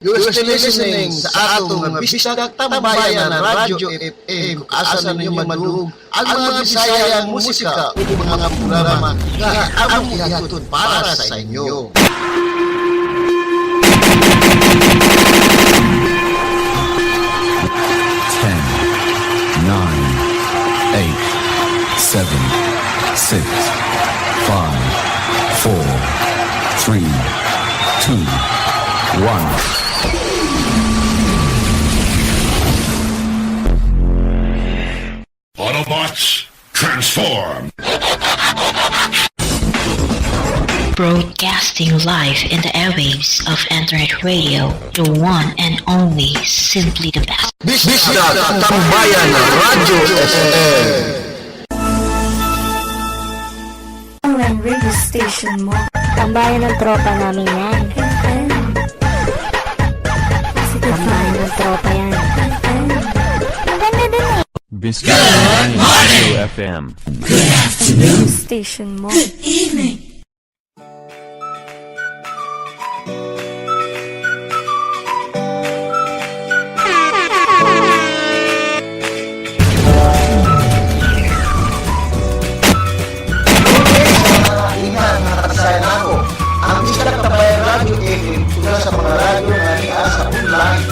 You are still listening sa atong mga Bisdak Tambayan na Radyo FM kung asa ninyo madungog ang mga Bisayang musika ug mga programa nga among ihatod para sa inyo. 10, 9, 8, 7, 6, 5, 4, 3, 2, 1. Autobots, transform! Broadcasting live in the airwaves of Internet Radio, the one and only, simply the best. Bisdak Tambayan na Radyo FM. Online radio station mo. Tambayan ng tropa namin yan. FM. Positive Tambayan ng tropa yan. FM. Ang ganda dun eh. Biscuit Tambayan Radio FM. Radio station mo. Ingat mga kasayan ako. Ang Bisdak Tambayan Radyo FM una sa mga radyo nga niya sa online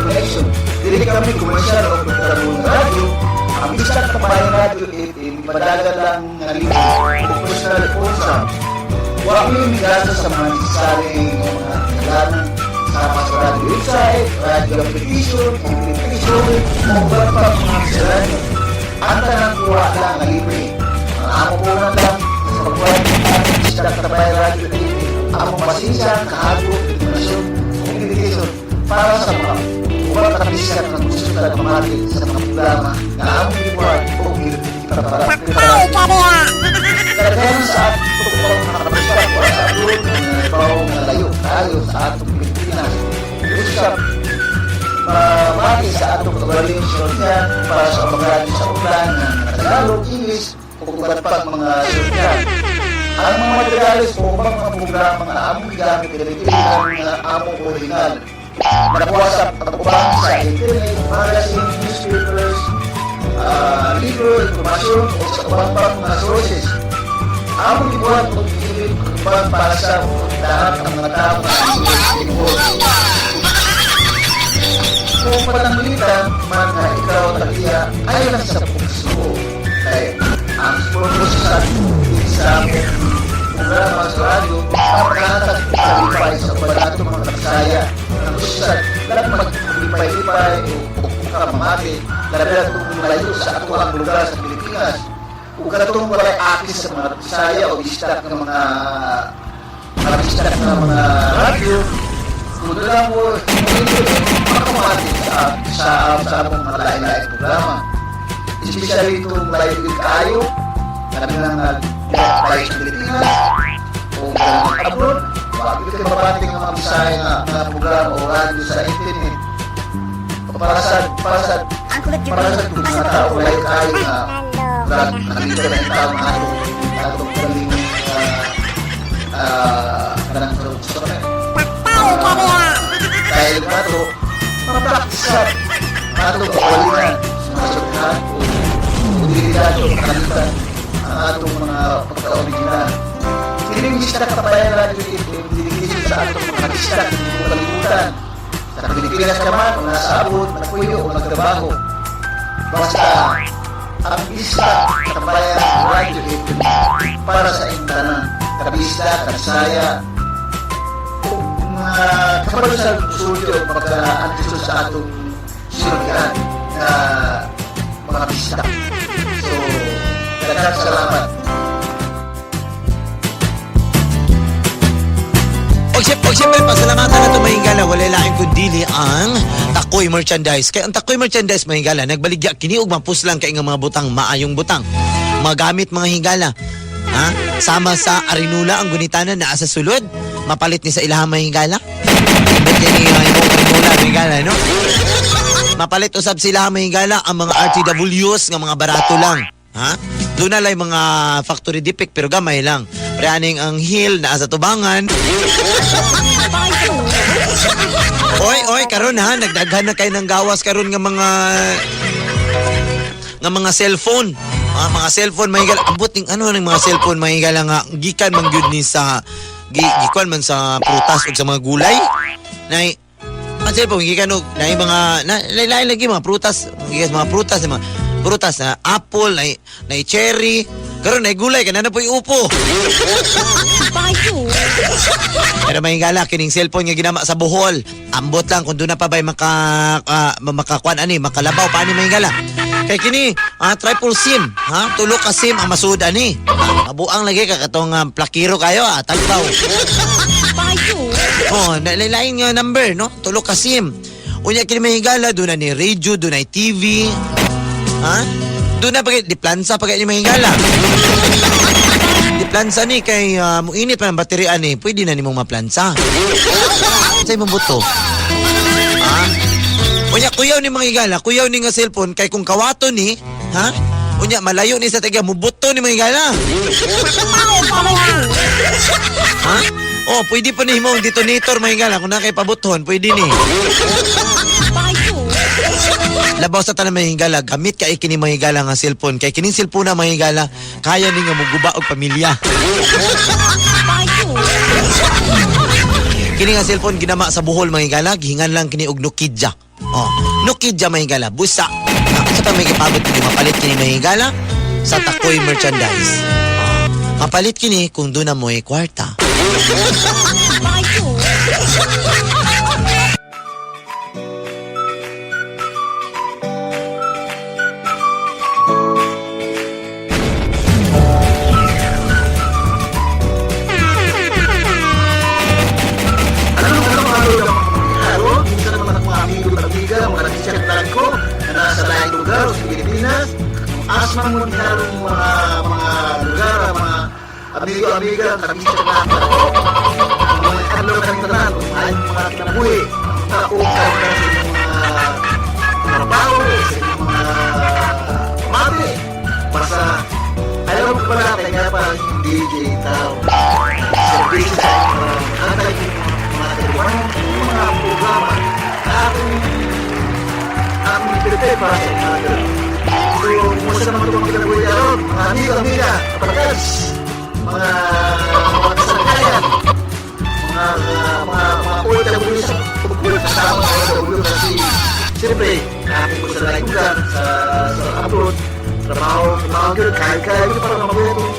connection. Dili kami komersyal o programong radyo. Ang Bisdak Tambayan Radyo FM padagan lang nga libre o personal sponsor. Wa mi migasa sa mga necessary nga mga kailangan sama sa radyo website, radyo application, application, o uban pa mga miscellaneous. Ang tanang kuha lang nga libre. Ang amo po lang sa pagbuhat ng Bisdak Tambayan Radyo TV, ang pasensya, kahago, determinasyon, communication para sa mga ubang kabisdak na gusto sa pamati sa mga programa na among gibuhat o gipreparaan. Kadaghanan sa atong mga kabisdak o sa abroad ng bawo nga layo tayo sa atong Pilipinas. Usap mamati sa atong kagaling sultian para sa mga radyo sa ulan ng Tagalog, English, o uban pang mga sultian. Ang mga materyales o ubang mga programa nga among gigamit dili ang mga among original. Nakuha sa pag-ubang sa internet, magazine, newspapers, libro, impormasyon o sa ubang pang mga sources. Among gibuhat og gihirit ubang para sa lahat ng mga tao na involved. Kung pananglitan man nga ikaw tag-iya ay lang sa pugsuo. Kay ang purpose sa sa among programa sa radyo ang paghatag sa lipay sa uban nato mga kabisaya nga gusto sa lang maglipay-lipay o kamamati labi na itong layo sa ato ang lugar sa Pilipinas ug katong walay akis sa mga Bisaya o bistak ng mga bistak ng mga radyo kung doon lang mo makamati sa among mga lain-lain programa. Especially itong layo kayo, kami na nga tayo sa Pilipinas, o kanang abroad, wag ito mabati nga mga Bisaya nga mga programa o radyo sa internet. Para sa itong mga tao, layo kayo nga nakita na yung tao nga atong galing kanang sa dahil nato mapractice sa ato kawalingan sa mga sulhan o utilidad o makalitan ang atong mga pagka-original. Kining Bisdak Tambayan Radyo FM dedication sa atong mga bisdak hindi ko kalimutan. Sa Pilipinas ka man o nasa abot, nagpuyo o nagtrabaho. Basta ang Bisdak Tambayan Radyo FM para sa inyong tanan, kabisdak, kabisaya, mga kabalo sa sulti o pagka-antiso sa atong sultian na mga bisdak. So, daghang salamat. Og siyempre, pasalamatan na ito mahingala. Wala laing kundili ang Takoy Merchandise. Kaya ang Takoy Merchandise mahingala, nagbaligya kini og mapuslang kay nga mga butang, maayong butang. Magamit mga hingala. Ha? Sama sa Arinula ang gunitanan naa sa sulod. Mapalit ni sa ilahang mahingala. Ba't yan yung Arinula mahingala, no? Mapalit usab sila mahingala ang mga RTWs nga mga barato lang. Ha? Doon na lang mga factory defect pero gamay lang. Pre aning ang heel naa sa tubangan. O Oy, oy, karon ha, nagdaghan na kay ng gawas karon nga mga cellphone. Mga cellphone, mga higala. Ambot ning ano ng mga cellphone, mga higala, nga gikan man gyud ni sa gikuan man sa prutas ug sa mga gulay. Nay ang cellphone gikan og nay mga na lain lagi mga prutas, gikan mga prutas na apple, nay nay cherry. Karon nay gulay kana na po'y upo. Pero may higala kining cellphone nga ginama sa Bohol. Ambot lang kung doon na pa ba'y makakuan ani, makalabaw pa ani, may higala. Kay kini, triple SIM, ha? Tulo ka SIM ang masud ani. Mabuang lagi ka katong plakiro kayo, tagbaw. Oh, nalalain nga number, no? Tulo ka SIM. Unya kini may higala, doon na ni radio, doon na TV. Ha? Doon na pag di plansa pag ni may higala. Di plansa ni kay muinit pa ang baterya ni, pwede na nimong maplansa. Sa imong buto. Ha? Unya kuyaw ni mga higala, kuyaw ni nga cellphone kay kung kawato ni, ha? Unya malayo ni sa taga mubuto ni mga higala. Ha? Oh, pwede pa ni mo detonator, mga higala, kung na kay pabuton, pwede ni. Labaw sa tanan, mga higala, gamit kay kini, mga higala, nga cellphone kay kining cellphone na, mga higala, kaya ni nga muguba og pamilya. Kini nga cellphone ginama sa Bohol, mga higala, gihingan lang kini og Nokia. Oh, Nokia, mga higala, busa. Sa pa may gipabot kini, mapalit kini, mga higala, sa Takoy Merchandise. Oh, mapalit kini kung doon na mo'y kwarta. Ano ano ano ang mga pamilya? Minsan naman ang mga amigo at amiga, mga nag-chat lang ko na nasa laing lugar o sa Pilipinas. Asma mo harong mga lugar, mga amigo, amiga, nag-chat lang ako. Mga adlaw kami tanan, ay mga kinabuhi, tao ka sa inyong mga trabaho, sa inyong mga pamati. Basta, alam ko pala, kaya pa yung DJ tao. Servisyo sa inyong mga antay, mga kaibigan, mga programa na akong prepare para sa inyong mga. So, kumusta naman itong mga kinabuhi karon? Mga amigo, amiga, kapatid, mga kasangkayan, mga OFW sa pagpulot sa tao, mga OFW kasi siyempre, nakapin ko sa laing lugar, sa abroad, trabaho, trabaho yun, kaya-kaya yun para mabuhay itong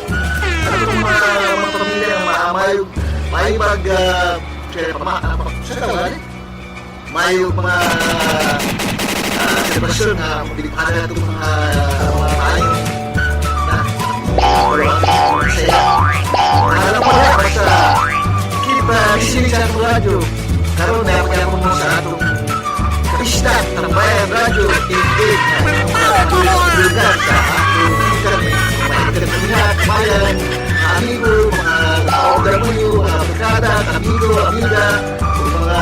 ano itong mga pamilya na maamayo, may mag, sa tawagan eh, may mga selebrasyon na mabilipana na itong mga maayo na saya. Alam mo na, basta keep listening sa atong radyo. Karon na kaya mo sa atong Kapista, Tambayan Radyo, 88 na lugar sa atong internet. Mga internet nila, kabayan, mga amigo, mga OFW, mga barkada, amigo, amiga, mga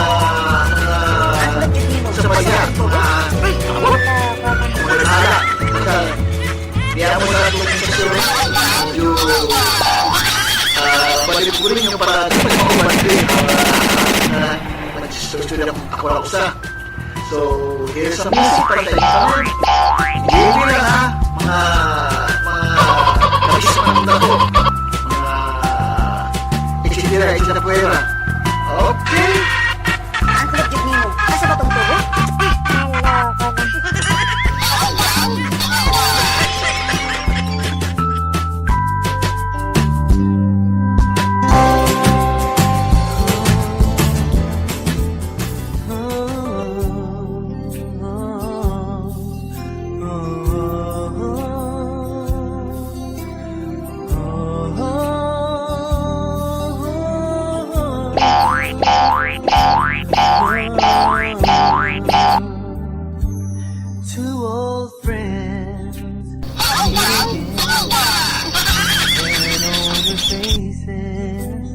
sa bayan, mga abot, mga hala. Basta, diya mo sa atong sasyon, medyo balik ko rin yung para di pa mauban din na nagsusunod ako lang usa. So, here's some music para sa inyo tanan. Hindi lang ha, mga kabisman na ko. Mga etcetera, etcetera puwera. Okay. Ang kulot jud nimo. Asa ba tong tubo? Ah, aloko na. Two old friends meet again, and older faces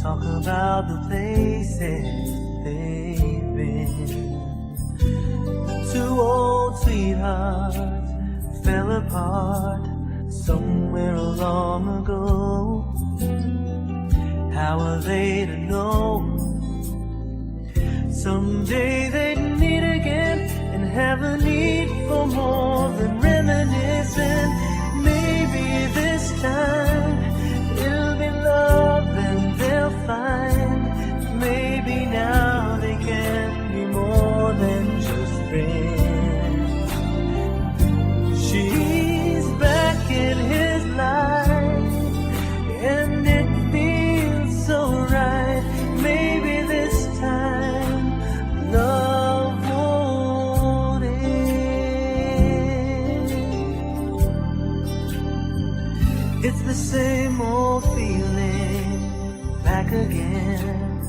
talk about the places they've been. Two old sweethearts fell apart somewhere long ago. How are they to know? Someday they'd meet again and have a need for more than reminiscing. Maybe this time it'll be love and they'll find. Maybe now they can be more than just friends. She's back in his life, and it feels so right. Maybe this time love won't end. It's the same old feeling back again.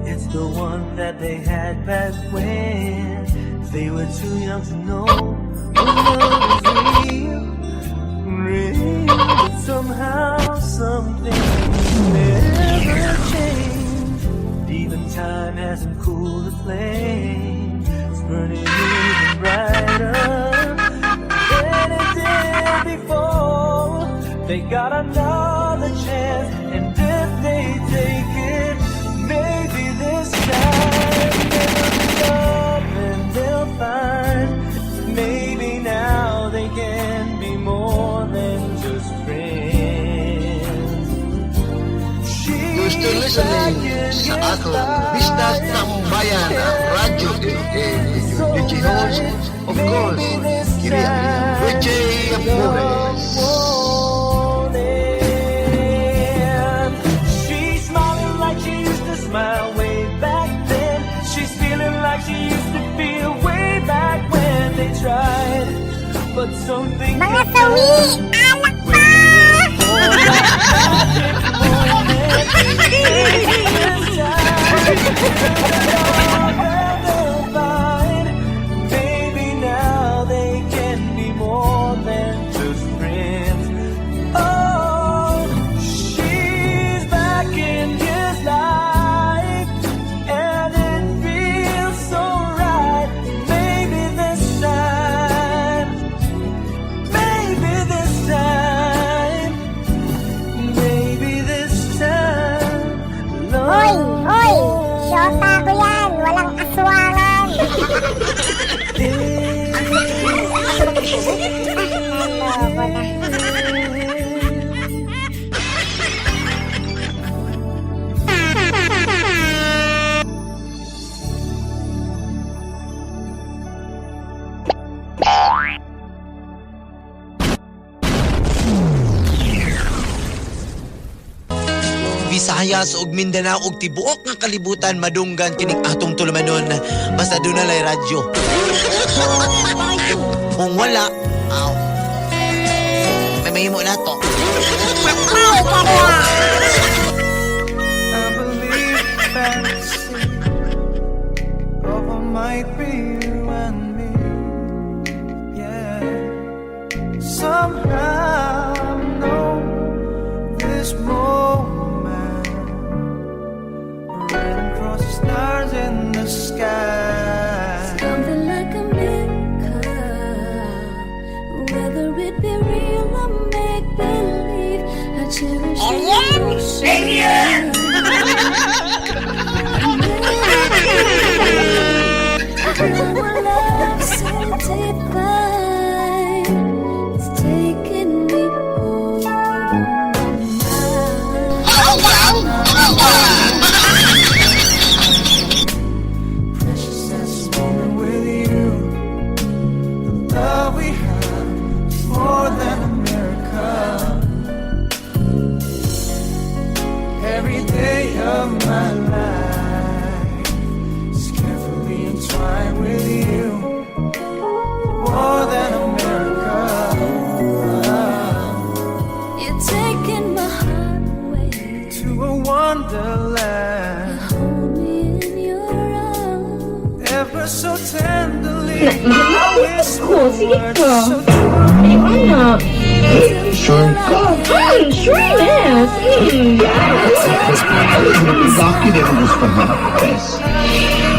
It's the one that they had back when they were too young to know when love was real, real. But somehow something never changed. Even time hasn't cooled the flame. It's burning even brighter than it did before. They got another chance, and if they take it, maybe this time it'll be love and they'll find. Maybe now they can be more than just friends. You're still listening sa atong Business Tambayan, ang Radyo FM. DJ host, of course, kini ang inyong Richie Amores. She's smiling like she used to smile way back then. She's feeling like she used to feel way back when they tried. But something Mga sawi! Alak pa! Magic moment. Maybe this time love and they'll find. Maybe now they can be more than just friends. Oh, she's back in his life, and it feels so right. Maybe this time, maybe this time, maybe this time. Hoy! Hoy! Syota ko yan! Walang aswangan! Loko na. Visayas ug Mindanao ug tibuok nga kalibutan madunggan kining atong tulumanon basta duna lay radyo. Kung wala, aw. May mahimo na to. Patay ka niya! I believe fantasy of what might be you and me. Yeah. Somehow I know this moment written across the stars in the sky. Something like a miracle, whether it be real or make believe. I cherish the emotion. A love so divine, it's taking me over my mind. Precious as this moment with you. The love we have is more than a miracle. Every day of my life is carefully entwined with you. More than a miracle. You're taking my heart away. To a wonderland. Hold me in your arms. Ever so tenderly, I whisper Sige words ka. so true. Ay, anak. Sure ka? Sure yes. Yes. Lalaki din ang gusto mo, Bes.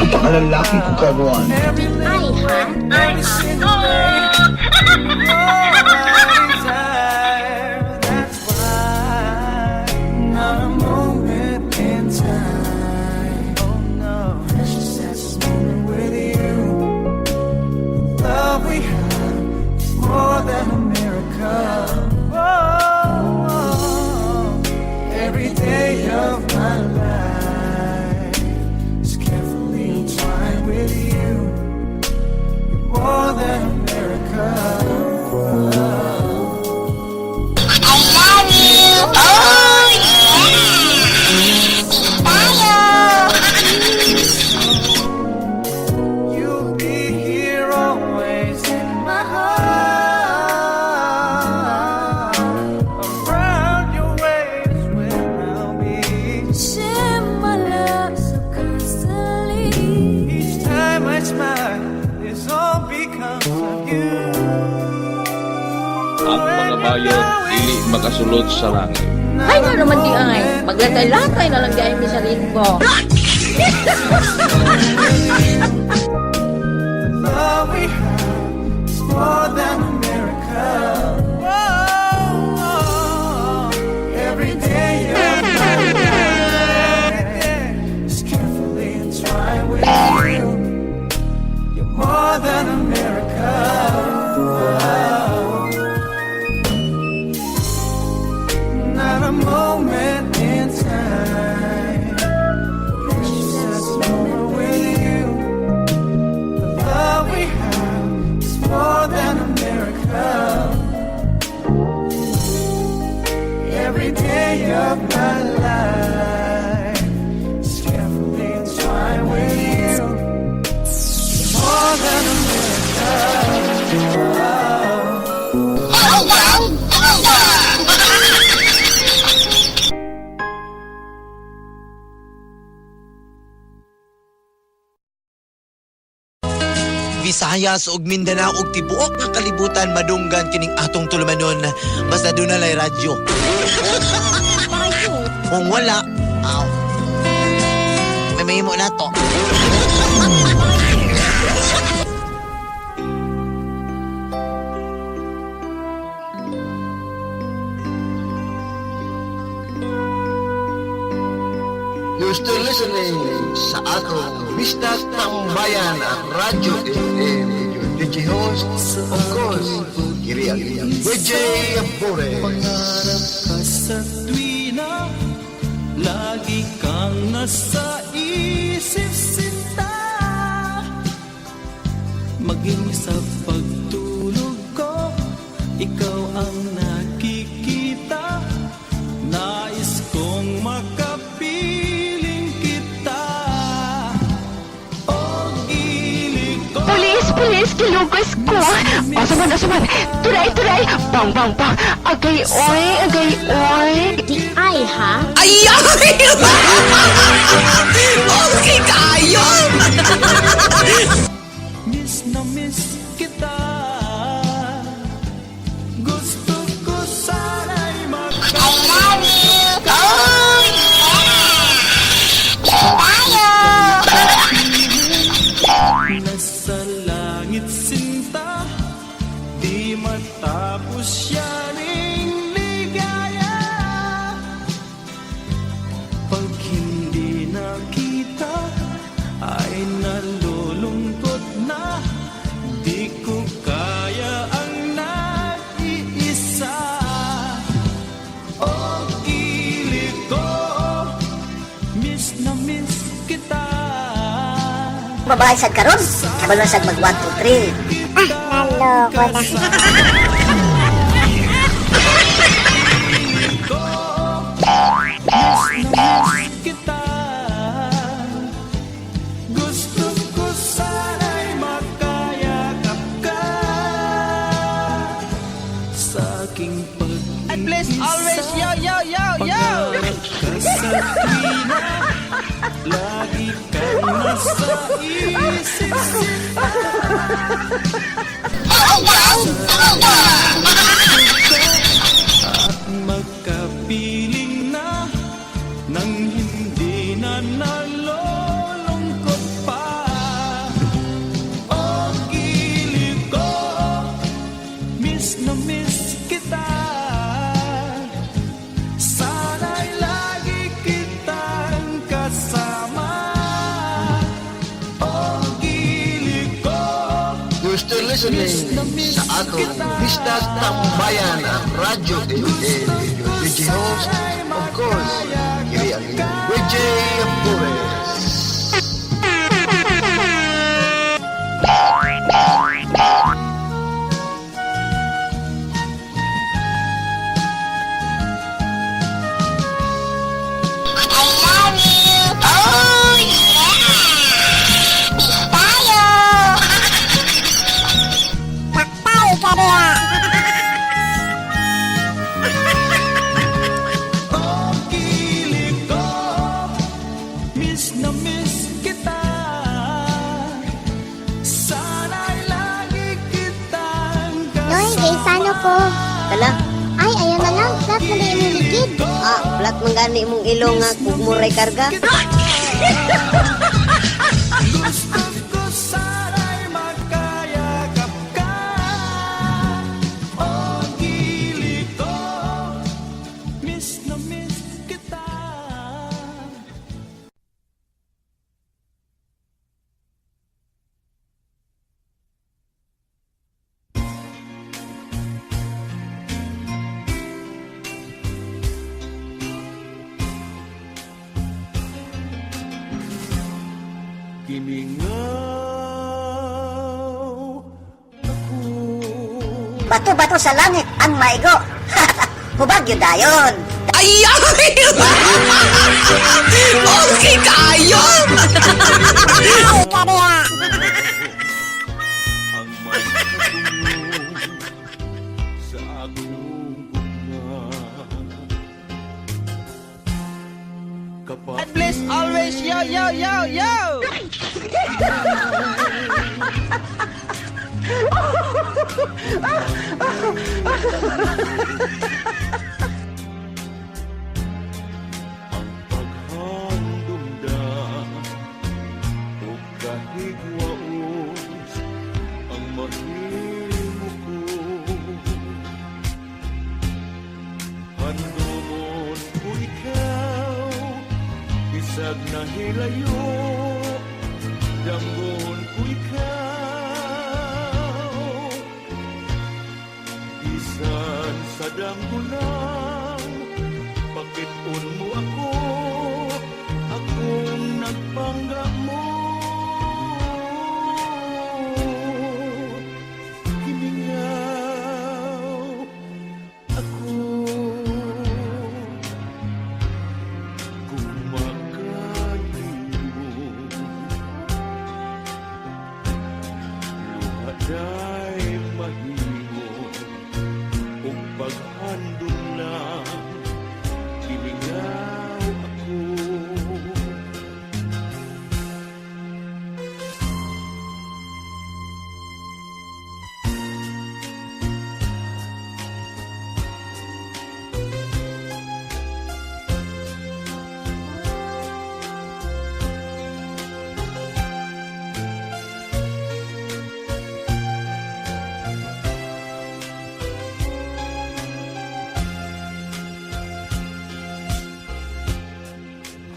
Kung pakalalaki ko karoon. Every Ay, ha? every single day. All I desire. That's why not a moment in time. Oh no. Precious as smile is all because of you. Ang mga bayot dili makasulod sa langit. Ay, nga naman di ay. Maglatay-latay na lang di ay mi sa linggo. The love we have is more than a miracle. Oh, every day of my life is carefully entwined with you. You're more than a miracle. Not a moment in time. Precious moment with you. The love we have is more than a miracle. Every day of my life is carefully entwined with you. More than a miracle. Visayas ug Mindanao ug tibuok nga kalibutan madunggan kining atong tulumanon basta doon na lay radyo. Kung wala, aw. May mahimo na to. You're still listening sa atong Vista Tambayan at Radyo FM with your DJ host, of course, Kiri ang inyong DJ Bores. Pangarap ka sa tuwina, lagi kang nasa isip sinta. Maging sa pagtulog ko, ikaw ang nakikita. Nais kong makapiling kita. O gilig ko. Pulis, pulis, kilugos ko. Asa man. Turay, turay. Bang, bang, bang. Agay, oy, agay, oy. Di ay ha? Ay! Okay kayo! Miss na miss kita. Gusto ko sana'y Oh, yeah! Tayo! Nasa langit sinta, di matapos yaning ligaya. Pag hindi nakita, ay nalulungkot na. Di ko kaya ang nag-iisa. O kilig ko, miss na miss kita. Babae sad karon. Kabalo sad mag 1 2 3. Ah, naloko na. Kita. Gusto ko sana'y makayakap ka sa aking pag-iisa. And please always yo yo yo yo. Pangarap ka sa tuwina, lagi kang nasa isip at magkapiling na nang hindi na nalulungkot pa. O kilig ko, miss na miss kita. Sana'y lagi kitang kasama. O kilig ko, You're still listening sa atong Vista Tambayan at Radyo FM with your DJ host, of course, Kiri ang inyong DJ Bores. I love you. Oh yeah! Peace tayo. Patay ka diha. O kilig ko, miss ko. Tala. Ay, ayaw na lang. Flat na lang imong ligid. Ah, flat man gani imong ilong nga kugmuray karga. Gusto sana'y makayakap ka O gili ko. Miss na miss kita. Gimingaw ako. Bato-bato sa langit ang maigo. Hubagyo dayon. Ay! Okay kayo! Ay, kaniya. Ang makatulong sa akong gugma. Kapag God bless always, yo, yo, yo, yo! Ang paghandumdam o kahigwaos ang mahimo ko. Handumon ko ikaw, isag nahilayo, damgon ko ikaw. Bisan sa damgo lang, pakit-on mo ako, akong nagpanggap mo. Gimingaw ako, kung makalimot. Luha day mahimo, ug paghandom lang, gimingaw ako.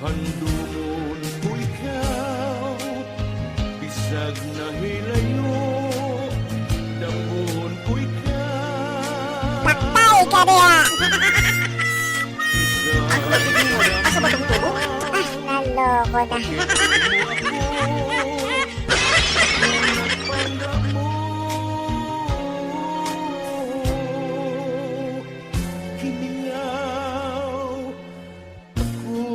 Handumon ko ikaw, bisag nahilayo, damgon ko ikaw. Patay ka diha. Ang Asa ba tong tubo? Ah, naloko na. Kimingaw ako,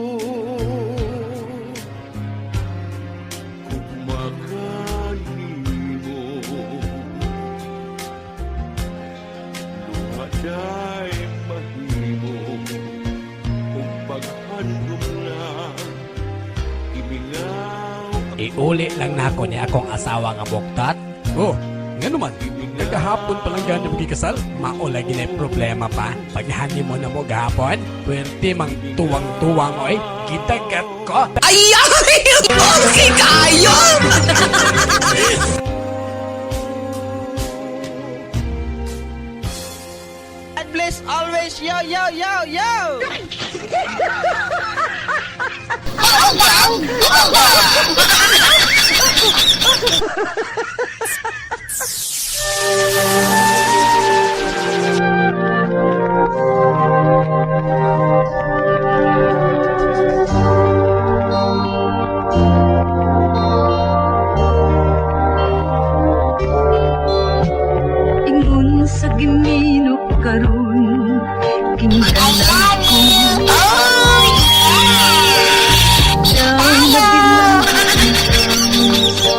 kung makanimo, luha day mahimo, ug paghandom lang, gimingaw. Iuli lang nako ni akong asawa nga buktat. Oh, nga naman, kagahapon pa lang gani magikasal, mao lagi na problema pa. Pag honeymoon na mo gahapon, pwerte mang tuwang-tuwa mo eh. Gitagat ko. Ay! Okay kayo! God bless always, yo, yo, yo, yo! Ingon sa gimino karon kintanan ko. Siya nabilang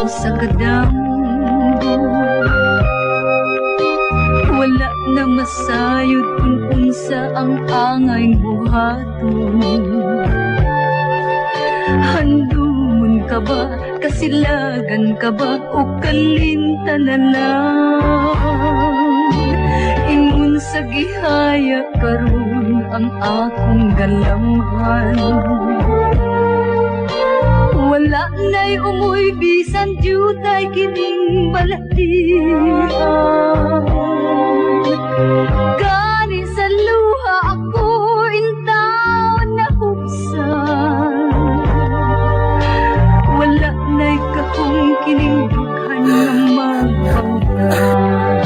sa kadamgo. Wala na masayod kung unsa ang angay buhaton. Handumon ka ba, kasilagan ka ba, o kalinta na lang? Ingon Sa gihaya karon ang akong galamhan. Wala na'y umoy bisan jutay kining balatian. Gani sa luha ako intaw nahubsan. Wala na'y kahong kining dughan nga magpangtan.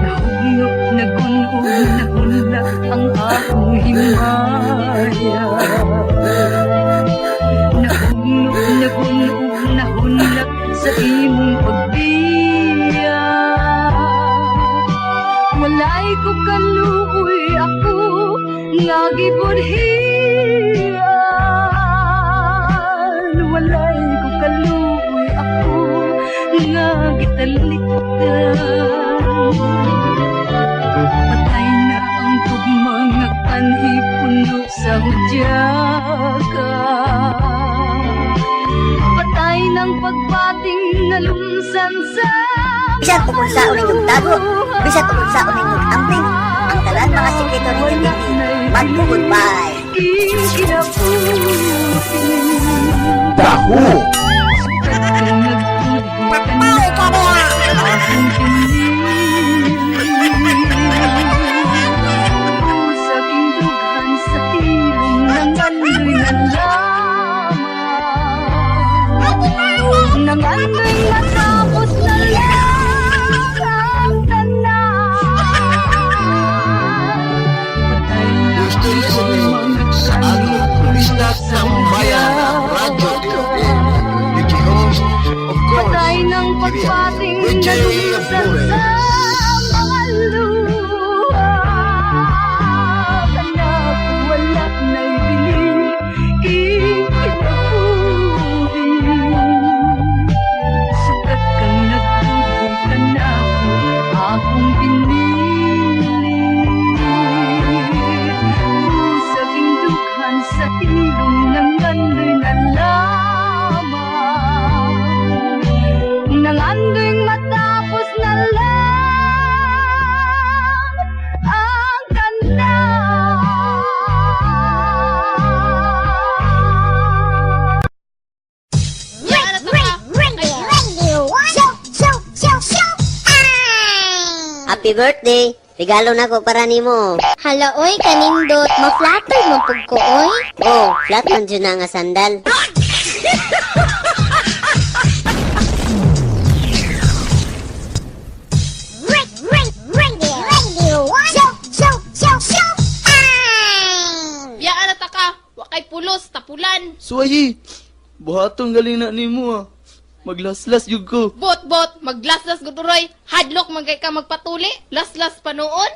Nahugnop, nagunog, nahunlak ang akong himaya. Nahugnop, nagunog, nahunlak sa imong pagbiya. Walay ko kaluoy ako nga gibudhian. Walay ko kaluoy ako nga gitalikdan. Patay na ang tugma nga kanhi puno sa hudyaka. Patay ng pagbating nalumsan sa Bisan kung unsaon ninyong tago, bisan kung unsaon ninyong amping, ang tanan mga sikreto ninyo dinhi, magko-goodbye. Dahu! Patay ka diha! Sa dughan sa tilong ng andoy na lamang, nang andoy matapos na lang ang tanan. Patay na You're still listening sa atong Bisdak ng Bayan Radyo FM. With your host, of course, Patay ng pagpating Richie nalumsan Flores. Sa mga luha. Kanak wala na'y bili, kinabuhi. Sukat kang nagtudlo kanako, akong pinili. Sa dughan sa ilong ng andoy na lamang, nang andoy matapos na lang ang tanan. Radio, show, show, show, show. Happy birthday! Regalo na ko para nimo. Hala oy, kanindot, ma-flatter man pug ko oy. Oh, flat man jud na nga sandal. Radio, show, show, show, show. Biyaan na ta ka, wa kay pulos, tapulan. Suwayi, buhaton galing na nimo ah. Maglaslas jud ko. Bot bot, maglaslas guturoy, hadlok man kay ka magpatuli, laslas pa noon.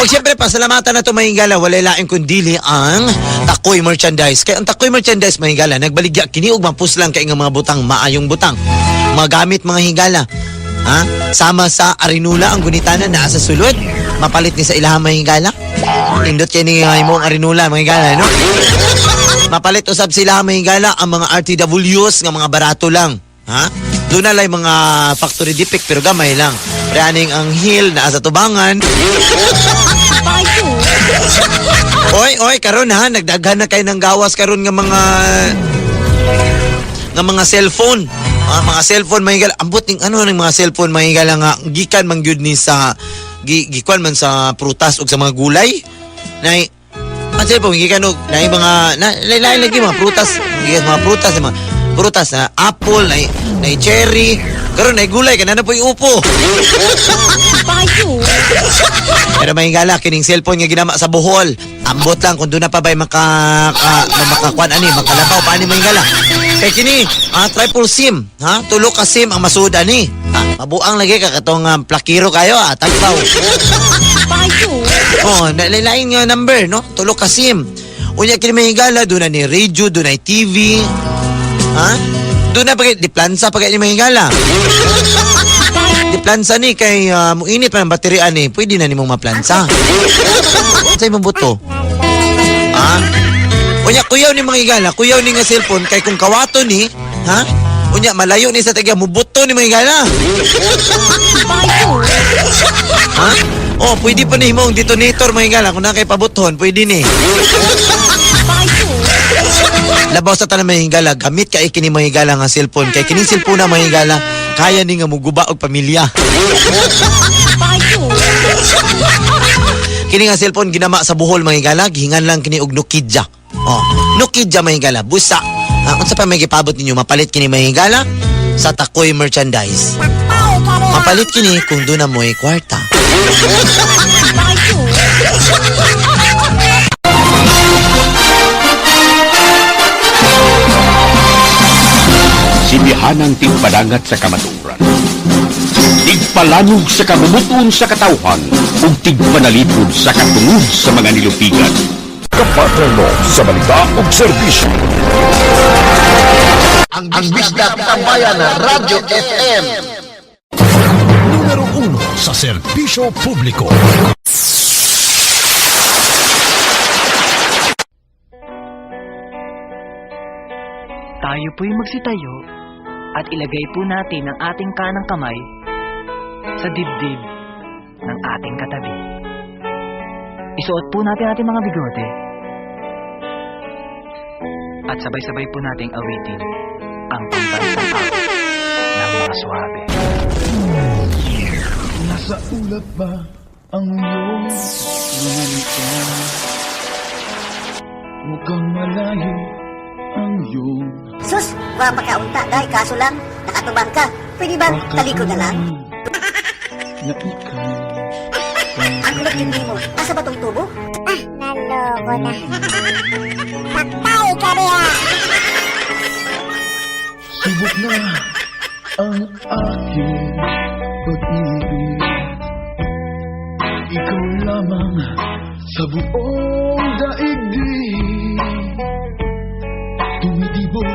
O siyempre, pasalamatan na ito mahingala, walay laing kundili ang Takoy Merchandise. Kaya ang Takoy Merchandise mahingala, nagbaligya kini og mapuslang kay nga mga butang, maayong butang. Magamit mga hingala. Ha? Sama sa Arinula ang gunitanan naa sa sulod. Mapalit ni sa ilahang mga hingala. Nindot kay ni imong Arinula mga hingala, no? Mapalit usab sila mga hingala ang mga RTWs nga mga barato lang. Ha? Doon na lang mga factory defect pero gamay lang. Pre-aning ang heel naa sa tubangan. Oy, oy, karon ha, nagdaghan na kayo ng gawas karon nga mga cellphone. Ah, mga cellphone mahigala. Ambot ning ano ning mga cellphone mahigala nga gikan man gyud ni sa gikuan man sa prutas ug sa mga gulay. Nay ang cellphone gikan og nay mga na lain lagi mga prutas, gikan mga prutas, mga prutas na apple, nay nay cherry. Karon nay gulay kana na po'y upo. Pero may hingala kining cellphone nga ginama sa Bohol. Ambot lang kung doon na pa ba'y makakuan ani, makalabaw pa ani may hingala. Kay kini, triple SIM, ha? Tulo ka SIM ang masuod ani. Ah, mabuang lagi ka katong plakiro kayo, ah, tagpaw. Oh, nalalain nga number, no? Tulo ka SIM. Unya kini may hingala, doon na ni radio, doon na TV. Ha? Doon na pag di plansa pag ni may hingala. Di plansa ni kay muinit pa ng baterya ni, pwede na nimong maplansa. Sa imong buto. Ha? Unya kuyaw ni mga higala, kuyaw ni nga cellphone kay kung kawato ni, Ha? Unya malayo ni sa taga mubuto ni mga higala. Ha? Oh, pwede pa ni himong detonator mga higala kung na kay pabuton, pwede ni. Labaw sa tanan mga higala, gamit kay kini mga higala nga cellphone kay kining cellphone na mga higala kaya ni nga muguba og pamilya. Kini nga cellphone ginama sa Bohol mga higala, gihingan lang kini og Nokia. Oh, Nokia mga higala, busa. Unsa pa may gipabot ninyo mapalit kini mga higala sa Takoy merchandise. Mapalit kini kung doon na mo'y kwarta. Sinihanang tigpadangat sa kamaturan. Tigpalanog sa kabumuton sa katawhan ug tigpanalipod sa katungod sa mga nilupigan. Kapartner mo sa balita ug serbisyo. Ang Bisdak Tambayan Radyo FM. Numero 1 sa serbisyo publiko. Tayo po'y magsitayo at ilagay po natin ang ating kanang kamay sa dibdib ng ating katabi. Isuot po natin ating mga bigote at sabay-sabay po nating awitin ang pambansang awit ng mga swabe. Nasa ulap ba ang iyong mga ngiti? Mukhang malayo ang iyong Sus, wa pa ka unta, day, kaso lang, nakatubang ka. Pwede ba talikod na lang? Na ikaw Ang kulot yun mo, asa ba tong tubo? Ah, naloko na. Patay ka niya! Subok na ang aking pag-ibig. Ikaw lamang sa buong daigdig. Tumitibok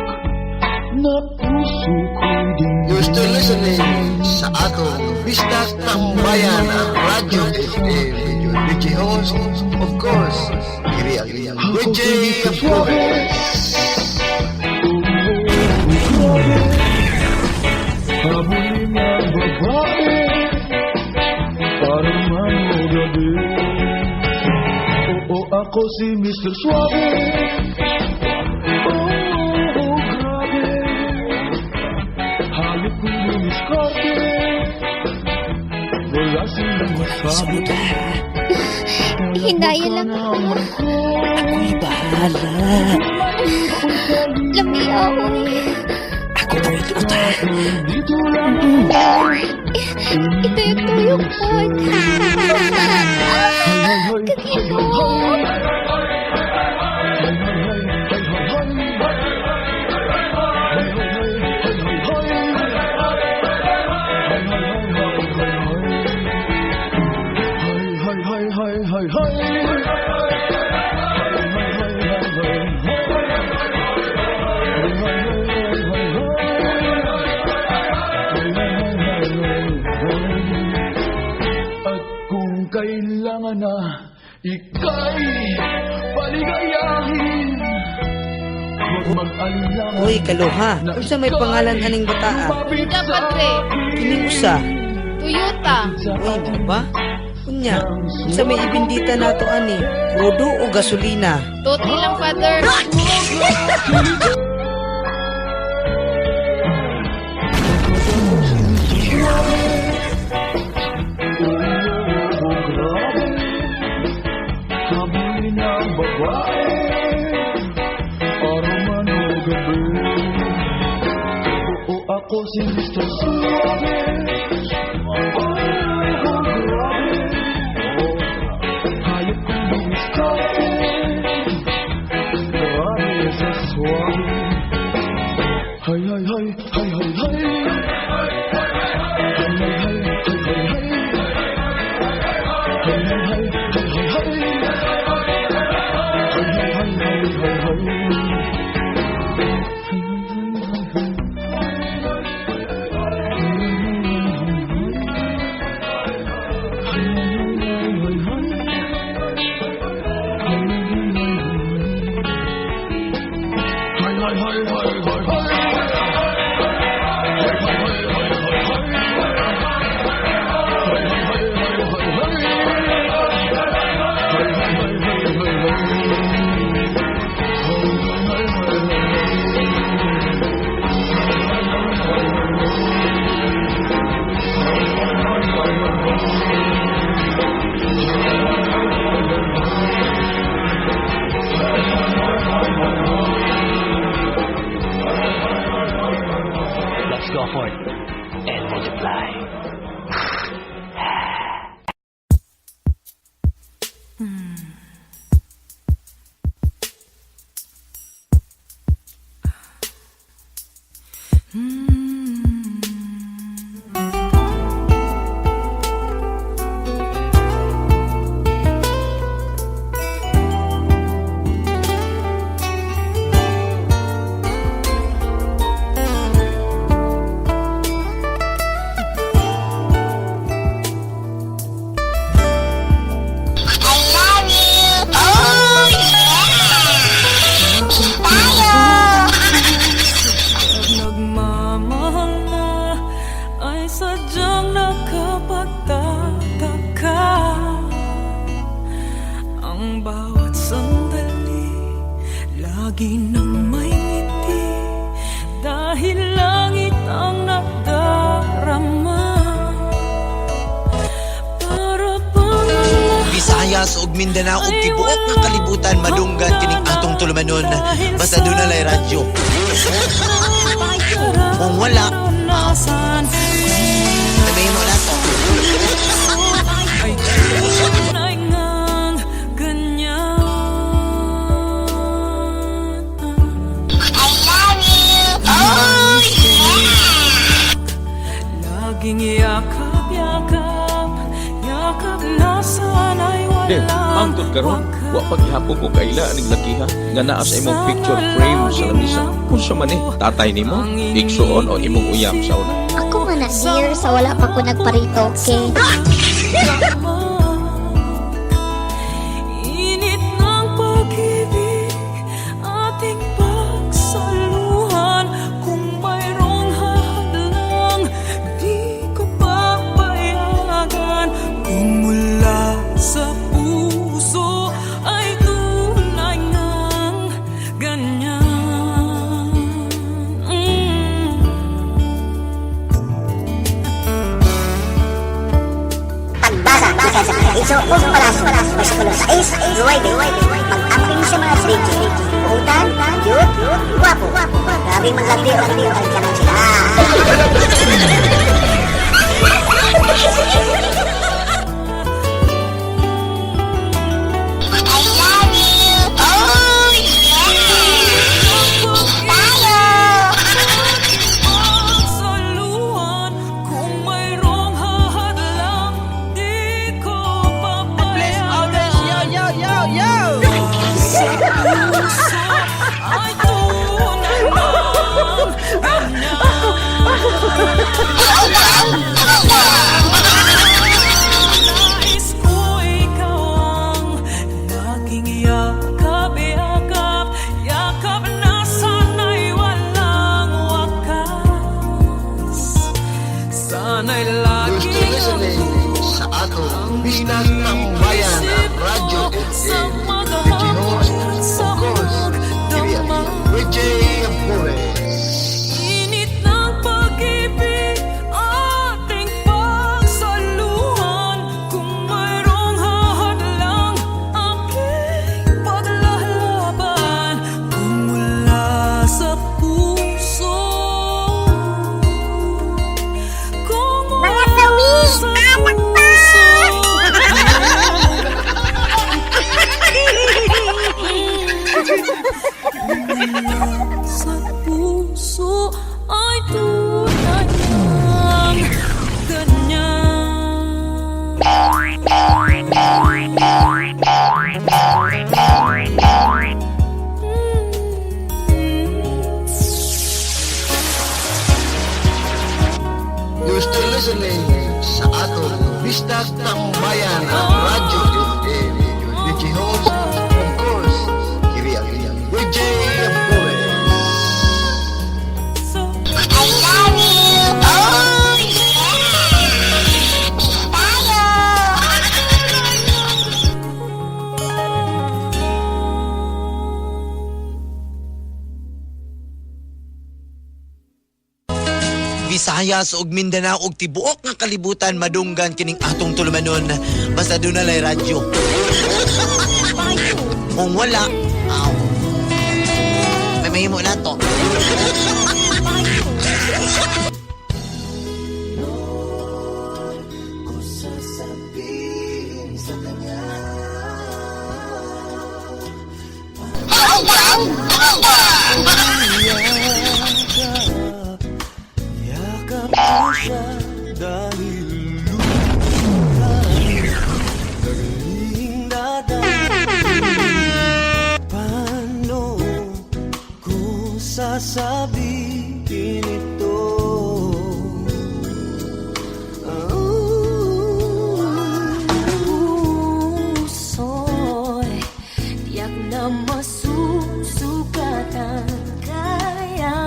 na puso ko'y dinggin. You're still listening sa atong Bisdak Tambayan Radyo FM with your DJ host, of course, diri ang inyong DJ Flores. Habulin ng babae parang manugabi. Oo, ako si Mr. Suave. Oo, grabe. Hayop kong dumiskarte. Wala silang masabi. Hinaya lang ako. Ako'y bahala. Lami ako eh. Ako po ito ta. Dito lang Ituyok-tuyok po. Kakino. At kung kailangan na ika'y paligayahin, huwag mag-alinlangan. Uy, kaluha. Unsa may pangalan aning bataa? Unsa, padre? Kining usa. Toyota. Uy, mo ba? Unya, unsa may ibindita nato ani? Krudo o gasolina? Toti lang, father. Habulin ang babae, araw man o gabi. Oo, ako si Mr. Suave. Oo, grabe. Hayop kong dumiskarte. Grabe sa suave. Hay, hay, hay, hay, hay, hay. Hay, hay, hay, hay, hay, hay. Hay, hay, hay, hay, hay, hay. Hay, hay, hay, hay, hay, hay. Hay, hay, hay, hay, hay, hay. Ang bawat sandali, lagi nang may ngiti, dahil langit ang nadarama. Para bang ang Visayas ug Mindanao ug tibuok nga kalibutan madunggan kining atong tulumanon basta duna lay radyo. Kung wala, naranasan sabihin mo na to. ay tunay ngang ganyan. I love you! Oh, yeah! Laging yakap, yakap, yakap na sana'y De, walang hangtod karon, wa pa gihapon ko kaila aning lakiha nga naa sa imong picture frame sa lamisa. Unsa man ni tatay nimo, igsuon o imong uyab sa una? Ako man na, dear, sa wala pa ko nagparitoke. Init ng pag-ibig, ating pagsaluhan. Kung mayroong hahadlang, di ko papayagan. Kung mula sa puso ay tunay ngang ganyan. Pagbasa, gikan sa Paraiso ug Palaso. Versikulo 6, 9. Pag-amping sa mga stage. Buutan, cute, guwapo. Grabing manlandi o kalinkanan sila. I love you! Oh, yeah! Peace tayo! Pagsaluhan, kung mayroong hahadlang, di ko papayagan. Yo, yo, yo, yo! Sa puso ay tunay ngang ganyan. Nais ko ikaw ang laging yakap, yakap, yakap na sana'y walang wakas. Sana'y You're laging still listening sa atong Bisdak Tambayan Radyo FM. With your host, of course, Richie Flores. Init ng pag-ibig, ating pagsaluhan. Kung mayroong hahadlang, aking paglalaban. Kung mula sa puso, kung Mga mula sawi, sa anak pa! puso. Sa puso ay tunay ngang ganyan. You're still listening sa atong Bisdak Tambayan Radyo FM. With your host, of course, Richie Flores. I love you! Oh, yeah! Peace tayo! Visayas ug Mindanao ug tibuok nga kalibutan madunggan kining atong tulumanon basta duna lay radyo. Kung wala, aw. May mahimo na to. Ko sasabihin sa kanya. Yakap, yakap ko siya dahil luha naging dadaan. Paano ko sasabihin ito? Oh. Puso'y tiyak na masusugatan. Kaya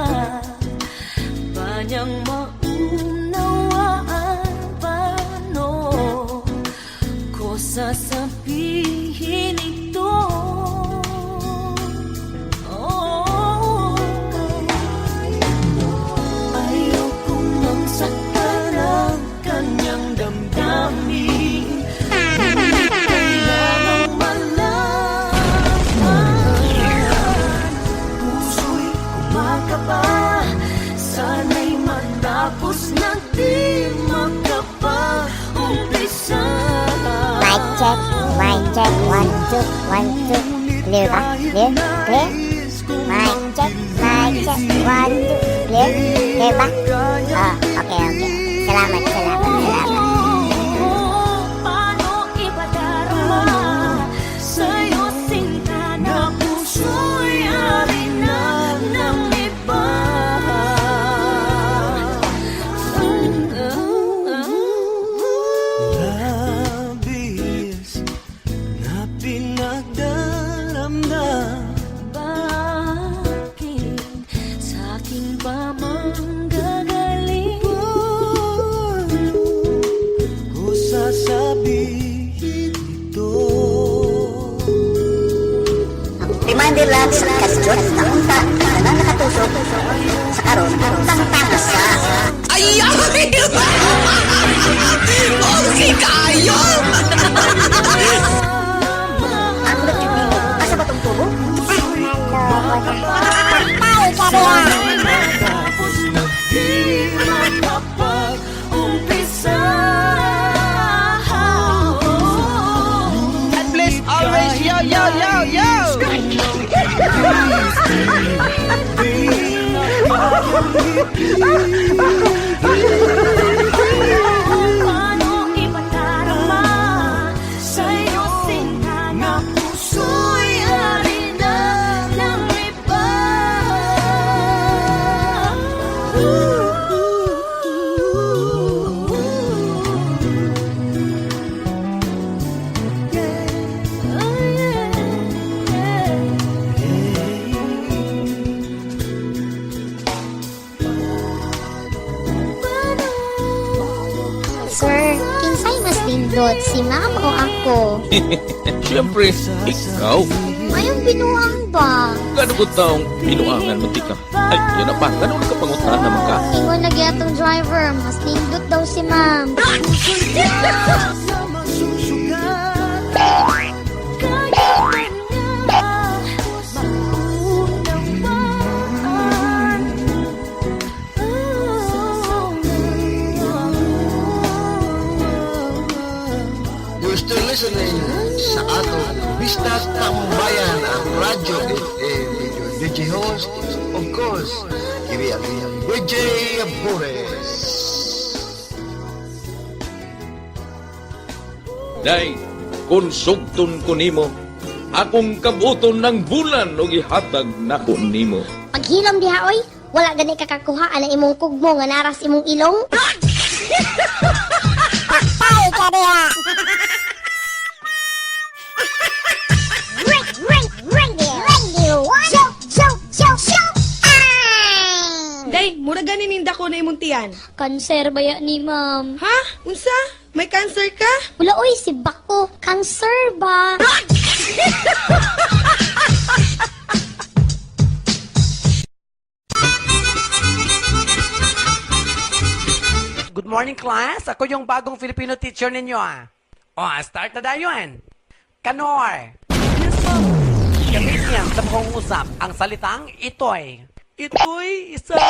ba niyang maunawaan? Paano ko sasabihin ito? Check, mic check, 1, 2, 1, 2. Clear ba? Clear? Clear? Mic check, mic check, 1, 2. Clear? Clear ba? Ah, okay. Salamat, salamat, salamat. Paano ipadarama sa'yo, sinta, na puso'y ari na ng iba? Labis na pinagdaramdam. Bakit sa'kin pa manggagaling? Paano ko sasabihin ito? Reminder lang sa kasjot na unta na nakatusok sa karon tangtang sa Ay! Okay kayo! Ang nimo. Asa ba tong tubo? Patay ka diha! Tapos na di makapag-umpisa. God bless always! Yo, yo, yo, yo! Paano ipadarama sa'yo, sinta, na puso'y ari na ng iba? Sir, kinsay mas nindot, si ma'am o ako? Siyempre, ikaw. Mayong binuang ba? Gano'n ko taong binuangan mo tika. Ay, yan na pa. Gano'n ka pangutan naman ka. Ingon lagi atong driver, mas nindot daw si ma'am. Na masusugat. Kaya ba niya maunawaan? You're still listening sa atong Bisdak Tambayan, ang Radyo FM with your DJ host, of course, kini ang inyong DJ Boris. Day, konsugton ko nimo. Akong kabuton ng bulan og ihatag nako nimo. Paghilom diha oy, wala gani kakakuha ana imong kugmo nga naras imong ilong. Patay ka diha! Radio, radio, show, show, show, show, time! Day, mura gani ninda ko na imong tiyan. Cancer ba ya ni ma'am? Ha? Unsa? May cancer ka? Wala oy, si Bako. Cancer ba? Good morning, class. Ako yung bagong Filipino teacher ninyo, ah. O, start na dayon. Kanor. Yes, ma'am. Gamitin sa pangungusap ang salitang ito'y. Ito'y isang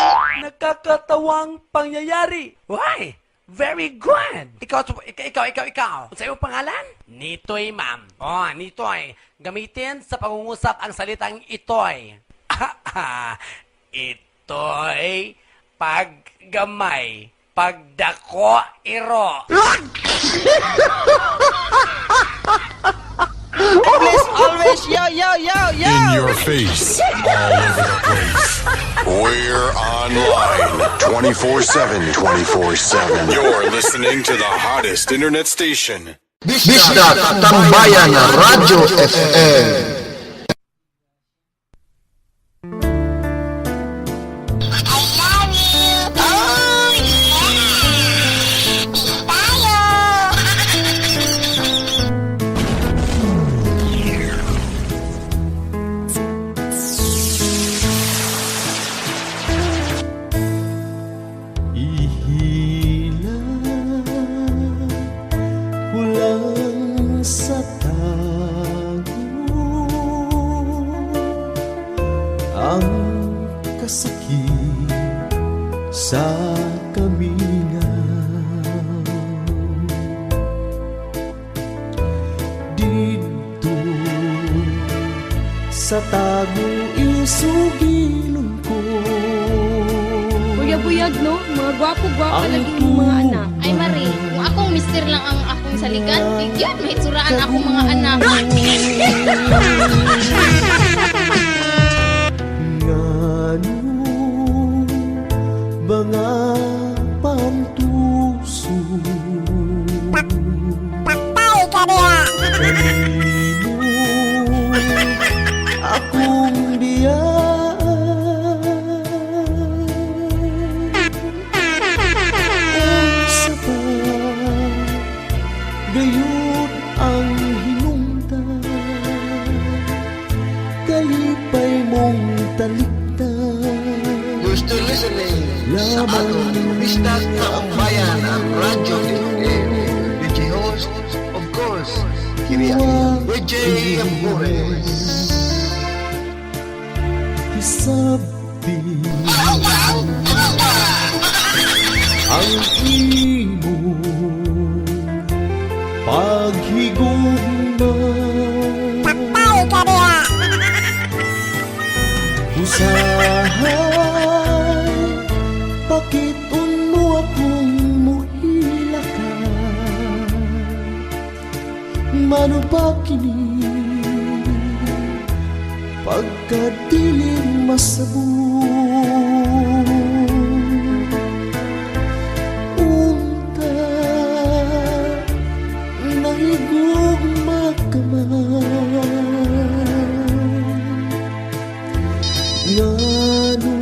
nakakatawang pangyayari. Why? Very good. Ikaw, ikaw, ikaw, ikaw, ikaw. Sa iyong pangalan? Nitoy, ma'am. Oh, Nitoy. Gamitin sa pangungusap ang salitang ito'y. Ito'y paggamay. Pagdako iro. God bless always! Yo, yo, yo, yo! In your face, all over the place. We're online 24/7, 24/7. You're listening to the hottest internet station. Bisdak Tambayan Radyo FM. I love you! Oh, yeah! Peace tayo! Ihila ko lang sa tago ang kasakit sa kamingaw. Sa tago isugilon ko. Buyag-buyag, no? Mga gwapo-gwapo lagi yung mga anak. Ay, Marie, kung akong mister lang ang akong saligan, di gyud mahitsuraan akong mga anak. Ngano mga pantuso? Patay ka diha! Kanimo akong biyaan. Unsa pa gayud ang hinungdan, kalipay mong talikdan. You're still listening sa atong Bisdak Taong Bayan, ang Radyo FM. DJ host, of course, kini ang DJ Amores. Hisabti ang imong paghigugma. Patay ka diha! Usahay pakiton mo akong muhila ka. Mano pa kini pagkadilim masabot? Unta nahigugma ka man. Ngano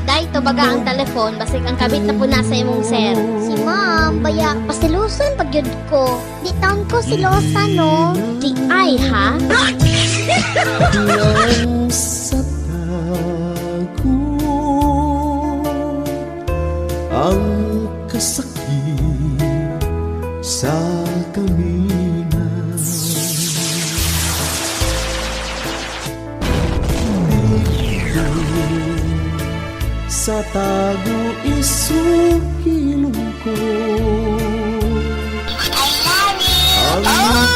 Dahil tubaga ang telefon, basig ang kabit na puna sa imong sir. Si ma'am, baya, pasilusan pag yun ko. Di taon ko silosa, no? Di ay, ha? Lang sa tago ang kasakit sa kamina. Dito sa tago isukilong ko ang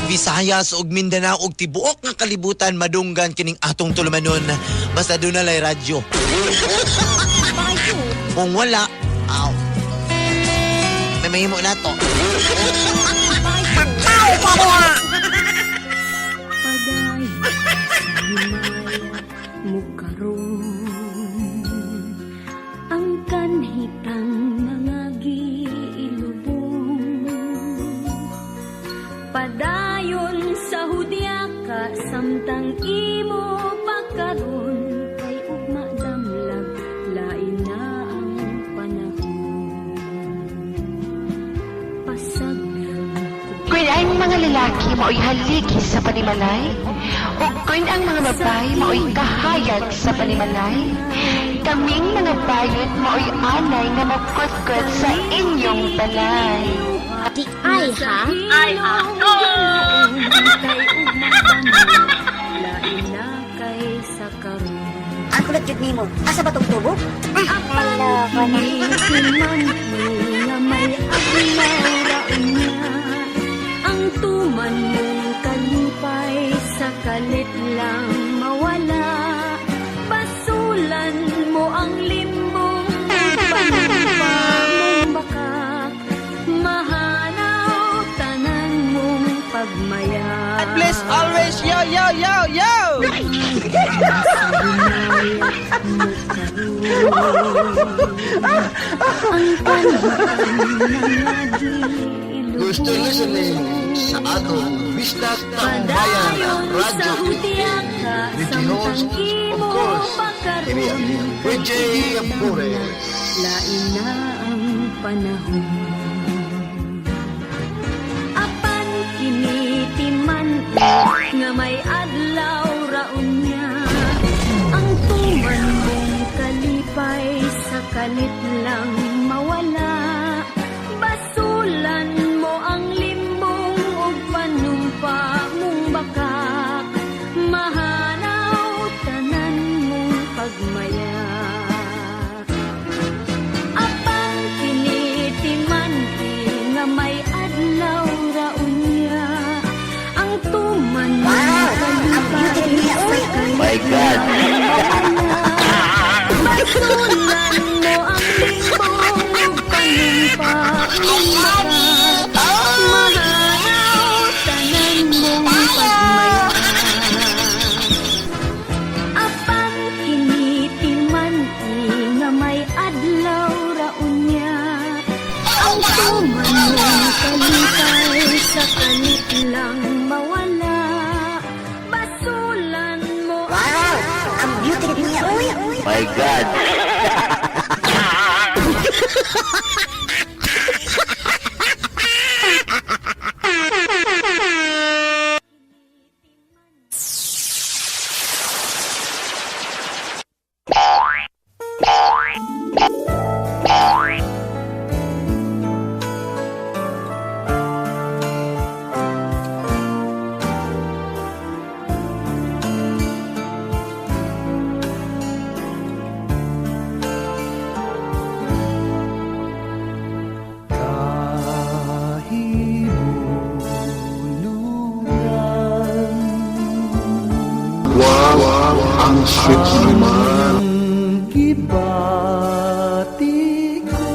Visayas ug Mindanao ug tibuok nga kalibutan madunggan kining atong tulumanon basta doon na lay radyo. Kung wala, aw. May mahimo na to. Patay ka diha! Padayon sa himaya mo karon, ang kanhitang mga giilubong. Padayon sa hudyaka samtang imo pagkaron, kay ugma damlag lain na ang panahon. Pasagdan Kung ang mga lalaki mao'y haligi sa panimalay, ug kung ang mga babae mao'y kahayag sa panimalay, kaming mga bayot mao'y anay nga magkutkot sa inyong balay. Di ay, ha? Ay, ha? Kay ugma damlag lain na kay sa karon. Ang kulot jud nimo. Asa ba tong tubo? Ah, naloko na. Kinikiman mo nga may adlaw ra unya, ang tuman mong kalipay sa kalit lang mawala. Basulan mo ang limbong panumpa mong bakak, mahanaw tanan mong pagmaya. God bless always. Yo, yo, yo, yo! You're still listening sa atong Bisdak Taong Bayan, ang Radyo FM. With the host, of course, kini ang DJ Amores. Lain na ang panahon. Apan kinitiman nga may adlaw raon niya, ang tuman mong kalipay sa kalit lang mawala. Basulan mo ang limbong ug panumpa My God! Basulan mo ang limbong ug panumpa Mahaw tanan mong pagmaya. Apan kinitiman-i nga may adlaw ra unya, ang tuman mong kalipay sa kanit lang mawala. Basulan mo. Wow! Ang beauty niya, uy! My God! Wow! Ang sweet naman! Gibati ko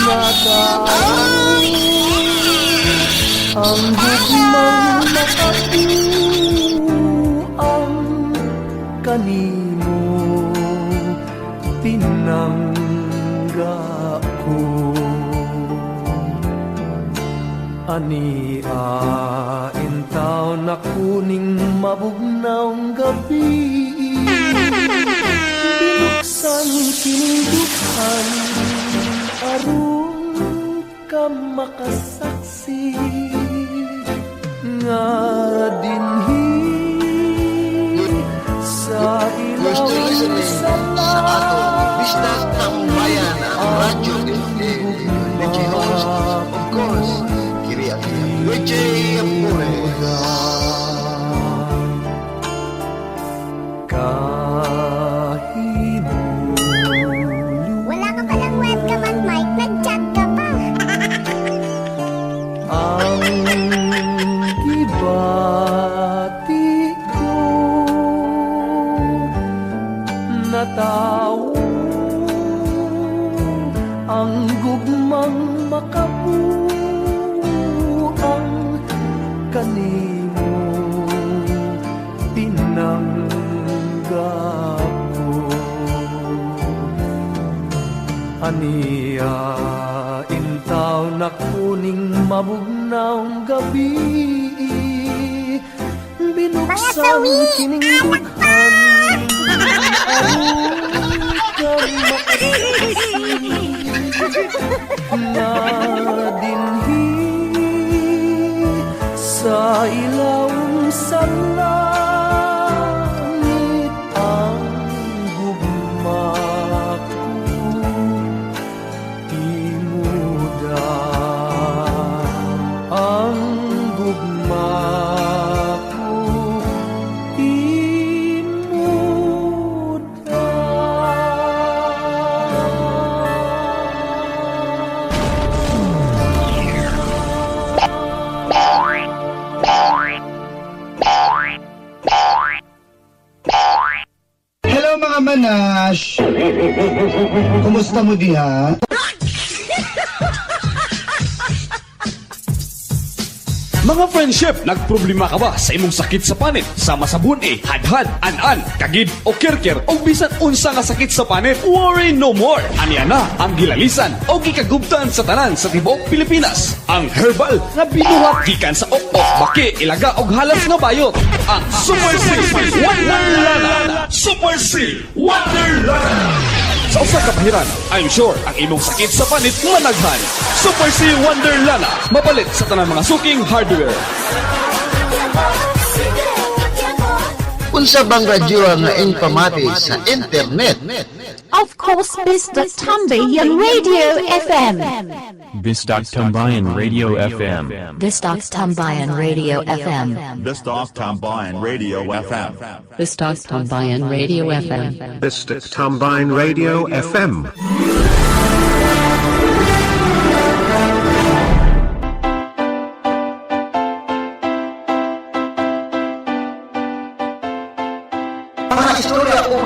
Natawo ang gugmang makapuang kanimo pinangga ko Ania intaw na kuning mabugnawng gabi, binuksan kining dughan aron ka makasaksi nga dinhi sa You're still listening sa sa atong Bisdak Tambayan, ang radyo DJ host, of course, kiri ang Richie Amores. Kahibulunan. Wala ka palang webcam at mic, nag-chat ka pa. Ang gibati ko natawo ang gugmang makabuang kanimo pinangga ko Ania intaw na kuning mabugnawng gabi, binuksan sawi, kining dughan aron ka makasaksi nga dinhi sa ilawom sa langit ang gugma ko imuda, ang gugma ko imuda. Hello mga manash! Kumusta mo diha? Mga friendship, nagproblema ka ba sa imong sakit sa panit? Sama sa buni, hadhad, an-an, kagid o kirkir o bisan unsa nga sakit sa panit? Worry no more! Aniya na ang gilalisan o gikagubtan sa tanan sa tibuok Pilipinas. Ang herbal nga binuhat gikan sa ok-ok, baki, ilaga og halas nga bayot. Ang Super C Wonderlana! Super C Wonderlana! Sa usa ka pahiran, I'm sure ang imong sakit sa panit managhan. Super C Wonderlana, mapalit sa tanang mga suking hardware. Unsa bang radyo nga inpamati sa internet? Of course, Mr. Tambayan Radio FM. Bisdak Tambayan Radio FM. Bisdak Tambayan Radio FM. Bisdak Tambayan Radio FM. Bisdak Tambayan Radio FM. Bisdak Tambayan Radio FM.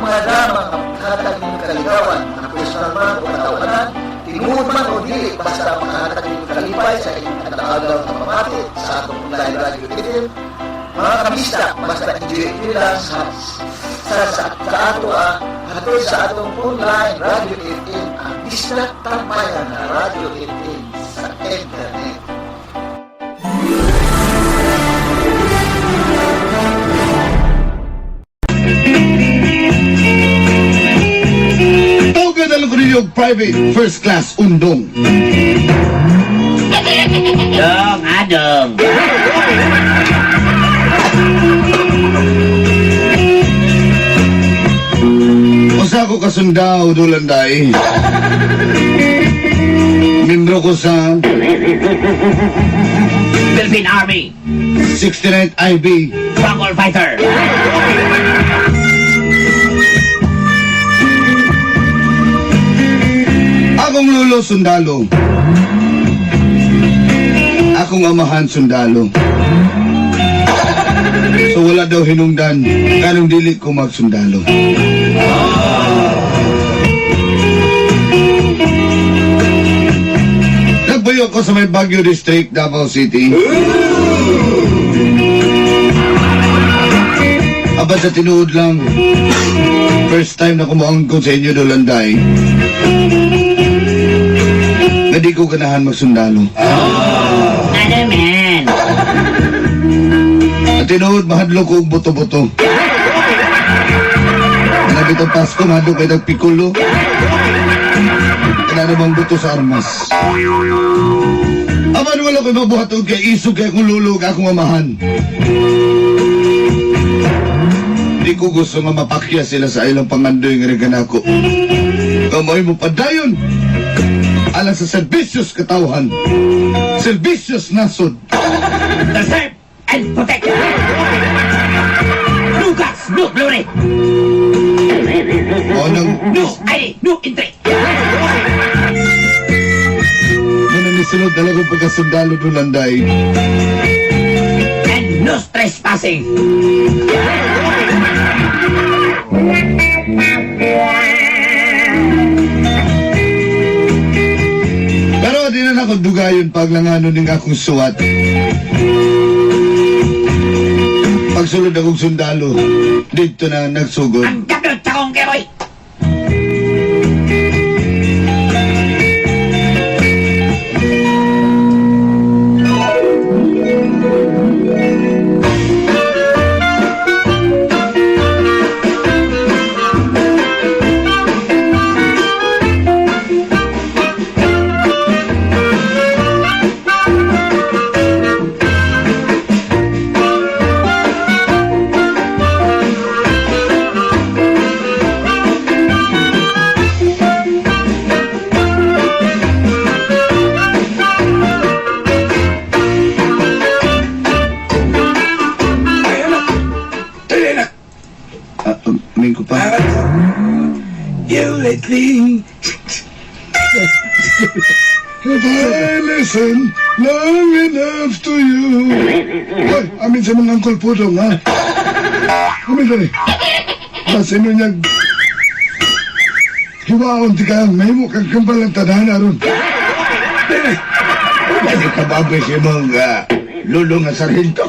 Mga drama nga makahatag ninyong kaligawan, mga personal man o katawanan, tinuod man o dili, basta makahatag ninyong kalipay sa inyong adlaw nga pamati sa atong online radio FM. Mga kabisdak, basta enjoy enjoy lang sa ato hatod sa atong online radio FM, ang Bisdak Tambayan na Radio FM sa internet. Tawag na lang ko ninyo private first class undong. Dong, adong. Usa ko kasundao dulanday. Membro ko sa Philippine Army. 69th IB. Bangol Fighter. Akong lolo sundalo. Akong amahan sundalo. So wala daw hinungdan kanong dili ko magsundalo. Nagbuyo ko sa may Baguio District, Davao City. Aba sa tinuod lang, first time na kumuangkon sa inyo Dolanday. Nga di ko ganahan magsundalo. Ano man? At tinuod, mahadlok ko og buto-buto. Malapit ang Pasko, mahadlok kayo nagpikulo. Kaya namang buto sa armas. Aman wala ko'y mabuhat og kay isog kay akong lulo ug akong amahan. Di ko gusto nga mapakya sila sa ilang pangandoy nga reganako. Kamoy mo padayon alang sa serbisyos katawhan. Serbisyos nasod. To serve and protect. No guts, no glory. O nang No ID, no entry. Muna ni sunod talagang pagkasundalo dulanday. And no trespassing. Pero di na nako dugayon paglanganon ning akong suwat. Pagsulod akong sundalo, dito na nagsugod. Kapit sa kong keroy. Amin ko pa. You lately. If I listen long enough to you. Hoy, amin sa mga Uncle Pudong, ha? Amin dali. Basta ino niyang hiwaon ti kang mahimo kang kambalang tadhana ron. Pwede ka ba sa imong lulo nga sarhento?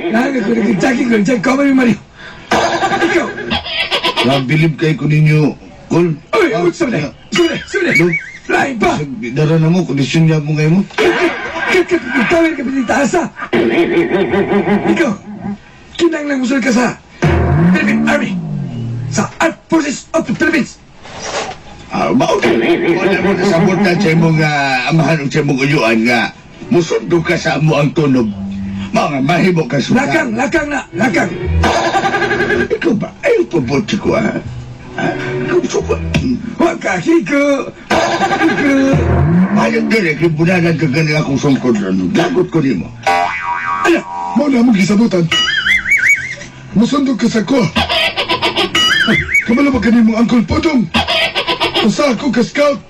Nanga ko nag-jogging ko dyan, cover ni Mario. Ikaw. Nabilib kay ko ninyo, Kol. Uy, sumli, sumli, sumli. Lain pa. Dara na mo, kondisyon niya mo ngayon mo. Tawin ka pinitaasa. Ikaw, kinanglang musul ka sa Philippine Army. Sa Armed Forces of the Philippines. Ah, mao. Wala mo nasabutan sa imong amahan ug sa imong uyuan nga musundo ka sa amo ang tunog. Mao nga mahimo ka suka. Lakang, lakang na, lakang. Ikaw ba? Ay, pabuti ko ha. Ikaw suko. Huwag ka, hiko. Hiko. Bayot din eh, kibunanan ka ganun akong sungkod ron. Lagot ko nimo. Ala, mao na mong gisabutan. Musundog ka sa ko. Kabalo ba kanimong Uncle Pudong? Usa ako ka scout.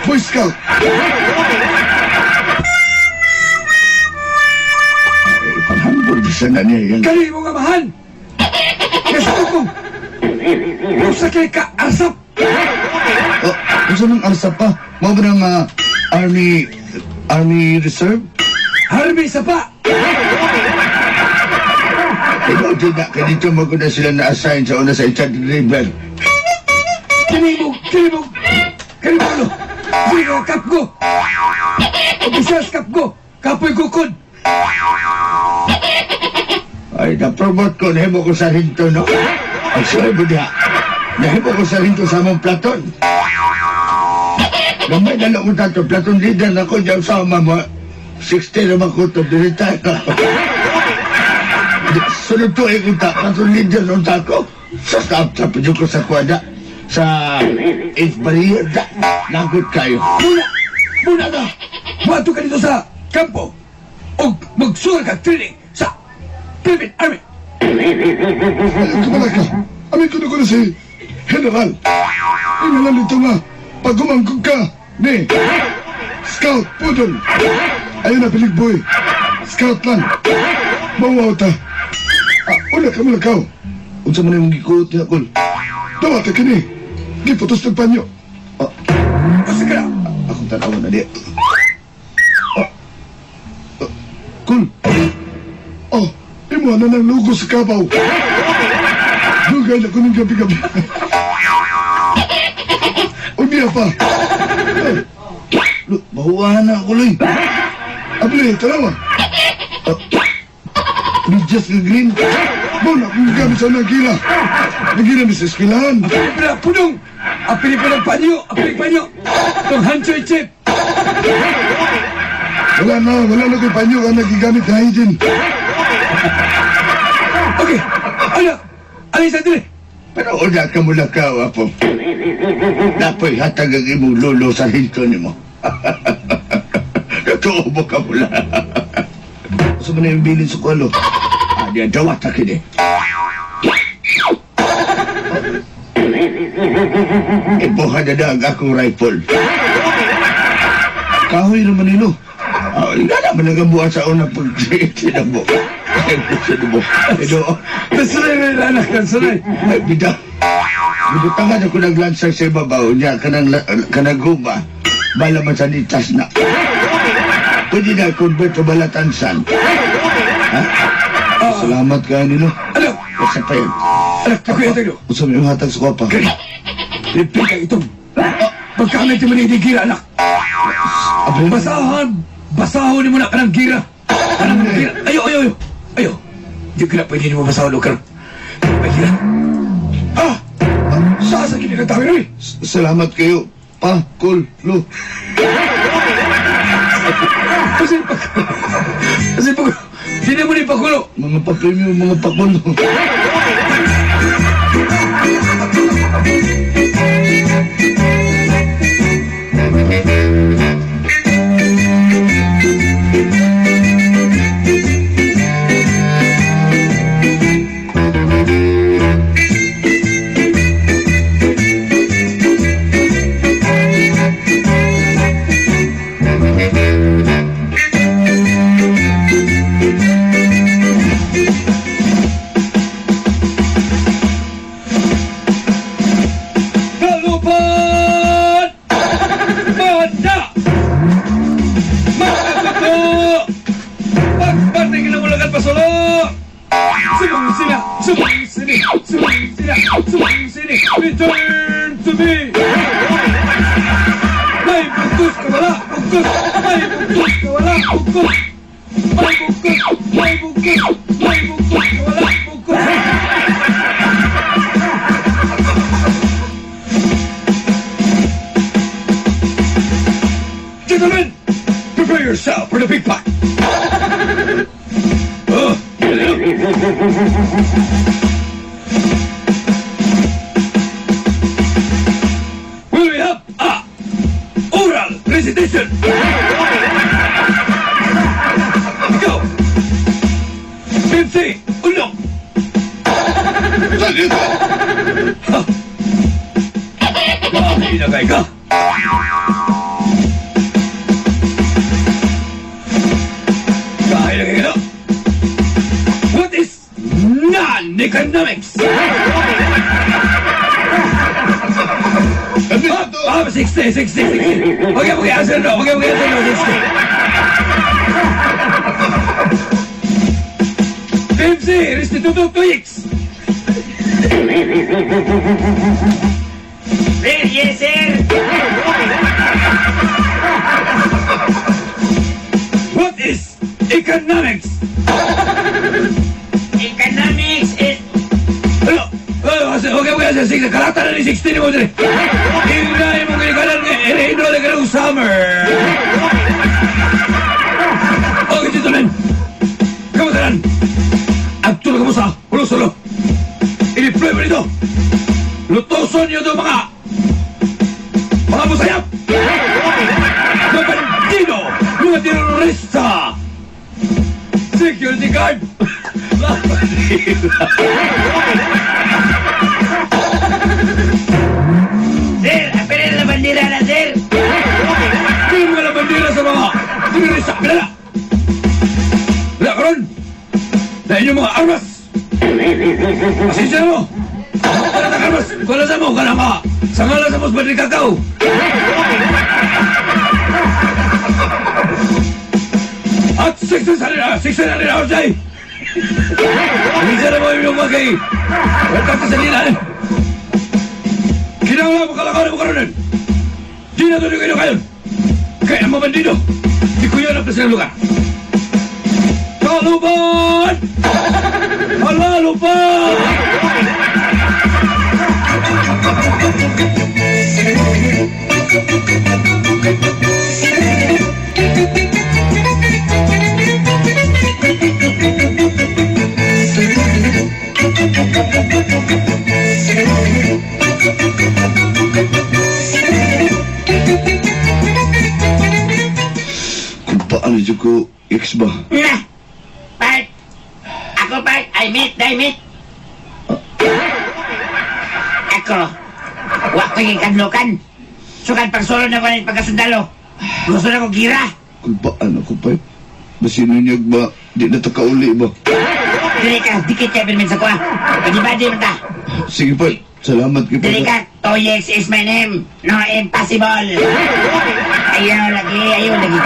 Boy Scout. Tungkol sa na niya yan. Kani mo nga mahan! Nasa ko! Usa kay ka arsap! Oh, unsa nang arsa pa? Mao ba nang Army Reserve? Army sapa! Ikaw din na, kaya dito mo ko na sila na-assign sa una sa Enchanted River. Kani mo, kani mo, kani mo ano? Kani mo, kap ko! Officials kap ko! Kapoy kukod! Ay, na-promote ko, nahimo ko sa rinto, no? Ay, sorry mo diha. Nahimo ko sa rinto sa among platon. Gamay na lang ko tato, platon leader na ko, diyan sa ama mo. 60 naman ko to, retire na ako. Sunod to, eh, kung ta, platon leader nung tako. Sa staff, sa pidyo ko sa kwada, sa eighth barrier, da, lagot kayo. Muna! Muna na! Buhato ka dito sa kampo! O magsugal ka training sa Philippine Army! Kamalaka, amin ko na ko na si General. Ingalan nito nga, pag umangkog ka, ni Scout Pudol. Ayun na, pilig boy. Scout lang. Mawaw ta. Ah, una ka malakaw. Unsa man imong gikuot niya, Kol? Dawa ta kini. Giputos ng panyo. Ah, Basta ka na! Akong tanaw na di. Ah, ah, Kol. Oh, imo na ng lugo sa kabaw. Dugay na kuning gabi-gabi. Unya pa. Bahuwahan na ako, Loy. Abli, tanawa. Ah, medyas nga green. Mo na akong gamit sa nagila. Nagila mi sa eskwelahan. Apili pa na punong! Apili pa ng panyo! Apili panyo! Itong hanchoy chip! Wala na ko'y panyo ka nagigamit na hygiene. Okay! Anak! Alin sa dili! Pero una ka mula ka, apo. Napoy hatag ang imong lolo sa hinto nimo. Totoo mo ka mula. Sa man yung bilin sa kwalo? Ah, diyan, dawat na kini. Ibuha na na ang akong rifle. Kahoy naman nilo. Ah, nga naman nagabuhat sa unang pag-tinabo. Ay, gusto mo. Ito, Nasunay na anak! Nasunay! ay, bida. Bibutangan ako naglansang sa ibabaw niya, kanang guba. Bala man sa nitas na. Pwede na convert to balatansan. Ha? Salamat ka nilo. Ano? Basta pa yun. Anak, ako yung tayo! Unsa may hatag sa kwapa? Repeat ang itong! Pagkamit mo ni gira, anak! Basahan! Basahon mo na kanang gira! Kanang gira! Ayo, ayo, ayo! Ayo! Di ka na pwede mo basahon o karon. Ay, gira! Ah! Saan sa kinakatawi rin? Salamat kayo. Pa, kul, lo. Kasi pag... Kasi pag... Hindi mo ni pakulo! Mga pa-premium, mga pakulo. Kalupad! Manda! Makatuto! Pagpating na mulakan pasulo! Subong sila! Subong sini! Subong sila! Subong sini! Return to me! May bugkos ka wala! Bugkos! May bugkos ka wala! Bugkos! May bugkos! May bugkos! May bugkos ka wala! Bugkos! Gentlemen, prepare yourself for the big fight. Oh, Will we have a oral recitation? Go! 50, uno! Ha! Grabe na kay ka! Kaya na kayo! economics? Ah, 60, 60, 60. Okay, answer no. Okay, answer no, 60. PMC, Restituto Tuyix. Sir, yes, sir! What is economics? Economics is... Ano? Oh, okay, answer 60. Karata na ni 60 ni mo dire. Ingay mo ginikanan nga, irehino na karong summer. Okay, gentlemen. Kamustanan? Agtulog ka mo sa ulo-sulo. I-deploy mo nito. Lutoson niyo ito mga musayap! Mga bandido! Mga terorista! Security guard! Mga bandido! Sir, apelin na bandira na, sir! Kaya mga bandera sa mga terorista! Bilala! Bila karon! Na inyong mga armas! Pasensya na mo! Wala na armas! Wala sa mo! Wala mga! Sa ngala sa mos bandri kakao! At 1600 1600 hours day! Pasensya na mo inyong mga kay! Welcome sa nila! Kinahanglan mo kalakaw na mo karoon! Di na tuloy kayo kayon! Kaya ang mga bandido, di ko yan ang sa lugar. Kaluban! Halaluban! Kung paano dyan ko, ex ba? Na! Part! Ako, part! I meet, I meet! Ako, wa ko yung kadlukan. Sukan pagsulod na ko ng pagkasundalo. Gusto na ko gira. Kung paano ko pa? Basin niya ba? Di na ta kauli ba? Dili ka, dikit ka pirmin sa kuha. Pag-ibadi mo ta. Sige pa, salamat kay Dili pa. ka, Toyex is my name. No, impossible. Ayaw lagi, ayaw lagi.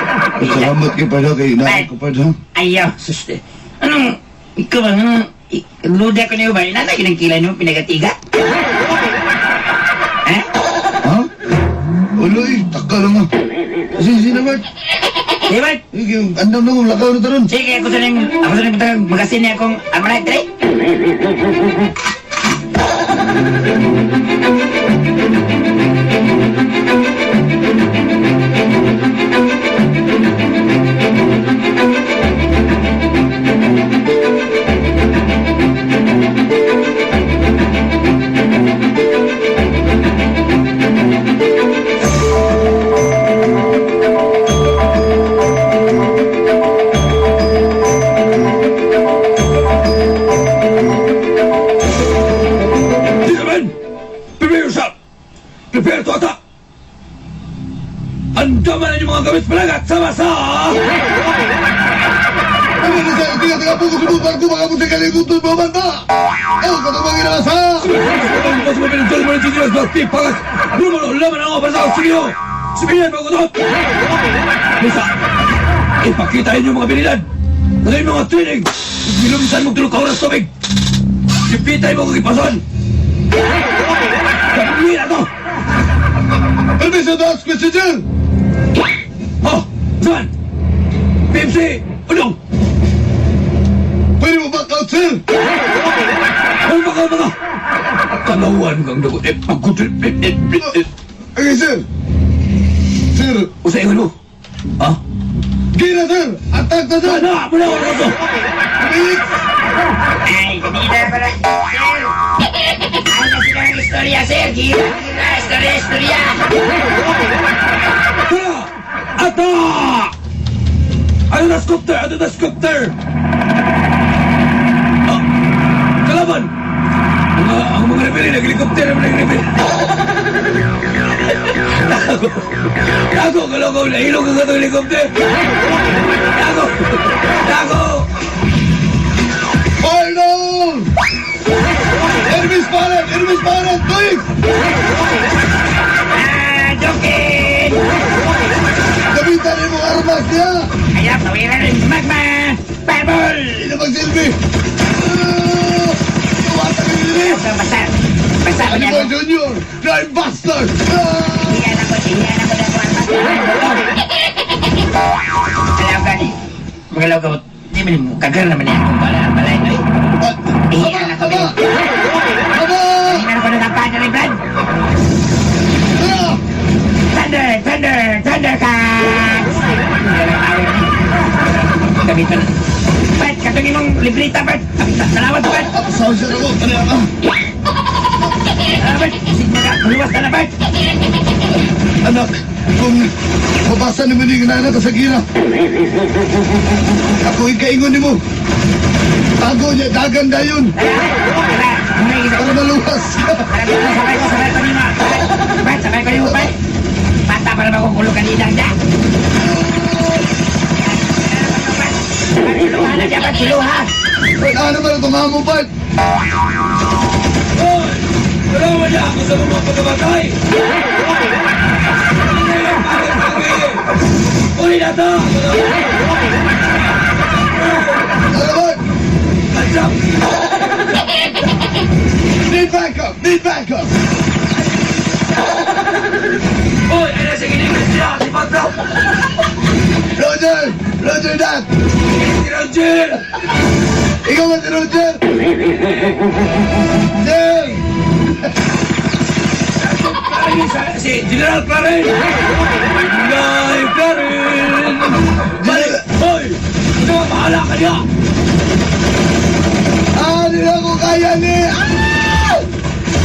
Salamat kay pa kay inaan ko pa ha. Ayaw, sus. Anong, ikaw ba, anong, luda ko niyo ba? Inanay ng kilay niyo, pinagatiga? Ha? Uloy, taka lang ah. Sige, sige na Bart. Di ba? Sige, andam na kong lakaw na taron. Sige, ako sa nang butang magasin niya akong amaray, try. Gentlemen, prepare yourself! Prepare to attack! Andaman na inyong mga gamit palagat sama sa... Ano na sa tiga tiga po ko sa barko baka mo kalimutan mo man ba? Oh, katong mga ginasa. Bisa, ipakita inyo mga bilidad. Ano yung mga training? Gilumisan mong tulog ka oras tubig. Ipitay mo kong ipason. Gamitin na to! Permiso to ask question, sir! Oh, saan? PMC, unong! Pwede mo back out, sir! Ano ba ka mga? Kalawan kang dagot. Eh, pagkutrip. Eh, eh, eh, eh. Okay, sir! Sir! Usa ingon mo? Ha? Gira, sir! Attack na, sir! Ano? Muna ako to! Ay, kanina pala. Sir! Ano sila ang istorya, sir? Gira, gira, istorya, istorya! Tara! Ata! Ano na scooter? Ano na scooter? Ah, kalaban! Ang mga rebele, nag-helicopter, ang mga rebele. Tago! Tago! Kaloko! Nahilog ang atong helicopter! Tago! Tago! Fire down! Miss Parent, tuig! Ah, Jokin! Gamitan ni mong armas niya! Ayaw, tawiran rin magma! Fireball! Hindi na magsilbi! Ah! Tuwatan ka nila! Basta, basta Ano ba, Junior? Crime Buster! Ah! Iyan ako, iyan ako na Alaw ka ni. Magalaw ka mo. Di man mo kagar naman yan kung pala ang balay. Iyan ako ni. Aba! Iyan ako na kampanya ni Brad. Thunder! Thunder! Thundercats! Gamitan na. Bert, katong imong librita, Bert. Salamat, Bert. Sorry, sir ako. Ano yan? Ah, Bert, sige ka. Luwas ka na, Bert. Anak, kung mabasa ni mo ni nga anak sa gira, ako ikaingon ni mo. Tago niya, dagan dayon. Para maluwas ka. Sabay ko, sabay ko nimo. Bert, sabay ko nimo, Bert. Bata para makukulo kanina niya. Suluha na siya, Bert, suluha. Ano ba ito, mamo, Bart? Hoy! Dalawa niya ako sa mga pagkamatay! Uli na to! Ano, Bart? Need backup! Need backup! Hoy! Ay, nasa ginigas niya! Si Pablo! Roger! Roger that! Si Roger! Ikaw ba si Roger? Roger! Clarin, si General Clarin! General Clarin! Balik! Hoy! Ito, bahala ka niya! Ah, di na ako kaya ni! Ah!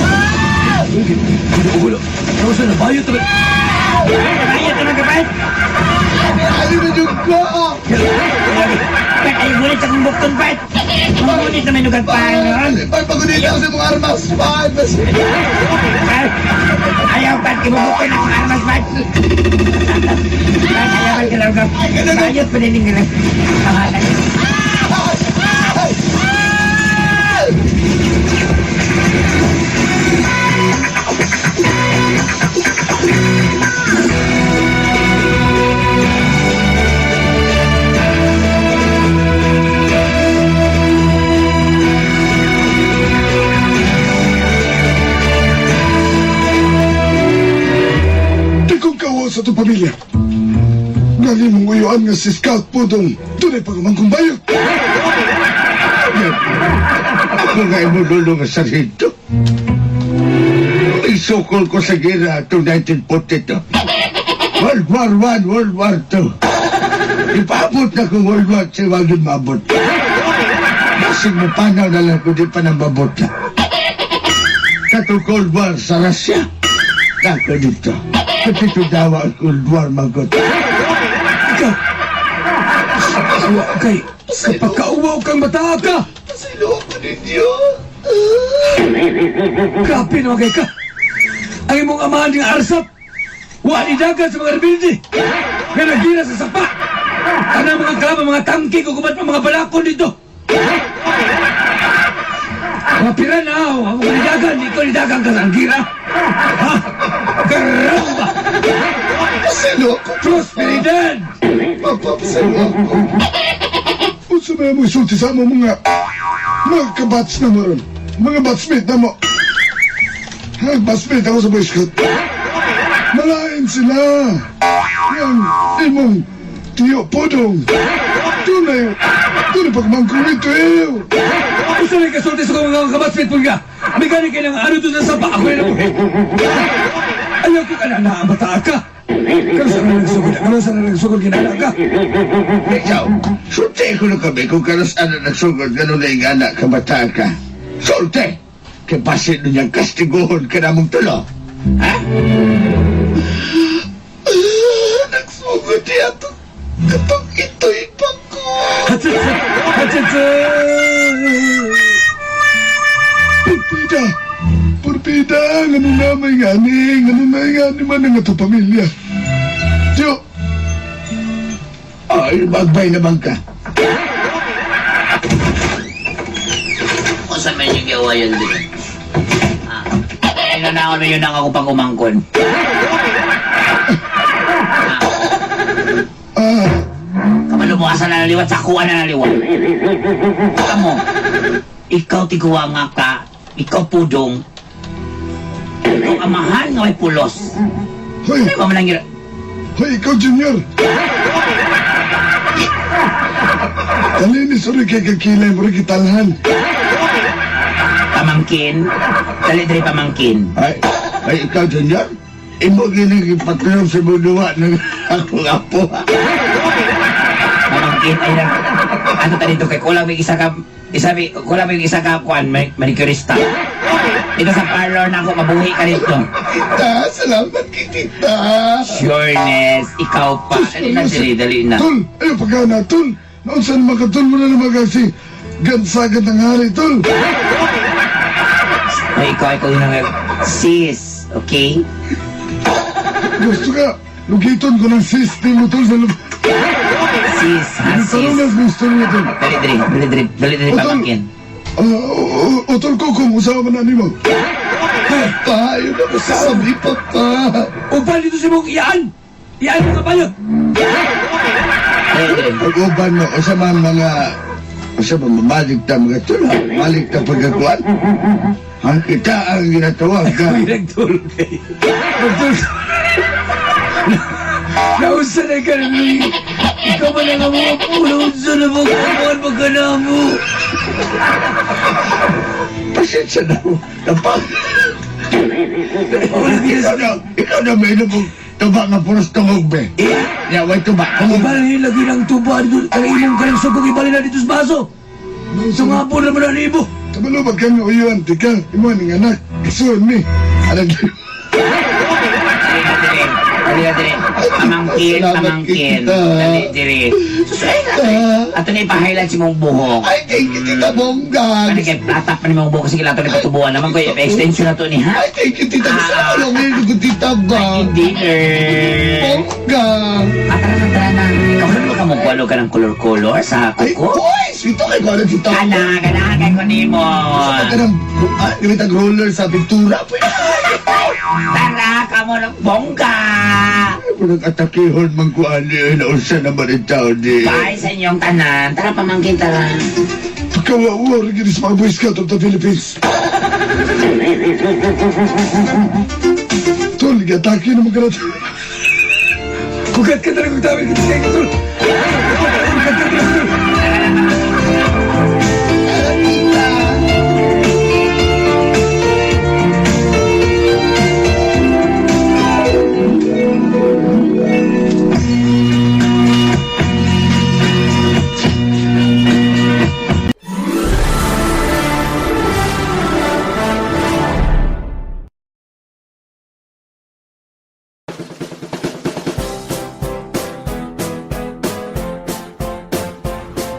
Ah! Gulo, gulo. Rosa, nabayo to. Nabayo to mga Bert. Ano na yung ko? Bert, ay gulit akong bukton, Bert. Magulit na may nugang pa. Bart, pagunit ako sa mong armas! Bart! Bert, ayaw, Bert, kimubukton akong armas, Bert. Bert, ayaw, Bert, kailangan ka. Bayot pa din yung pangalan. Dagkong kawa sa itong pamilya. Galing mong uyuan nga si Scout Pudong. Tunay pa kamang kumbayot. Ako nga imong lolo nga sarhento. Isukol ko sa gira itong 1942. World War I, World War II. Ipaabot na kung World War III, wag yun maabot. Basig mo panaw na lang kung di pa nang mabot na. Katong Cold War sa Russia. Nako dito. Kapito dawa ang Cold War magot. Ikaw! Awa kay! Kapag kauwaw kang bata ka! Pasilo ko ninyo. Grabe naman kay ka! Ang imong amahan nga arsap! Wa ni dagan sa mga rebelde! Nga nagira sa sapa! Tanang mga kalaba, mga tangke, kukubat pa mga balakon dito! Mga pirana, ang mga nidagan, ikaw nidagan ka sa anggira! Ha? Karamba! Pasilo ko. Prosperidad! Papa, pasilo ako. Unsa may mo isulti sa amo mga mga kabats na mo ron. Mga batchmate na mo. Ha, batchmate ako sa Boy Scout. Malain sila. Yang imong tiyo Pudong. Tunay, tunay pagmangkong ito eh. Gusto rin kasulti sa mga kabatchmate po nga. May gani kayo ng ano doon sa sapa. Ako rin ako. Ayaw ko ka na na bata ka. Karon sa nagsugod, karon sa nagsugod kinala ka. Ikaw, sulti ko na kami kung karos ano nagsugod ganun na yung anak kabataan ka. Sulti! Kay basin nun niyang kastiguhon ka na mong tulo. Ha? Ah, Nagsugod niya ito. Katong ito'y pa ko. Purpida! Purpida! Ngano na may ngani? Ngano na ngani man ang ato pamilya? Tiyo! Ay, magbay naman ka. Kung sa medyo gawa yun din. Ah. Ginanaon na yun ang akong pag-umangkon. Kabalo mo, asa na naliwat, sa kuha na naliwat. Kamo, ikaw tiguwa nga ka, ikaw pudong, ikaw amahan nga may pulos. Hoy! Ano ba man ang Hoy, ikaw, Junior! Kalinis, uri kay kakilay mo rin kitalhan. Pamangkin? Dali dali pamangkin. Ay, ay ikaw, Junior? Imo gini ipatulong sa buduwa ng akong apo. Pamangkin ay nang ano ta dito kay kulang may isa ka isa may kulang may isa ka kuan may manicurista. Ito sa parlor na ako mabuhi ka dito. Tita, salamat kay tita. Sureness, ikaw pa. Dali na dali, dali na. Tol, ayo pagkana, tol. Noon saan naman ka, tol, mo na naman kasi gansagat ang hari, tol. Ay, ikaw ikaw yung nang sis, okay? Gusto ka, lugiton ko ng sis ni mo, tol. Sa lub- Sis, ha, Ano sis. na gusto mo, tol? Dali dali, dali dali, dali dali Utol. pamangkin. Ah, utol ko kung usawa man na nimo. Papa, yun ako sabi, papa. Uban dito si mong iyaan! Iyaan mo kabayot! Dali dali. Pag-uban mo, usa man mga usa man mabalik ta mga tol, ha? Balik ta pagkakuan. Ha? Kita ang ginatawag ka. Uy, nagtulog kayo. Nagtulog. Nausa na ka rin. Ikaw man ang mga po. Nausa na mo. Kamuan mo ka na mo. Pasensya na mo. Napag... Ikaw na may mong tuba nga puros tungog be. Ya, way tuba. Tungog. Ibalhin lagi ng tuba dito. Ang imong ka ng sugong ibalhin na dito sa baso. Sungapon naman ang ibo. Kabalo ba kang uyuan, tika? Imo ning anak, kasuon mi. Alag. Dali na dali. Dali na dali. Pamangkin, Salamat, pamangkin. tita. Dali dali. Ato na ipa-highlight si mong buhok. Ay, thank you, Tita Bongga. Ano kay plata pa ni mong buhok kasi kailangan ito patubuan naman ko i-extension na to ni ha. Ay, thank you, Tita. Gusto ko lang ngayon ko, Tita ba? Dinner. Bongga. Ah, tara na, tara na. Ikaw na ka mo kuwalo ka ng color-color sa Ay, kuko? boy! Sweet kay ko Tita. Kana, kana, kay ko nimo. Gusto ka ng, gamit ang roller sa pintura. Pwede. Tara, kamo ng bongga. Nag-atakihon man ko ani ay nausa naman ang tao di. Bye sa inyong tanan. Tara, pamangkin, tara. Pagkawawa rin sa mga Boy Scout of the Philippines. Tol, gatake naman ka na tol. Kugat ka talagang dami kita sa tol. Kugat ka talagang tol.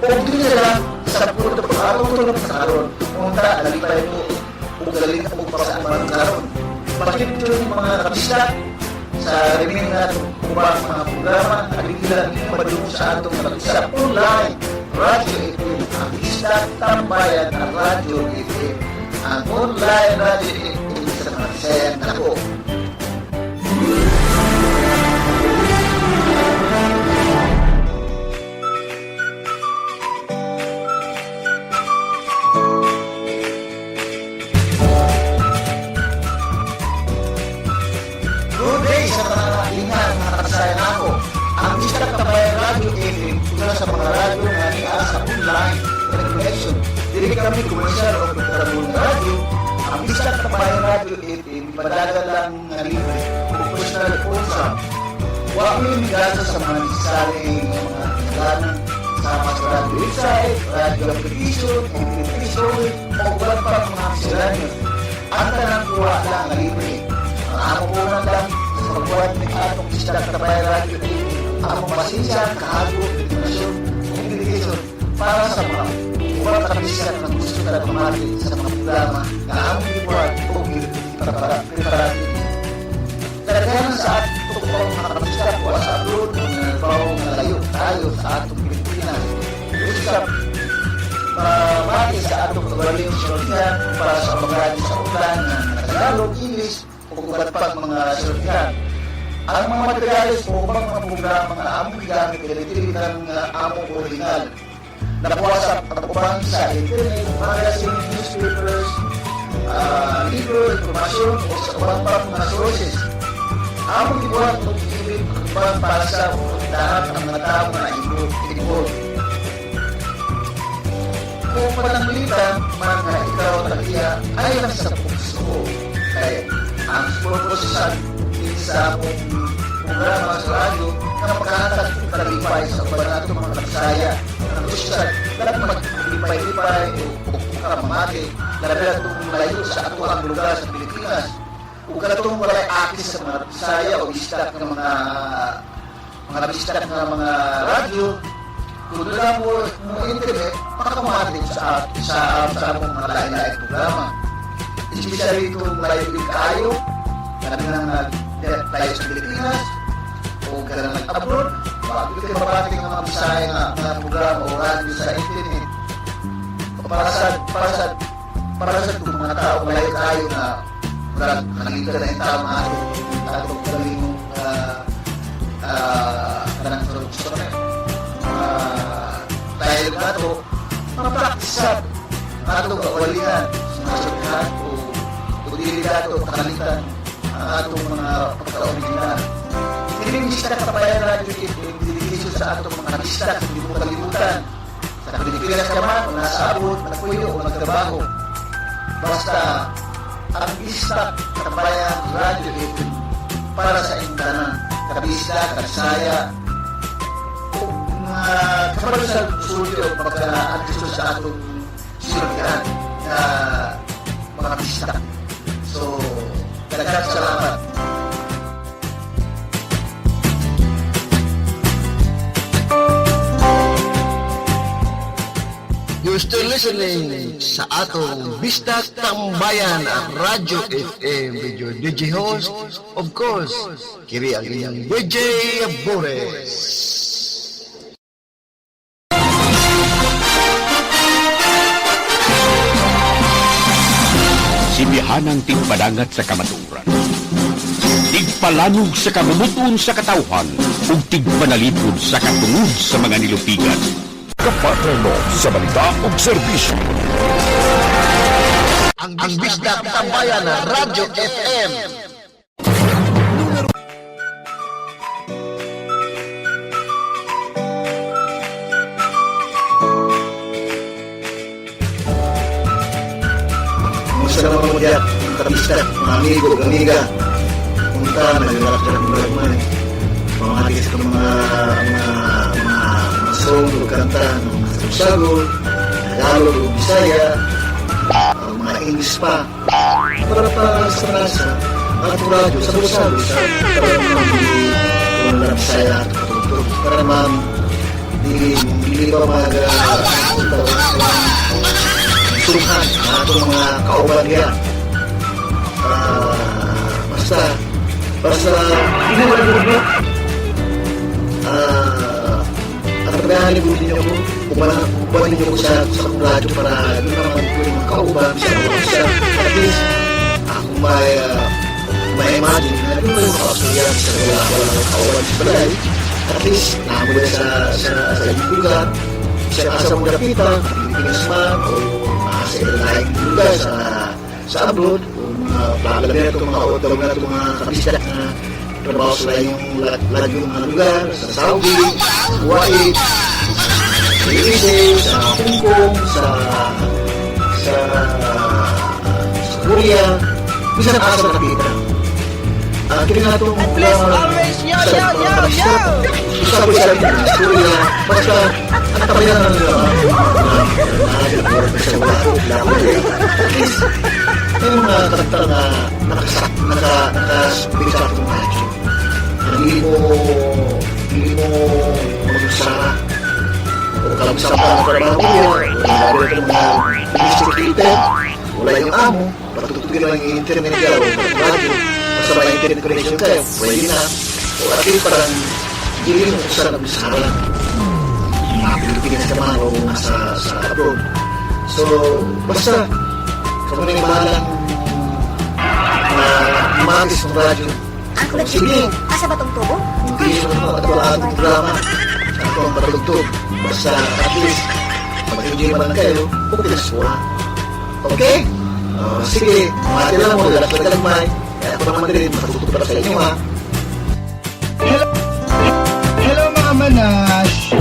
Ug dili lang sa punto pag-atong tulong sa karon, unta nalipay mo ug galing og pasaan karon. Pakiptun mga kabisla sa remaining natong ubang mga programa at lang padung sa atong kabisla online Radyo FM ang Isla Tambayan at Radyo FM ang online Radyo FM sa mga Bisayan nako. Good day sa mga lingan, mga kabisayan ako. Ang Isla Tambayan Radyo FM usa sa mga radyo nga niya sa online connection. Dili kami komersyal o programong radyo. Ang Isla Tambayan Radyo FM padagan lang nga libre ug personal usap. Wa mi migasa sa mga nisali nga mga kinahanglan sama sa radyo website, radyo application, MP3 story, o uban pa mga miscellaneous. Ang tanang kuha lang nga libre. Ang amo po lang sa pagbuhat ng atong Isla Tambayan Radyo TV, among pasensya, kahago, determinasyon, ug dedication para sa mga ubang kabisya na gusto na pamati sa mga programa na among gibuhat o preparati. Kadaghanan sa atong mga kabisya kuha sa abroad o nagbaw nga layo tayo sa atong Pilipinas. Usap Mamati sa atong kagaling sultihan para sa mga radyo sa online nga Tagalog, English o uban pang mga sultihan. Ang mga materyales o ubang mga programa nga among gigamit dili ng among original. Nakuha sa pagkupang sa internet, magazine, newspapers, libro, impormasyon o sa ubang pang mga sources. Among gibuhat og giibig pagkupang para sa lahat ng mga tao na involved. Kung pananglitan man nga ikaw tag-iya ay lang sa pugsuo. Kay ang purpose sa sa among programa sa radyo nga makahatag og kalipay sa uban nato mga Kabisaya nga gusto sa maglipay-lipay o kamamati, labi na itong layo sa ato ang lugar sa Pilipinas ug katong walay akis sa mga Bisaya o bistak ng mga bistak ng mga radyo. Kung doon lang mo internet, makakamati sa among mga lain-lain programa, especially itong layo din kaayo, labi na nga layo sa Pilipinas o kanang nag-abroad, wag kayo mabati ng mga Bisaya nga mga programa o radyo sa internet para sa itong mga tao malayo tayo nga murag nakita na yung tao nga atong kalingong kanang gusto na tayo na to ma-practice sa atong kawalingan sa mga sultihan o dili dato pakalitan ang atong mga pagka-original. Kining Bistak Tambayan Radyo FM dedication sa atong mga bistak sa hindi mo kalimutan. Sa Pilipinas ka man, o nasa abroad, nagpuyo o nagtrabaho. Basta, ang Bistak Tambayan Radyo FM para sa inyong tanan, kabisdak, kabisaya, o mga kabalo sa sulti o pagka-antiso sa atong sultihan na mga bistak. So, daghang salamat. You're still listening sa atong Bistak Tambayan Radyo FM with your DJ host, of course, kiri ang inyong DJ Bores. Simihanang tigpadangat sa kamatuoran. Tigpalanog sa kabubut-on sa katawhan ug tigpanalipod sa katungod sa mga nilupigan. Kapartner mo sa balita ug serbisyo. Ang Bistak Tambayan Radyo FM. Kumusta naman mo diyan, mga kabistak, mga amigo, ug amiga? Punta, nag-relax na mga gagmay. Pamati sa mga song o kanta ng mga Sabsagol, Tagalog o Bisaya, o mga English pa. Para pa sa nasa, atong radyo, sa Sabsagol, sa para naman dili kung Bisaya at katugtog. Para naman dili pa mag sunghan ang atong mga kauban diya. Basta hindi mo na ang pagdahali ko ninyo ko, uban ninyo ko sa akong radyo para doon naman ko yung mga kauban sa mga sa at least ako may imagine na doon yung mga Australian sa wala wala kauban sa balay, at least naamo sa inyong lugar, sa asa mo dapita, Pilipinas man o sa ilang lugar sa abroad o mga labi na itong mga OFW na itong mga kabisdak na trabaho sa layong lagyong mga lugar, sa Saudi, sa Kuwait, sa USA, sa Hong Kong, sa Korea, bisan asa napita. Kini nga itong And please always yo yo yo yo! Sa sa Korea, basta ang tabayan ng at least may mga kanta na nakaspik sa atong radyo. Na hindi mo magsara o kalabsa pa ang trabaho niya, o lalo na itong mga restricted, wala yung amo, patutugin lang yung internet niya o radyo, basta may internet connection kayo, pwede na. O at least parang hindi mo sa nagsara. Mga Pilipinas ka man o nasa sa abroad. So, basta, kamo na yung bahalang mati sa radyo. Ang Sige, Asa ba tong tubo? hindi mo ato ang atong programa, ato ang patugtog. Basta, at least, mag-enjoy man lang kayo, okay na sa. Okay? Oh, sige, mati lang mo, relax lang kalagmay. Kaya ako naman din, matutugtog para sa inyo ha. Hello mga manash!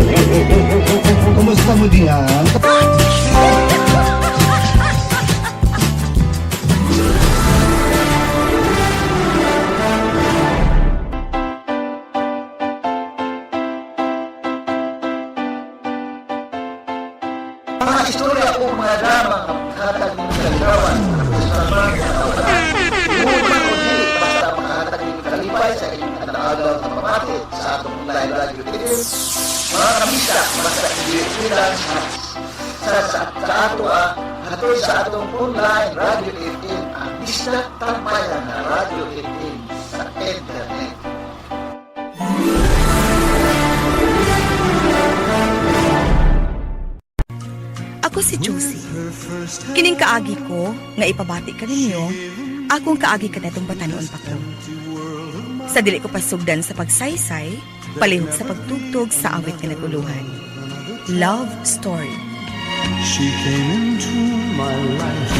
Kumusta mo diha? Mga istorya o mga drama nga makahatag ninyo kaligawan, sa mga katawanan, tungod man o dili, basta makahatag ninyo kalipay sa inyong adlaw nga pamati sa atong online radio TV. Mga kamisa, basta enjoy lang sa ato hatoy sa atong online radio FM, ang Bisdak Tambayan na Radio FM sa internet. Ako si Josie. Kining kaagi ko nga ipabati ka ninyo, akong kaagi kanatong batanoon pa ko. Sa dili ko pasugdan sa pagsaysay, palihog sa pagtugtog sa awit nga naguluhan. Love Story. She came into my life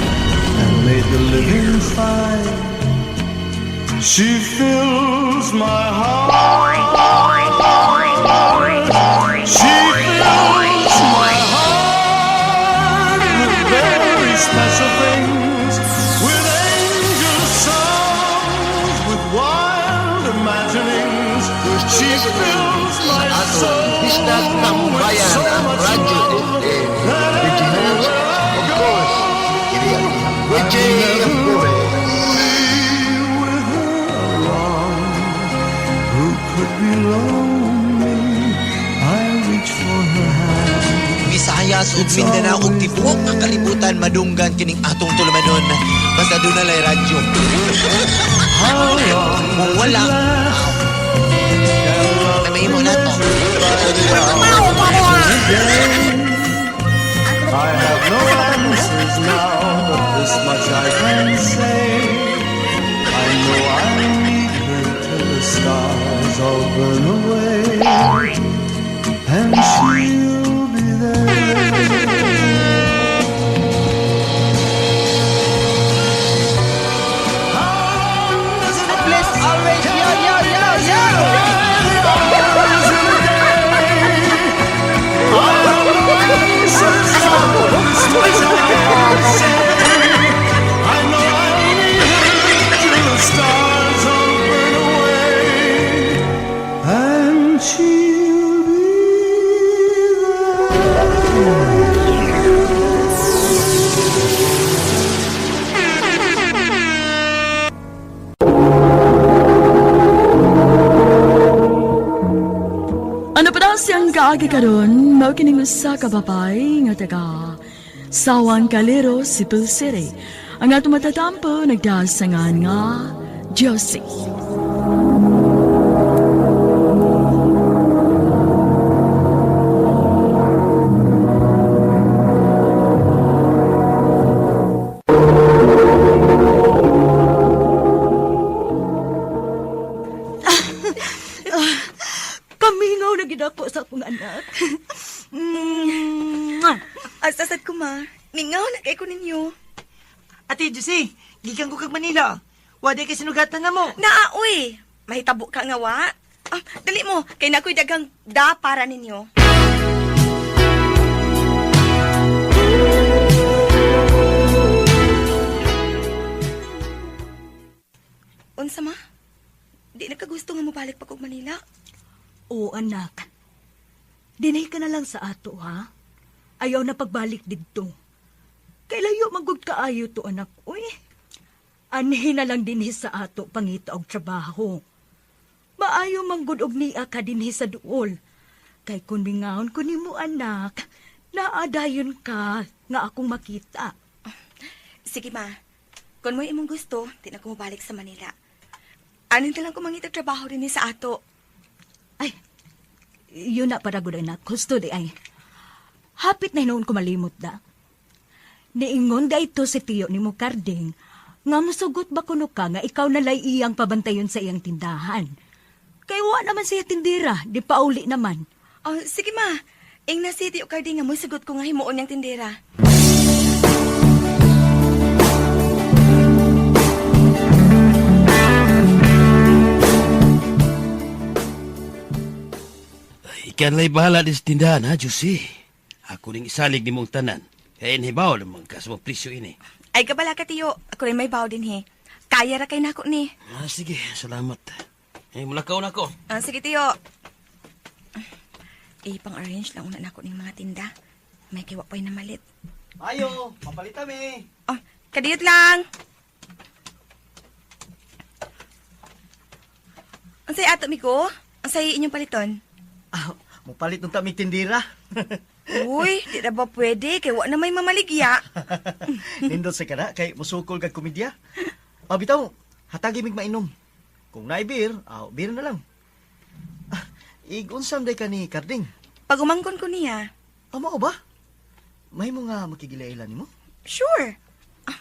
and made the living fine. She fills my heart. She fills my heart with very special things, with angel songs, with wild imaginings. She fills my soul Bisdak with Tambayan so ang much Radyo love. FM. DJ host, of course, kini ang DJ Boris. Who could be lonely? I reach for her hand. Visayas ug Mindanao ug tibuok nga kalibutan madunggan kining atong tulumanon basta doon na radyo. Kung wala, may mahimo na to. I have no answers now, but this much I can say. I know I'll need her till the stars all burn away, and she'll be there. Bless always, yo, yo, yo, yo! I know I'll need her till the stars all burn away, and she'll be Ano pa daw siyang kaagi karon, mao kining usa ka babae nga taga Sawang Calero, Cebu City. Ang atong matatampo nagdasangan nga Josie. Kamingaw na gid ako sa akong anak. Mwah! Asasad ko ma, mingaw na kay ko ninyo. Ate Josie, gikan ko kag Manila. Wala kay sinugatan na mo. Naa, uy! Mahitabo ka nga wa. Ah, dali mo, kay nakoy daghang da para ninyo. Unsa ma? Di na ka gusto nga mobalik pa kog Manila. Oo, anak. Dinay ka na lang sa ato, ha? Ayaw na pagbalik didto. Kay layo magud kaayo to, anak. Uy, anhi na lang dinhi sa ato pangita og trabaho. Maayo manggod og niya ka dinhi sa duol. Kay kun mingahon ko nimo anak, naadayon ka nga akong makita. Sige ma, kung mo'y imong gusto, di na ko mobalik sa Manila. Anin na lang ko mangita trabaho dinhi sa ato. Yun na para gud anak, gusto di ay. Hapit na hinuon ko malimot da. Niingon da ito si tiyo ni mo Karding, nga musugot ba kuno ka nga ikaw na lay iyang pabantayon sa iyang tindahan. Kay wa naman siya tindira, di pauli naman. Oh, sige ma. Ing na si Tiyo Carding nga musugot ko nga himuon niyang tindera. Ikan lay bahala din sa tindahan, ha, Josie? Ako ning isalig ni mong tanan. Kaya inhibaw lamang ka sa mga presyo ini. Ay kabala ka tiyo, ako rin may baw din he. Kaya ra kay nako ni. Ah, sige, salamat. Eh, mulakaw na ako. Ah, sige tiyo. Ipang-arrange lang una nako ning mga tinda. May kiwa pa'y namalit. Ayo, papalit kami. Oh, kadiyot lang. Unsay ato miko? Unsay inyong paliton? Mupalit nung tamig tindira. Uy, di na ba pwede? Kay wa na may mamaligya. Nindot sa kana kay musukol kag komedya. Ah, bitaw, hatagi mig mainom. Kung naay beer, ah, beer na lang. Ah, ig-unsam day ka ni Karding. Pag umangkon ko niya. Ah, mao ba? May mga makigilailan nimo? Sure. Ah,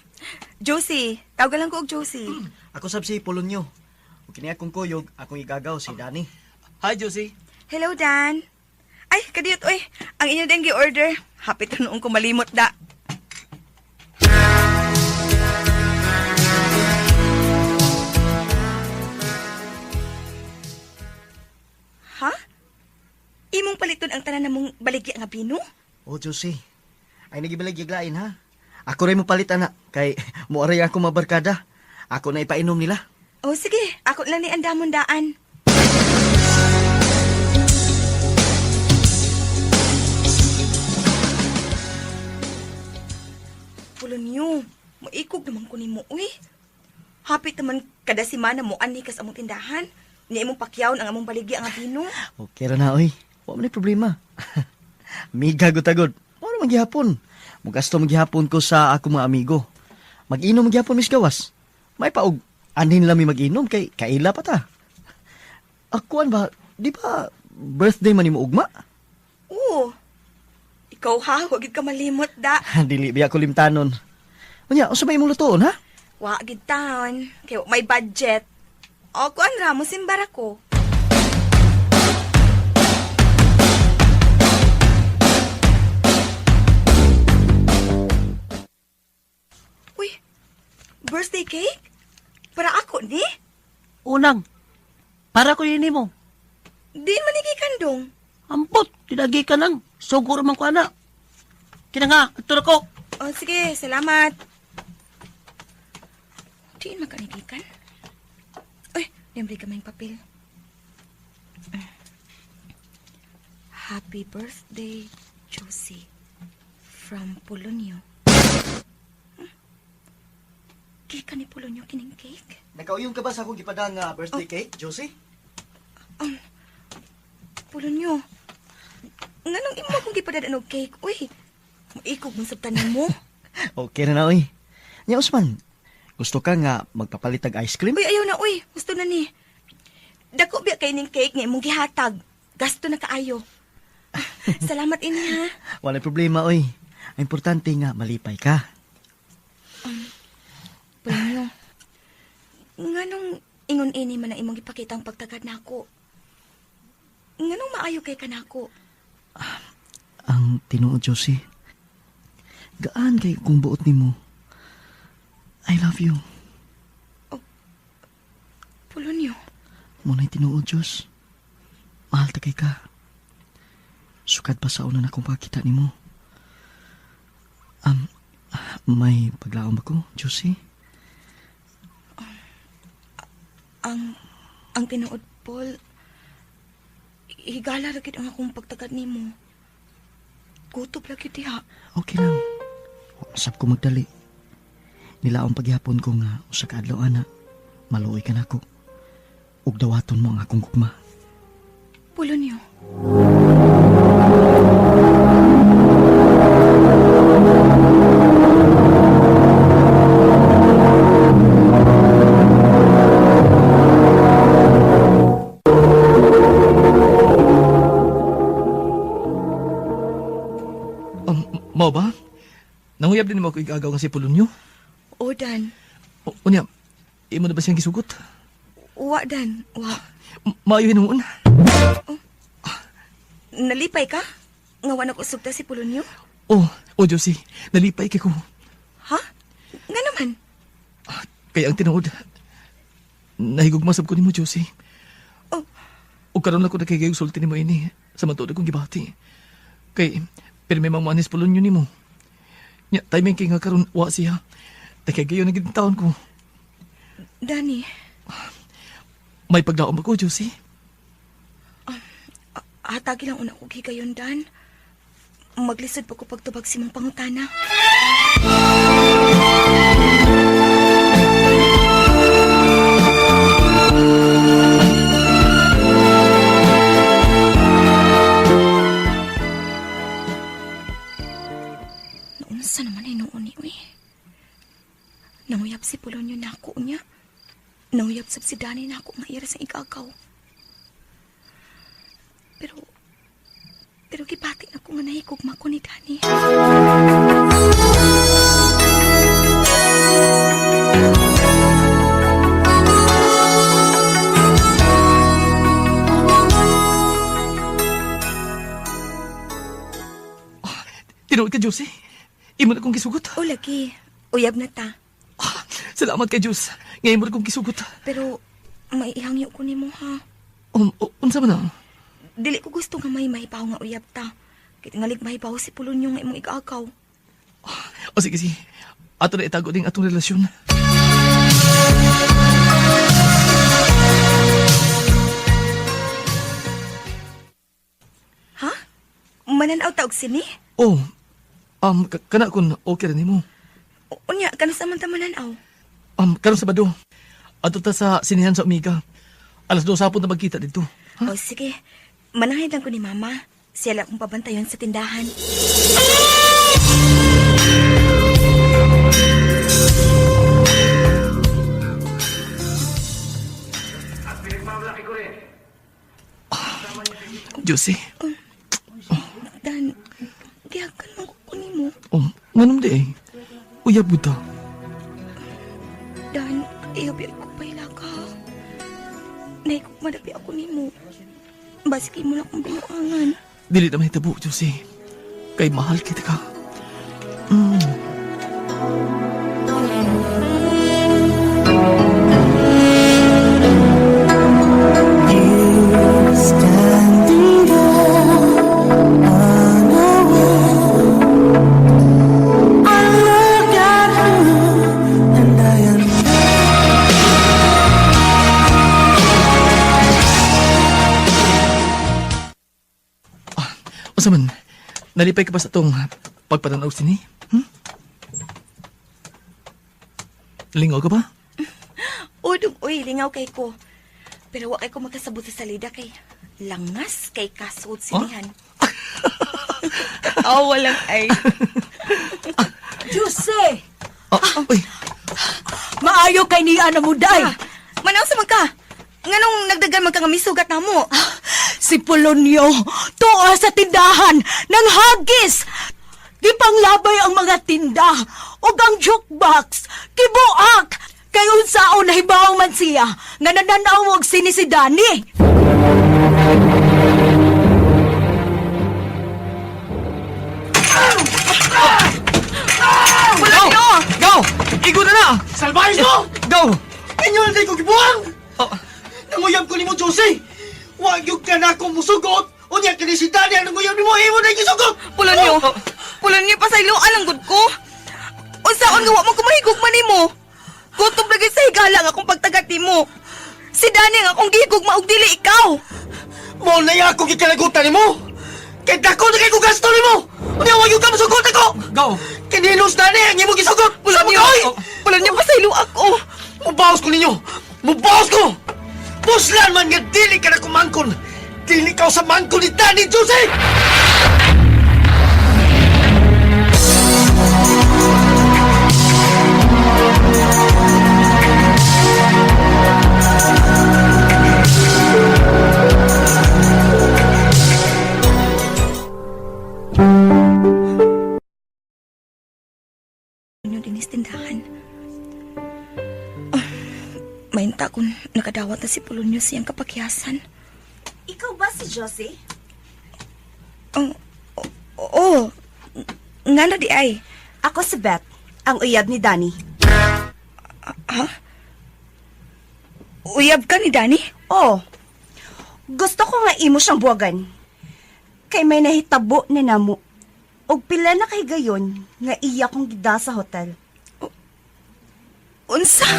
Josie, tawagan lang ko og Josie. Ako sab si Polonyo. Ug kini akong kuyog, akong igagaw si Danny. Hi, Josie. Hello, Dan. Ay, kadiyot, oy. Ang inyo din gi-order. Happy to noong kumalimot da. Ha? Imong paliton ang tanan namong baligya nga bino? Oh, Josie. Ay nagibalig yaglain ha. Ako rin mo palit ana kay muaray ako mabarkada. Ako na ipainom nila. Oh, sige. Ako lang ni andamon daan. Pulo niyo. Maikog naman ko nimo, uy. Hapit naman kada semana mo ani kas among tindahan. Niya imong pakyaon ang among baligya nga bino. Okay ra na oy. Wa man problema. Miga gud-tagod. Mao man gihapon. Mugasto man gihapon ko sa ako mga amigo. Mag-inom man gihapon mis gawas. May paog anhin lang mi mag-inom kay kaila pa ta. Akuan ba, di ba birthday man nimo ugma? Oo. Ikaw ha, wag gid ka malimot da. Dili biya ko limtanon. Unya, unsa may imong lutoon ha? Wa gid taon. Kay wa may budget. O kuan ra mo simbara ko. Uy, birthday cake? Para ako ni? Unang, para ko yun mo. Di man ni kandong. Ampot, tinagi ka nang. Sugo man ko ana. Kina nga, ito na ko. O sige, salamat. Diin makanigikan. Uy, libre ka may papel. Happy birthday, Josie. From Polonyo. Kika ni Polonyo kining cake? Nakauyon ka ba sa akong gipadang nga birthday cake, Josie? Polonyo, nganong imo akong gipadadaan og cake? Uy, maikog man sa tanan mo. Okay ra na oy. Nya Usman, gusto ka nga magpapalit og ice cream? Uy, ayaw na, uy. Gusto na ni. Dako biya kay ning cake nga imong gihatag. Gasto na kaayo. Salamat ini ha. Wala problema oy. Ang importante nga malipay ka. Polonyo, nganong ingon ini man ang imong gipakita ang pagtagad nako? Nganong maayo kay kanako? Ang tinuod, Josie. Gaan kay kung buot nimo. I love you. Polonyo, Muna'y tinuod, Diyos. Mahal ta kay ka. Sukad pa sa una na akong pagkita nimo. May paglaom ba ko, Josie? ang tinuod, Paul, higala ra gid ang akong pagtagad nimo. Gutob ra gyud diha. Okay lang. Sab ko magdali. Nilaong paghihapon ko nga usa ka adlaw ana. Maluoy ka nako. Ug dawaton mo ang akong gugma. Polonyo. Mao ba? Nanguyab din mo ako igagaw nga si Polonyo. O, Dan. O, unya, imo na ba siyang gisugot? Wa, Dan. Wa. Maayo hinuon. Nalipay ka? Nga wa na ko sugta si Polonyo? Oh, oh Josie, nalipay kay ko. Ha? Nga naman. Kaya ang tinuod, nahigugma sab ko nimo, Josie. Oh. O karon lang ko nakigayog sulti nimo ini sa matuod akong gibati. Kay pirmi mang manis Polonyo nimo. Nya timing kay nga karon wa siya. Nakagayon na gid taon ko. Danny, May paglaom ako, Josie. hatagi lang una ko gigayon, Dan. Maglisod pa ko pagtubag si mong pangutana. Naunsa naman ay noon ni uy. Nanguyab si Polonyo nako niya. Nanguyab sab si Danny nako nga ira sa igagaw. Pero gibati na ko nga nahigugma ko ni Danny. Tinuod ka, Josie. Imo na kong gisugot. O lagi, uyab na ta. Salamat kay Diyos. Ngayon mo na kong gisugot. Pero may ihangyo ko nimo ha. Unsa man na? Dili ko gusto nga may mahibaw nga uyab ta. Kay tingalig mahibaw si Polonyo nga imong igagaw. O sige, sige. Ato na itago din atong relasyon. Ha? Mananaw ta og sini? Oh, kana kun okay ra nimo. Unya, kanus man ta mananaw? Karon Sabado. Ato ta sa sinihan sa Omega. 2:00 hapon na magkita dito. O sige, manangit lang ko ni Mama. Siya lang akong pabantayon sa tindahan. Josie. Dan, gihagan man ko nimo. Oh, nganong di eh. Uyab buta. Dan, iyabi ko paila ka. Naikog madapi ako nimo. Basiki mo na akong binuangan. Dili na mahitabo, Josie. Kay mahal kita ka. Standing there unaware, I look at you and I am. Unsa man, nalipay ka ba sa atong pagpananaw sini? Lingaw ka ba? Udong, uy, lingaw kay ko. Pero wa kay ko makasabot sa salida kay langas kay kasud sinihan. Oh, walang ay. Jose! Ah, uy. Maayo kay niya na muday. Manaw sa man ka. Nganong nagdagan man ka nga misugat na mo? Si Polonyo, tuwa sa tindahan ng hagis. Di panglabay ang mga tinda ug ang jukebox, kibuak. Kay unsaon nahibaw man siya nga nananaw og sini si Danny. Go! Go! Igo na na! Salbahe mo! Go! Inyo na ko gibuang! Nanguyab ko nimo, Josie! Wa gyud ka na akong musugot! Unya kini si Danny ang nanguyab nimo, imo na gisugot! Polonyo, Polonyo, pasayloan ang gud ko. Unsaon nga wa man ko mahigugma nimo? Kutob lagi sa higala nga akong pagtagat nimo. Si Danny ang akong gihigugma og dili ikaw. Mao na akong gikalagutan nimo! Kay dako na kay ko gasto nimo! Unya wa gyud ka musugot ako! Go! Kinilos Danny ang imo gisugot! Polonyo, Polonyo, pasaylo ako. Mubaos ko ninyo! Mubaos ko! Puslan man nga dili ka na kumangkon! Dili ka sa mangkon ni Danny, Josie! si Polonyo siyang kapakyasan. Ikaw ba si Josie? Oh, oh, ngano di ay? Ako si Beth, ang uyab ni Danny. Ha? Uyab ka ni Danny? Oo. Gusto ko nga imo siyang buwagan. Kay may nahitabo na namo. Og pila na kay gayon nga iya kong gida sa hotel. Unsa?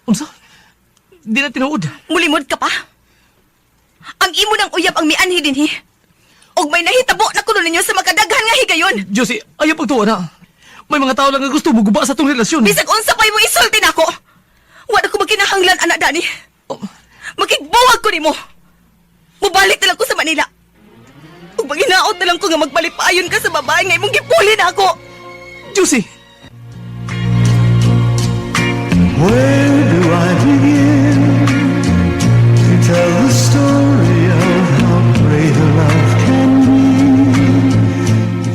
Unsa? Di na tinuod. Mulimod ka pa? Ang imo ng uyab ang mianhi dinhi. Og may nahitabo na kuno ninyo sa makadaghan nga higayon. Josie, ayaw pagtuwa na. May mga tao lang nga gusto muguba sa atong relasyon. Bisag unsa pa imo isulti nako. Wa na ko magkinahanglan ana Dani. Makigbuwag ko nimo. Mubalik na lang ko sa Manila. Ug maginaot na lang ko nga magbalipayon ka sa babae nga imong gipuli na ako. Josie! Where do I begin to tell the story of how great a love can be?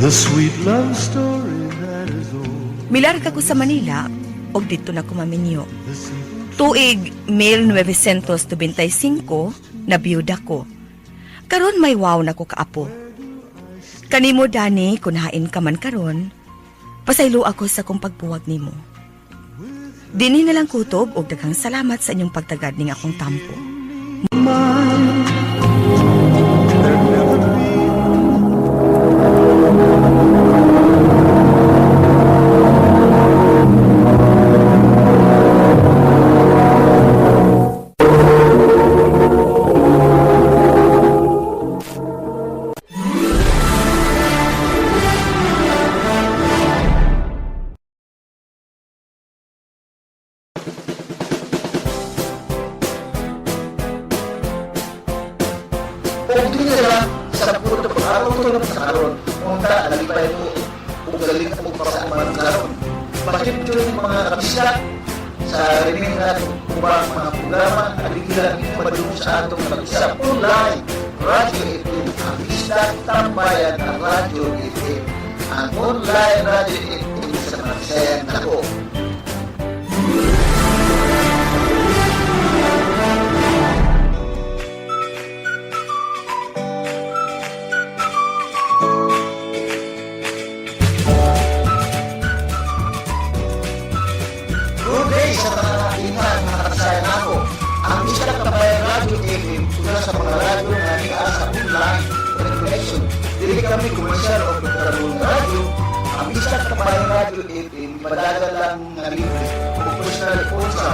The sweet love story that is old. Milarga ko sa Manila og didto na ko maminyo. Tuig 1995 na biyuda ko. Karon may wow na ko kaapo. Kanimo Dani, kun hain ka man karon, pasaylo ako sa kong pagbuwag nimo. Dinhi na lang kutob og daghang salamat sa inyong pagtagad ning akong tampo. O di nila sa puto pag-araw tulong sa karon, unta nalipay mo ug galing og pasauman karon. Pakiptuloy mga kabisla sa rining nato ubang mga programa aligila ninyo padung sa atong pag-usap online Radyo FM, ang Bisdak Tambayan ang Radyo FM, ang online Radyo FM sa mga Bisayan nako. Good day sa mga ingan mga kabisayan nako. Ang Bisdak Tambayan Radyo FM una sa mga radyo nga niya sa online connection. Dili kami komersyal o programong radyo. Ang Bisdak Tambayan Radyo FM padagan lang nga libre o personal sponsor.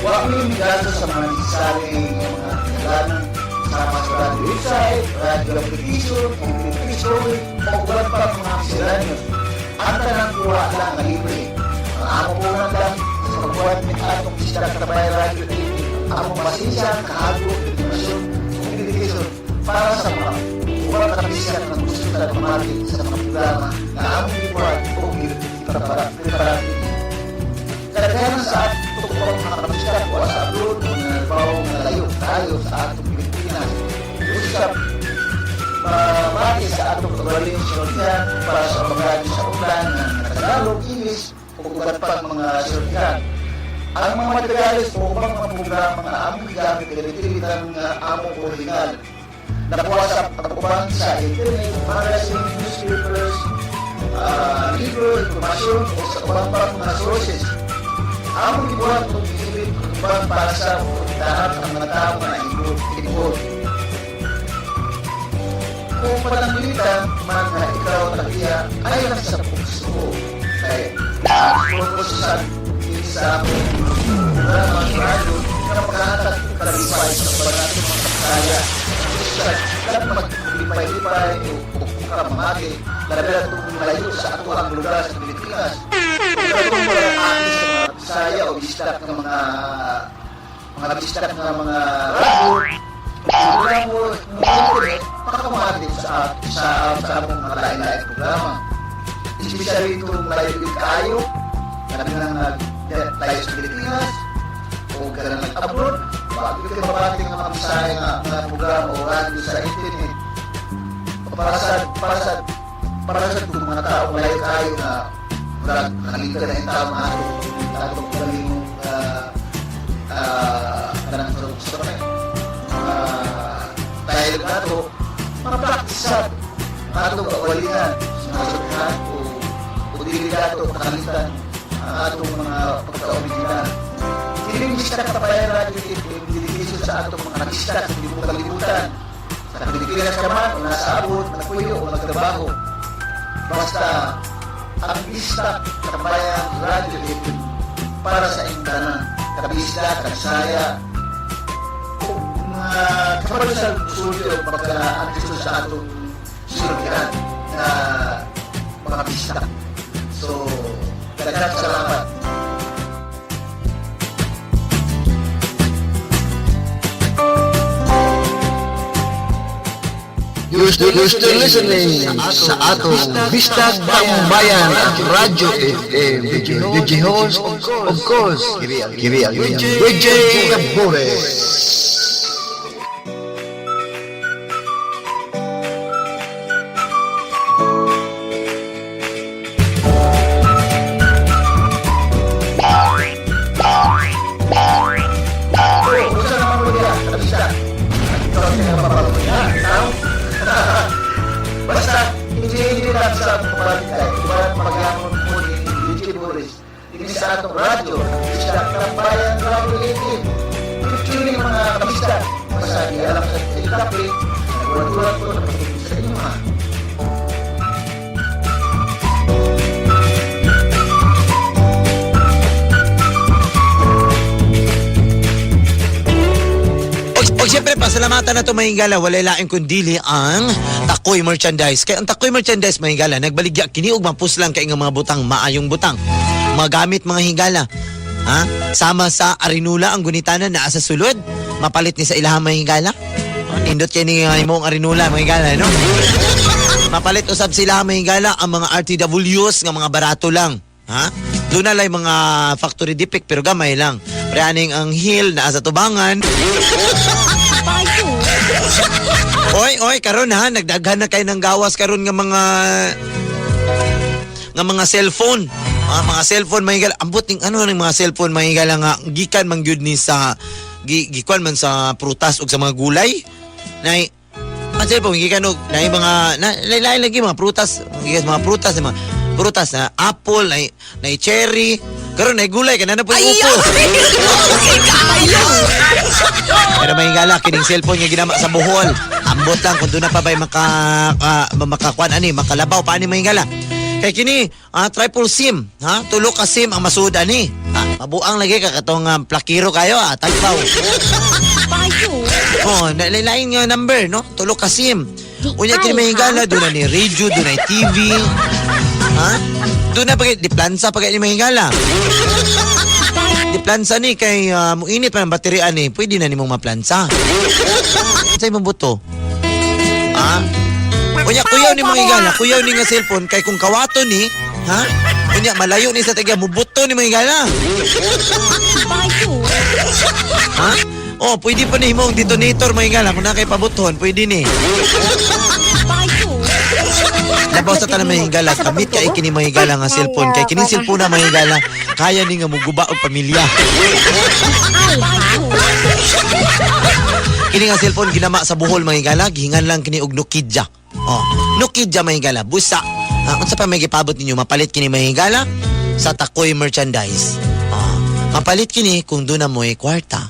Wa mi migasto sa mga necessary nga mga kinahanglan sama sa radyo website, radyo application, MP3 story, o uban pa mga miscellaneous. Ang tanang kuha lang nga libre. Ang amo po lang sa pagbuhat ni atong Bisdak Tambayan Radyo TV, among pasensya, kahago, impormasyon, ug dedication para sa mga ubang kabisdak na gusto na pamati sa mga programa na among gibuhat o gipreparar Kadaghanan sa atong ubang mga kabisdak o sa abroad o nagbaw nga layo tayo sa atong Pilipinas. Usap mamati sa atong kagaling sultihan para sa mga radyo sa online nga Tagalog, English, o uban pang mga sultihan. Ang mga materyales o ubang mga programa nga among gigamit kay dili nga among original. Nakuha sa pag-uban sa internet, magazine, newspapers, libro, impormasyon o sa ubang pang mga sources. Among gibuhat og giibit ang ubang para sa oportunidad ang mga tao nga involved. Kung pananglitan man nga ikaw tag-iya ay lang sa puso. Kay purpose sa sa among programa sa radyo nga pagkahatag og kalipay sa uban nato mga kasaya. Sa lahat maglipay-lipay o kamamati, labi na itong layo sa ato ang lugar sa Pilipinas. Itong mga aki sa mga Bisaya o bisdak ng mga bisdak ng mga radyo, wala mo internet, makakamati sa among mga lain-lain programa. Especially itong layo yung kaayo, labi na nga layo sa Pilipinas, o ganang nag-abroad, Bago kayo mabati nga mga Bisaya nga mga programa o radyo sa internet. Para sa itong mga tao malayo kayo na murag nakalitan na yung tao nga atong kalingong kanang sa mga tayo nato mga practice sa atong kawalingan sa mga sakyan o dili nato makalitan ang atong mga pagka-original. Kining Bisdak Tambayan Radyo FM dedication sa atong mga bisdak sa tibuok kalibutan. Sa Pilipinas ka man o nasa abot, nagpuyo o nagtrabaho. Basta ang Bisdak Tambayan Radyo FM para sa inyong tanan, kabisdak, kabisaya, o mga kabalo sa musulti o pagka-antiso sa atong sultian na mga bisdak. So, daghang salamat. You're still listening sa atong Bisdak Tambayan Radyo FM with your DJ host, of course, kiri ang inyong DJ Boris. Usa naman mo diya, kabisdak. Ikaw ang pinapapagod niya, tao. Basta, hindi lang sa pabalik tayo. Diba, maghapon mo ni DJ Boris. Hindi sa atong radyo, Bisdak Tambayan Radyo FM. Keep tuning mga kabisdak. Basta di alam sa ikape, nagwala ko na pagiging sa inyo ha. O siyempre, pasalamatan na ito mahingala, wala laing kundili ang Takoy Merchandise. Kaya ang Takoy Merchandise mahingala, nagbaligya kini og mapuslang kay nga mga butang, maayong butang. Magamit mga hingala. Ha? Sama sa Arinula ang gunitanan naa sa sulod. Mapalit ni sa ilahang mga hingala. Oh, nindot kay ni imong Arinula mga hingala, no? Mapalit usab sila mga hingala ang mga RTWs nga mga barato lang. Ha? Doon na lang mga factory defect pero gamay lang. Pre aning ang heel naa sa tubangan. Oy, oy, karon ha, nagdaghan na kayo ng gawas karon nga mga cellphone. Ah, mga cellphone mahigala. Ambot ning ano ning mga cellphone mahigala nga gikan man gyud ni sa gikuan man sa prutas ug sa mga gulay. Nay ang cellphone gikan og nay mga na lain lagi mga prutas, gikan mga prutas, mga prutas na apple, nay nay cherry. Karon nay gulay kana na po upo. Kaayo! Pero mahigala kining cellphone nga ginama sa Bohol. Ambot lang kung doon na pa ba'y makakuan ani, makalabaw pa ani mahigala. Kay kini triple SIM, ha? Tulo ka SIM ang masuod ani. Ah, mabuang lagi ka katong plakiro kayo, ah, tagpaw. Oh, lain nga number, no? Tulo ka SIM. Unya kini mahigala doon na ni radio, doon na TV. Ha? Doon na pa di plansa pa kay ni mahigala. Di plansa ni kay muinit pa ng baterya ni, pwede na nimong maplansa. Sa imong buto? Ha? Unya kuyaw ni mga higala, kuyaw ni nga cellphone kay kung kawato ni, ha? Unya malayo ni sa taga mubuto ni mga higala. Ha? Oh, pwede pa ni himong detonator mga higala kung na kay pabuton, pwede ni. Labaw sa tanan mga higala, kamit kay kini mga higala nga cellphone kay kining cellphone na mga higala, kaya ni nga muguba og pamilya. Kini nga cellphone ginama sa Bohol mga higala, gihingan lang kini og Nokia. Oh, Nokia mga higala, busa. Ah, unsa pa may gipabot ninyo mapalit kini mga higala sa Takoy Merchandise. Oh, mapalit kini kung doon na mo'y kwarta.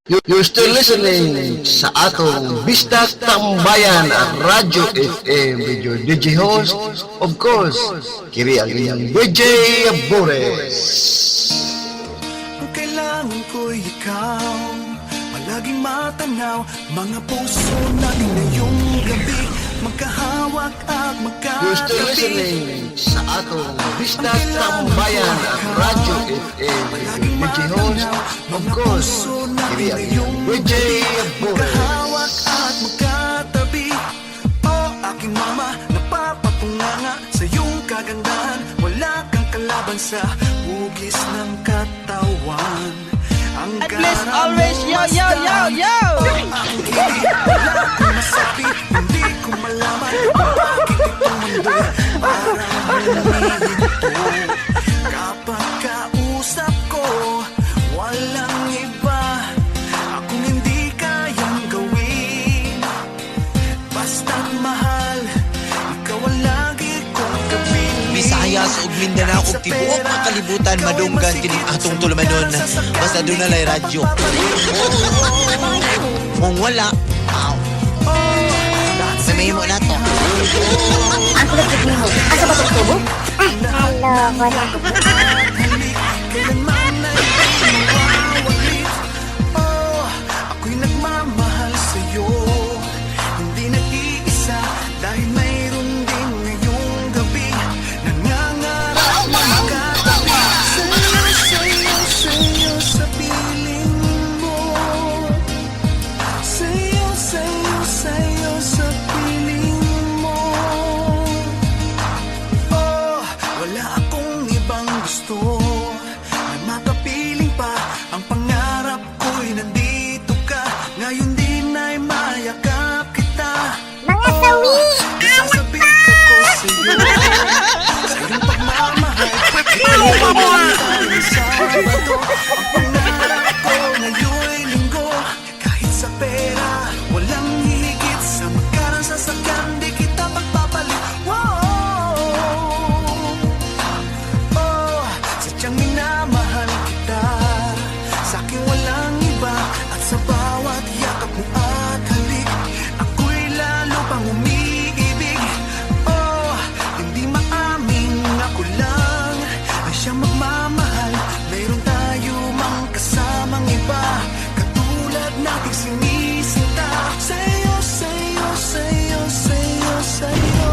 You're still listening sa atong Bisdak Tambayan Radyo FM with your DJ host, of course, kiri ang inyong DJ Boris. Ang kailangan ko'y ikaw, palaging matanaw. Mga puso natin ngayong gabi, magkahawak at You're still magkatabi. Listening sa atong Bisdak Tambayan Radyo FM with your DJ host, of course, kiri ang inyong DJ Boris. Magkahawak at magkatabi. Oh, aking mama, napapatunganga sa iyong kagandahan. Wala kang kalaban sa Hagis ng katawan. Ang At least always, yo, yo, yo, yo! Ang hilig, wala akong masabi. Hindi ko malaman kung bakit itong mundo parang humihinto. Kapag kausap ko, walang iba akong hindi kayang gawin. Basta't mahal, ikaw ang lagi kong kapiling. Visayas ug Mindanao ug tibuok ang kalibutan madunggan kining atong tulumanon basta doon na radyo. Kung wala, aw. May mahimo na to. Ang kulot jud nimo. Asa ba tong tubo? Ah, hello, wala. Kailanman ay di mawawali. Oh, ako'y nagmamahal sa'yo. Hindi nag-iisa dahil mayroon din ngayong gabi. Nangangarap na magkatabi. Sa'yo, sa'yo, sa'yo sa piling mo. Sa'yo, sa'yo, sa'yo sa piling mo. Oh, wala akong ibang gusto na makapiling pa. Ang pangarap ko'y nandito ka. Ngayon din ay mayakap kita. Mga sawi! Sasabik ako sa'yo. Sa iyong pagmamahal. Ikaw Sabado. Ang pangarap ko ngayon'y linggo. Kahit sa pera, walang hihigit. Sa magkarang sasakyan, di kita magpapalit. Whoa! Oh, sadyang minamahal kita. Sa'kin walang iba. At sa bawat yakap mo at halik, ako'y lalo pang umiibig. Oh, hindi maamin, ako lang ay siyang magmamahal. Meron tayo mang kasamang iba, katulad nating sinisinta. Sa'yo, sa'yo, sa'yo, sa'yo, sa'yo.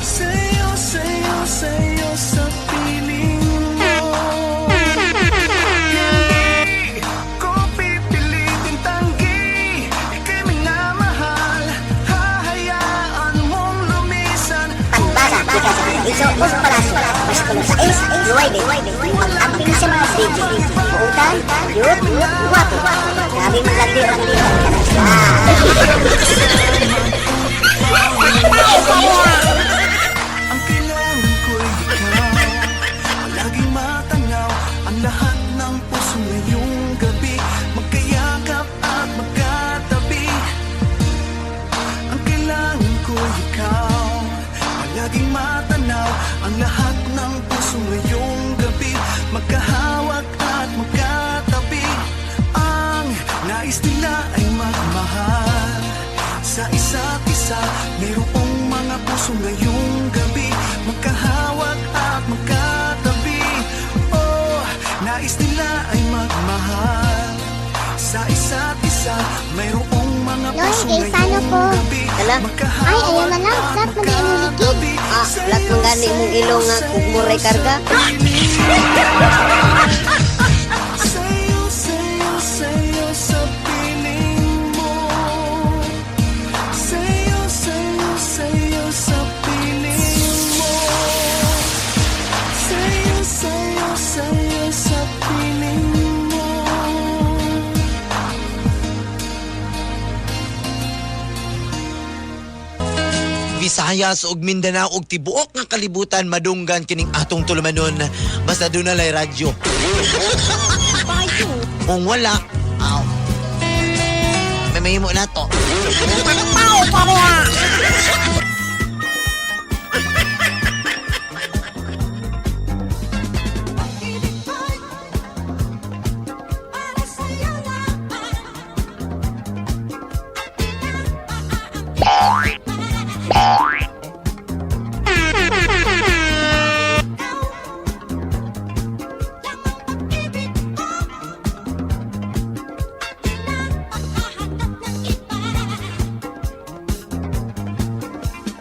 Sa'yo, sa'yo, sa'yo sa piling mo. Hindi ko pipilitin tanggi. Ika'y minamahal. Hahayaan mong lumisan. Pagbasa, gikan sa Paraiso ug Palasyo. Versikulo 6, 9. Pag-amping sa mga DJ. Buutan, cute, guwapo. Grabe maglandi og kanang sila. Ang kailangan ko'y ikaw. Palaging matanaw ang lahat ng puso ngayong gabi. Magkayakap at magkatabi. Ang kailangan ko'y ikaw. Palaging matanaw ang lahat ng puso ngayong gabi. Magkahawak at magkatabi. Ang nais nila ay magmahal sa isa't isa. Mayroong mga puso ngayong gabi. Magkahawak at magkatabi. Oh, nais nila ay magmahal sa isa't isa. Mayroong mga Noy, puso kay sano ngayong ko? gabi. Hala? Ay, ayaw na lang. Flat man di imong likid. Ah, flat man gani imong ilong nga kung muray karga. Sa'yo, sa'yo, sa'yo sa piling mo. Sa'yo, sa'yo, sa'yo sa piling mo. Sa'yo, sa'yo, sa'yo sa piling mo. Visayas ug Mindanao ug tibuok nga kalibutan madunggan kining atong tulumanon basta doon na radyo. Kung wala, aw. May mahimo na to.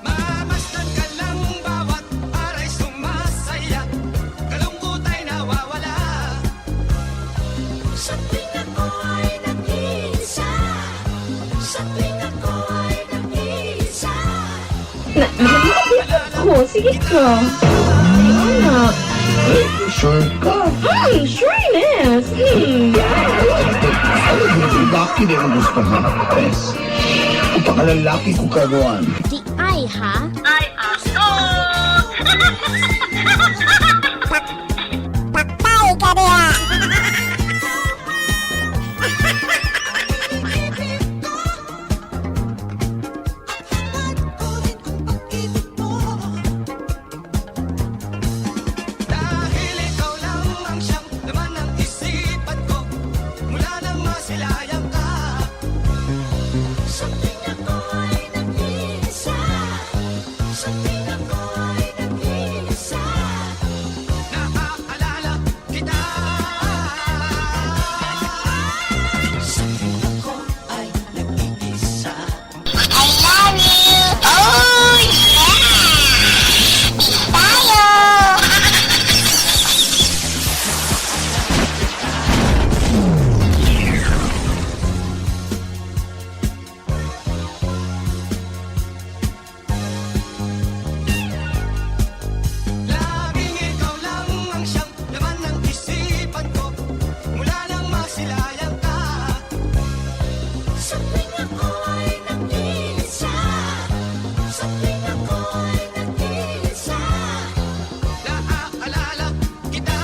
Mamasdan ka lang bawat aray sumasaya. Kalungkot ay nawawala. Sa tuwing ako ay nag-iisa. Sa tuwing ako ay nag-iisa. Ko, sige ka. Ay, anak. Sure ka? Sureness. Alam mo, lalaki din ang gusto ha. Yes. Kung pakalalaki ko karoon. Di ay ha? Ay, ako! Patay ka diha! Dahil ikaw lang ang siyang laman ng isipan ko mula nang masilayan ka. Sa tuwing ako ay nag-iisa, sa tuwing ako ay nag-iisa, naaalala kita. Sa tuwing ako ay nag-iisa. I love you! Oh, yeah! Peace tayo! Laging ikaw lang ang siyang laman ng isipan ko mula nang masilayan ka. Sa tuwing ako ay nag-iisa, sa tuwing ako ay nag-iisa, naaalala kita.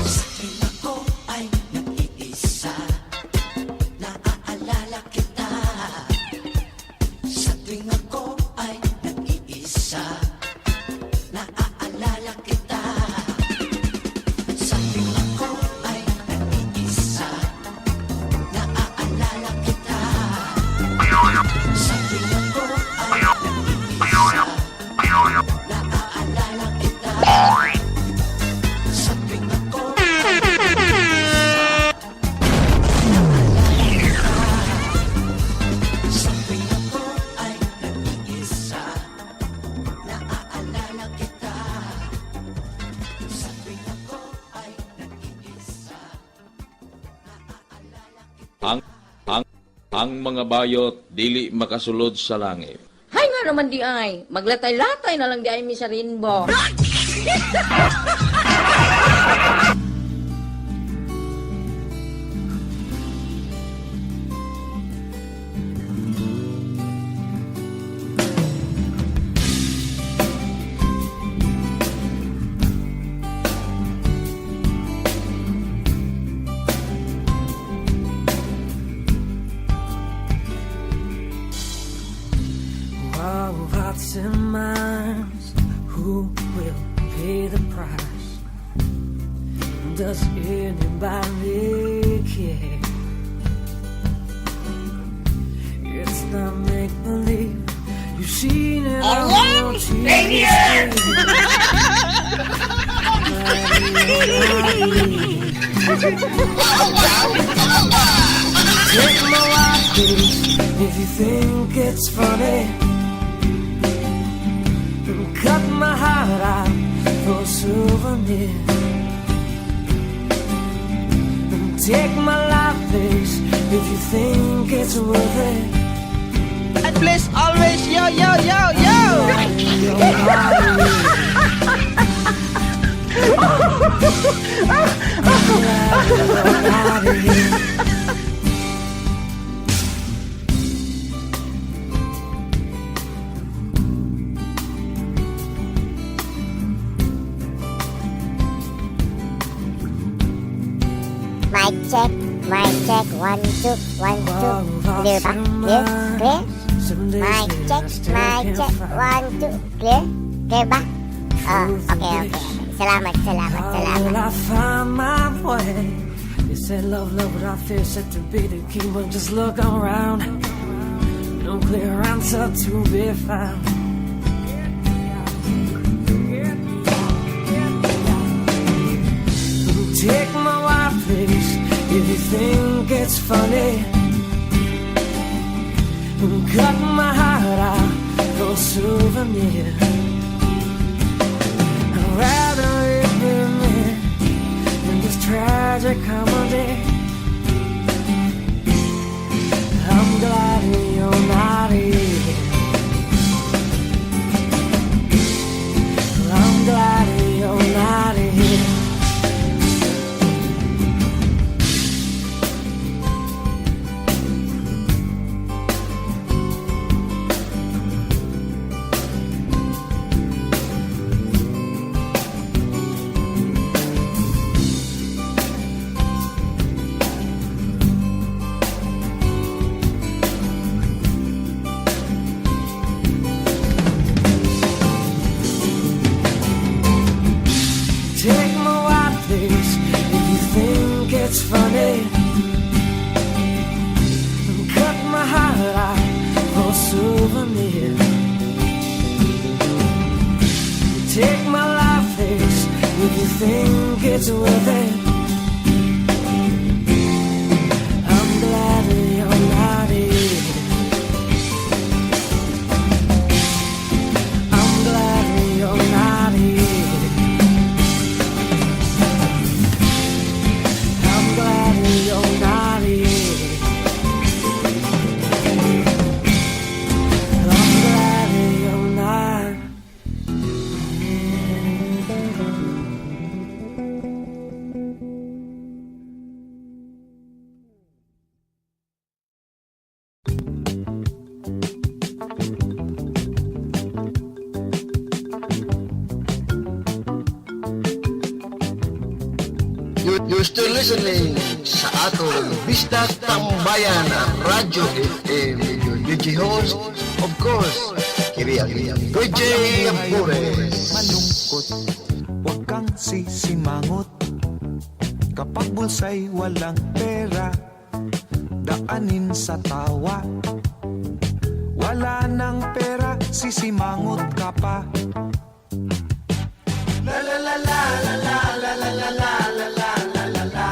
Sa tuwing ako ay nag-iisa, naaalala kita. Sa tuwing ako ay nag-iisa, naaalala kita. Sa tuwing ako ay nag-iisa, naaalala kita. Sa tuwing ako ay nag-iisa, naaalala kita. Sa tuwing ako ay nag-iisa, naaalala kita. Sa tuwing ako ay nag-iisa, naaalala kita. Sa tuwing ako ay nag-iisa. Ang mga bayot dili makasulod sa langit. Hay nga naman di ay. Maglatay-latay na lang di ay mi sa rainbow. War of hearts and minds, who will pay the price? Does anybody care? It's not make believe. You've seen it on your TV screen. Take my wife, please, if you think it's funny. And cut my heart out for a souvenir. And take my life, please, if you think it's worth it. And please always yo yo yo yo. Out of here. Mic check, 1, 2, 1, 2. Clear ba? Clear? Clear? Mic check, 1, 2. Clear? Clear ba? Oh, okay. Salamat, salamat, How salamat. will I find my way? They said love, love, but I fear said to be the king. But just look around, no clear answer to be found. Take my wife, please, if you think it's funny. Cut my heart out for a souvenir. I'd rather it be me than this tragic comedy. I'm glad you're not here. It's funny. Cut my heart out for souvenir. Take my life, please, if you think it's worth it. I'm glad you're not here. I'm glad you're not here. I'm glad you're not here. I'm glad you're not. You're still listening sa atong Bisdak Tambayan Radyo FM with your DJ host, of course, kiri ang inyong DJ Bores. Malungkot, huwag kang sisimangot. Kapag bulsa'y walang pera, daanin sa tawa. Wala nang pera, sisimangot ka pa. La la la la la la la la la la la la la la.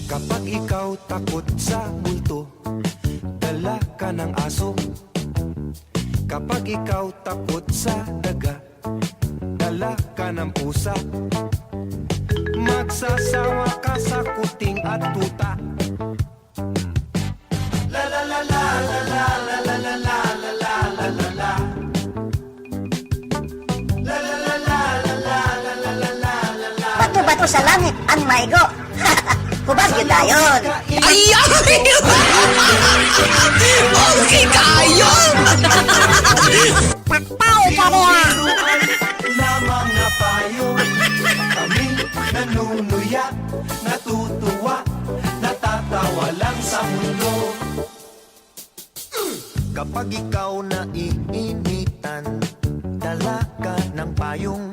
Kapag ikaw takot sa multo, dala ka ng aso. Kapag ikaw takot sa daga, dala ka ng pusa. Magsasawa ka sa kuting at tuta. La la la la la la la la la la la la la la. La la la la la la la la la la la la. Bato-bato sa langit ang maigo. Hubag yun dayon. Ay! Okay kayo! Patay ka niya! Lamang na payo, kami nanunuya, natutuwa, natatawa lang sa mundo. Kapag ikaw naiinitan, dala ka ng payong.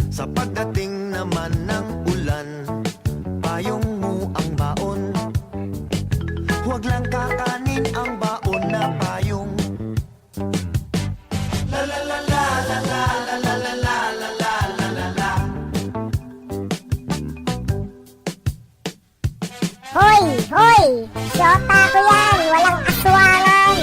Sa pagdating naman ng ulan, payong mo ang baon. Huwag lang kakanin ang baon na payong. La la la la la la la la la la la la la la. Hoy! Hoy! Siyota ko yan! Walang aswangan!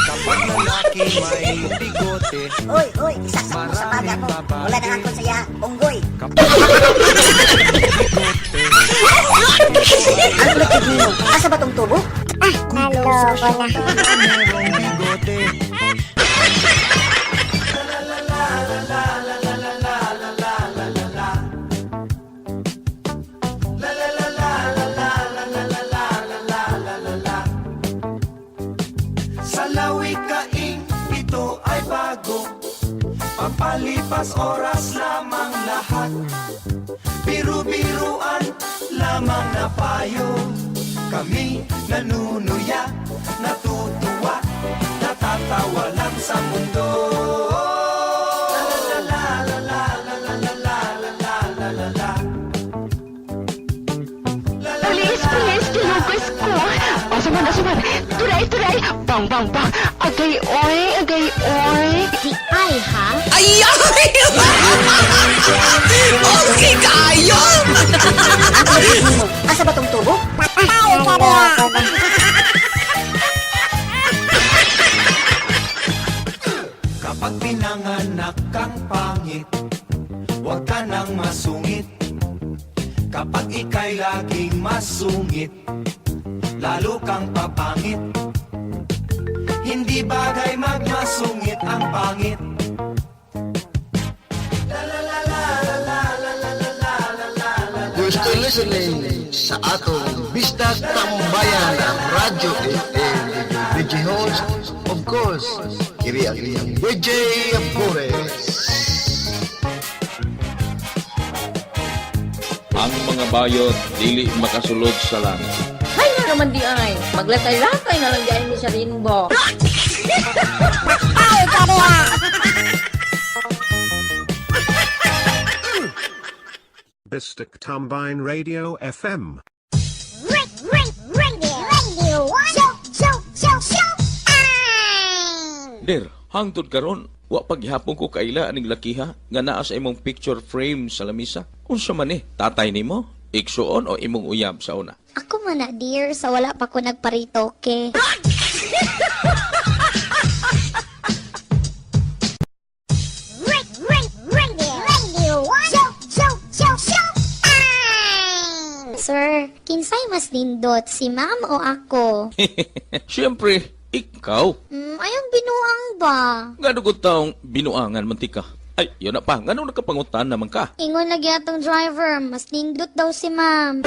Kapag lalaki may bigote, Uy! Uy! Isaksak mo sa baga mo! Wala nang angkon sa iya! Unggoy! Ang kulot nimo! Asa ba tong tubo? Ah! Naloko na! Merong bigote. Sa lawikaing ito ay bago, papalipas oras lamang lahat. Biru-biruan lamang na payo. Kami nanunuya, natutuwa, natatawa lang sa mundo. La la la la la la la la la la la la la. Police, police, gilugos ko. Asa man, asa man. Turay, turay. Bang, bang, bang. Agay, oy, agay, oy. Di ay, ha? Ay! Okay kayo! Ang kulot nimo! Asa ba tong tubo? Patay ka niya! Kapag pinanganak kang pangit, huwag ka nang masungit. Kapag ika'y laging masungit, lalo kang papangit. Hindi bagay magmasungit ang pangit. La la la la la la la la la la la la. You're still listening sa atong Bisdak Tambayan Radyo FM with your DJ host, of course, kiri ang inyong DJ Bores. Ang mga bayot dili makasulod sa langit. Hay nga man di ay. Maglatay-latay na lang di ay mi sa Rainbow. Bistic Tumbine Radio FM. Der, hangtod karon, wa paghapon ko kaila aning lakiha nga naa sa imong picture frame sa lamisa. Unsa man ni? Tatay nimo? Igsuon o imong uyab sa una? Ako man na, dear, sa wala pa ko nagparitoke. Sir, kinsay mas nindot, si ma'am o ako? Siyempre, ikaw. Ayong binuang ba? Ngano ko taong binuangan man tika? Ay, yun na pa. Ngano nakapangutan naman ka? Ingon lagi atong driver, mas nindot daw si ma'am.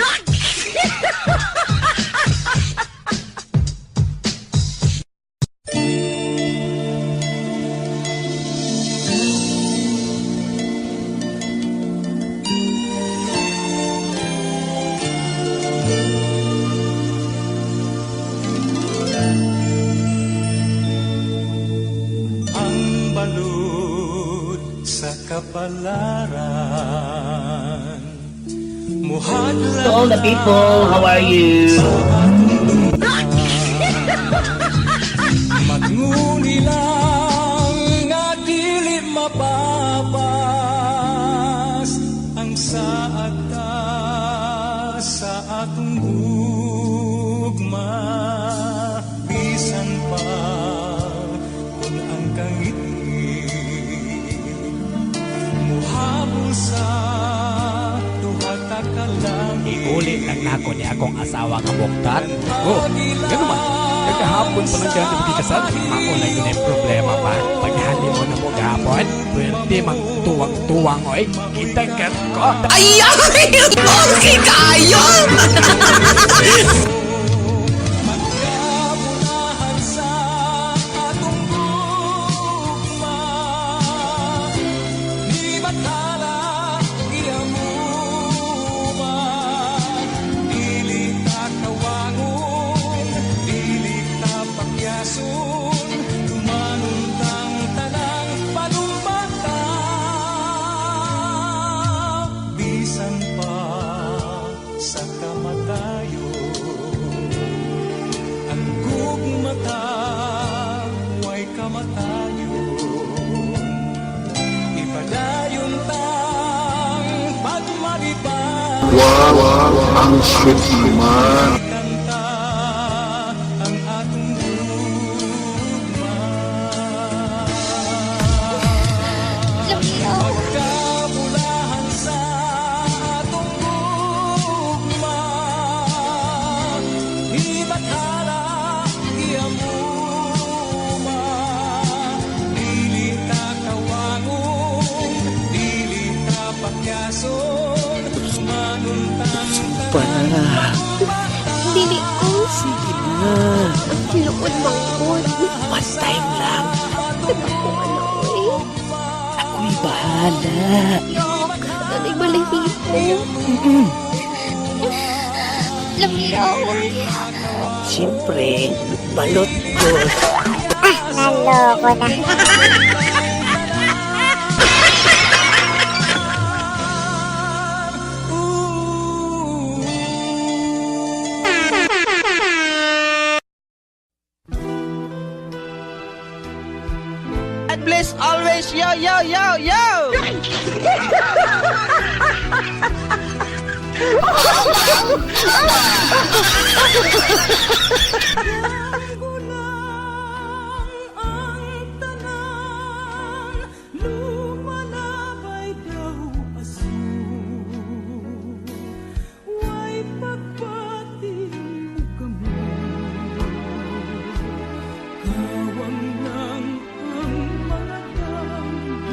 Ang balud sa kapalaran Muhadlak To all the people, how are you? Matnguni lang nga dili mapapas ang saad ta sa atong gugma, bisan pa kung ang kangiti muhabol sa duha ta ka langit. Iulit lang nako ni akong asawa nga buktat. Oh, gano'n man. Kagahapon pa lang ganito magkikasal. Ako na yun ay problema pa. Pag-honeymoon na mo gahapon, pwede magtuwang-tuwang oy. Kita kat ko. Ay, ay! Okay kayo! Magkabunahan sa atong gugma, di bathala giyamuma. Dili ta kawangon, dili ta pakyason, tumanon tang tanang panumbata. Bisan pa sa kamatayon, ang gugmata way kamatayon. Ipadayon tang pagmalipay. Wow, ang sweet naman. Ang atong gugma. Pagkabulahan sa atong gugma, ibathala iyamuma. Dili ta kawangon, dili ta pakyason, manuntang Pa. Dili ko. Sige na. Ang tinuod mangkod. One time lang. Ako ano eh. Ako'y bahala. Yok, nanay balahibo. Lamiyaw. Siyempre, balot ko. Naloko na. God bless always. Yo, yo, yo, yo! Lumalabay daw asul, way pagpati mo kami. Kawang lang ang mga tambo,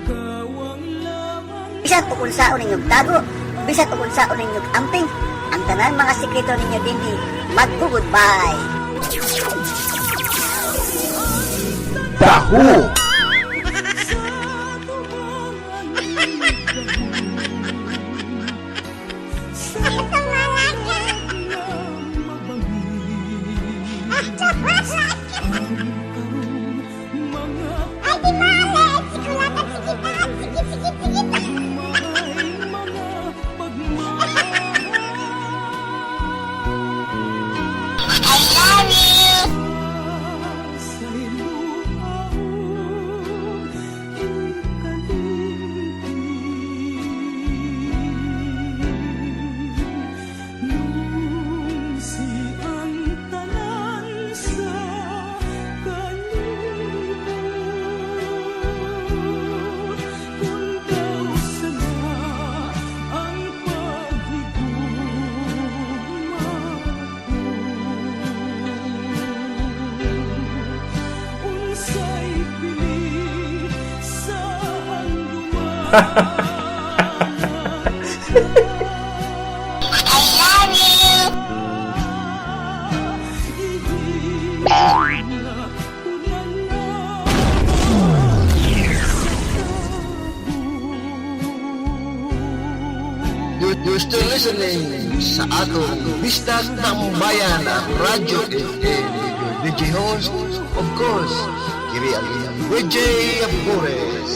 kawang lamang. Bisan ug unsaon ninyong tago, bisan ug unsaon ninyong amping, ang tanan mga sikreto ninyo dinhi magko-goodbye. Daho! Ay, di mali! Sikulatan, sikitan! Sikit, sikit, sikit! I love you! I love you! You're still listening sa atong Bistak Tambayan Radyo FM with your DJ host, of course, kiri ang inyong DJ Boris.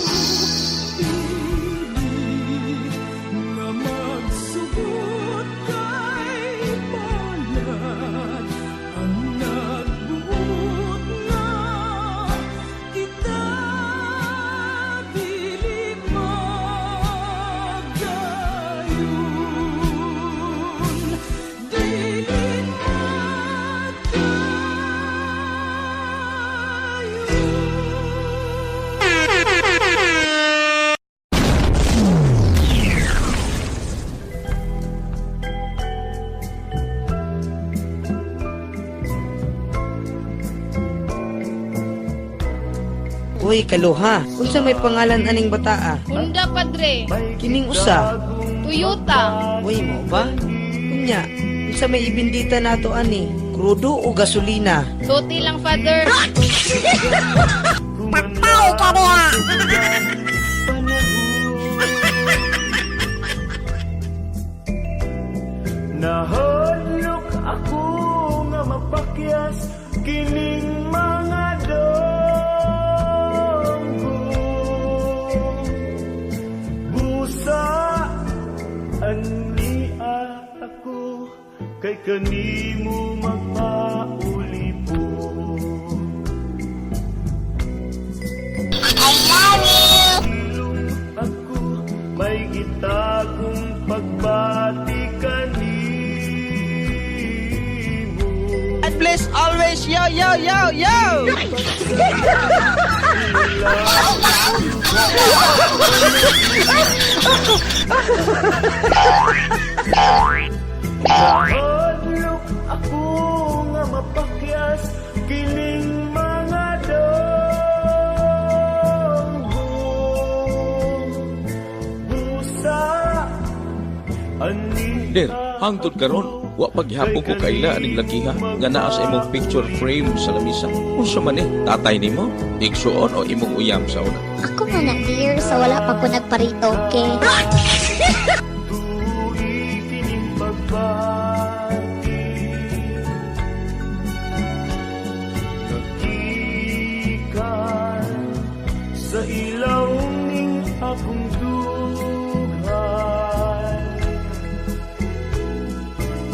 Uy, kaluha. Unsa may pangalan aning bataa? Honda, padre. Kining usa. Toyota. Uy, mo ba? Unya, unsa may ibindita nato ani? Krudo o gasolina? Tuti lang, father. Patay ka diha! Nahadlok ako nga mapakyas kining mga donggo. Busa ania ako kay kanimo magpaulipo. I love you! Ako may gitagong pagbati kanimo. God bless always. Yo, yo, yo, yo! Nahadlok ako nga mapakyas kining mga donggo. Busa ani Der, hangtod karon, wa paghapon ko kaila aning lakiha nga naa sa imong picture frame sa lamisa. Unsa man eh, tatay nimo, igsuon o imong uyam sa una? Ako man na, dear, sa wala pa ko nagparitoke. kining pagbati. Nagikan sa ilaw ning akong dughan.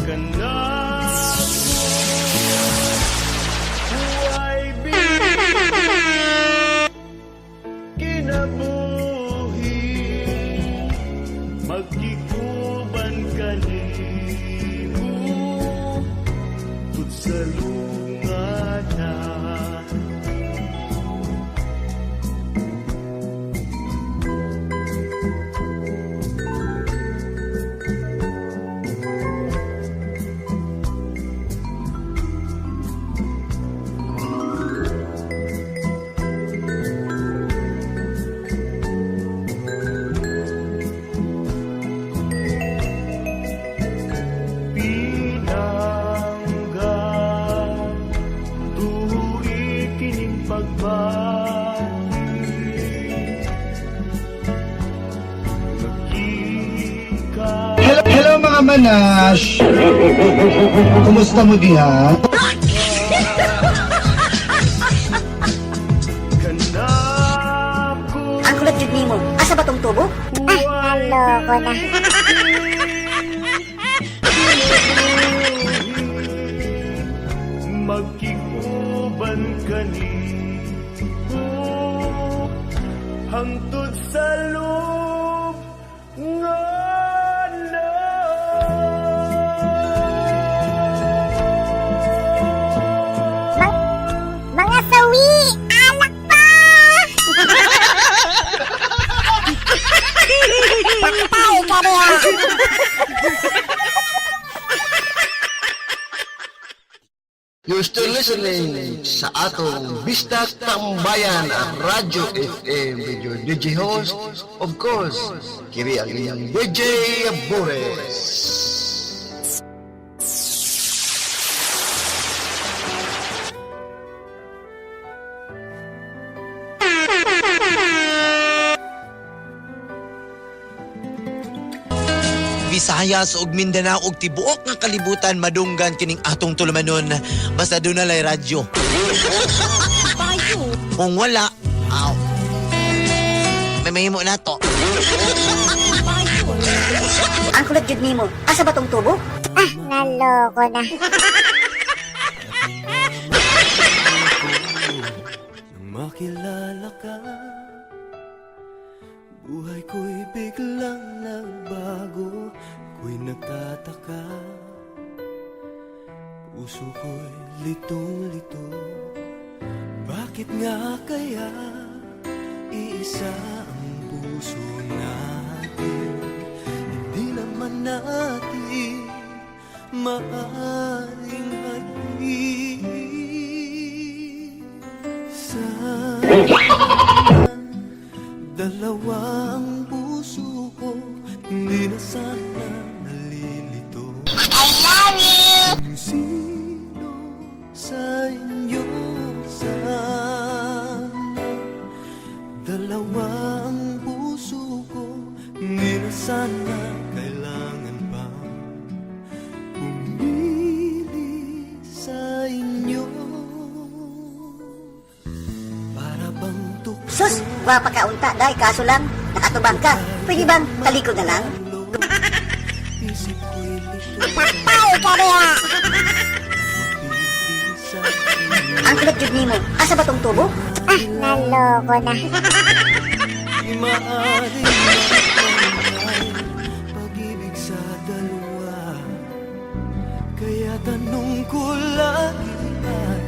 Kanako way kinabuhi magkikuban kanimo tud sa lungana. Pinangga tuhi kining pagbati. Nagikan Hello, hello mga manash! Kumusta mo diha? Naloko na. Magkiguban kanimo hangtod sa loob nga. Mga sawi, alak pa! Patay ka niya! You're still listening sa atong Bistak Tambayan Radyo FM with your DJ host, of course, kiri ang inyong DJ Bores. Visayas ug Mindanao ug tibuok nga kalibutan madunggan kining atong tulumanon basta doon na radyo. Kung wala, aw. May mahimo na to. Ang kulot jud nimo. Asa ba tong tubo? Ah, naloko na. Nang makilala ka, buhay ko'y biglang nagbago. Ko'y nagtataka, puso ko'y litong-lito. Bakit nga kaya iisa ang puso natin? Hindi naman natin maaring hatiin sa dalawa ang puso ko, hindi na sana nalilito. I love you! Kung sino sa inyo sana, dalawa ang puso ko, hindi na sana kailangan pa pumili sa inyo. Para bang tukso. Sus, gwapa ka unta, day, kaso lang, nakatubang ka. Pwede bang talikod na lang? Isip ko'y lito. Patay ka niya! Ang kulot jud nimo. Asa ba tong tubo? Ah, naloko na. Di maaring mapantay pag-ibig sa dalawa. Kaya tanong ko lagi ay,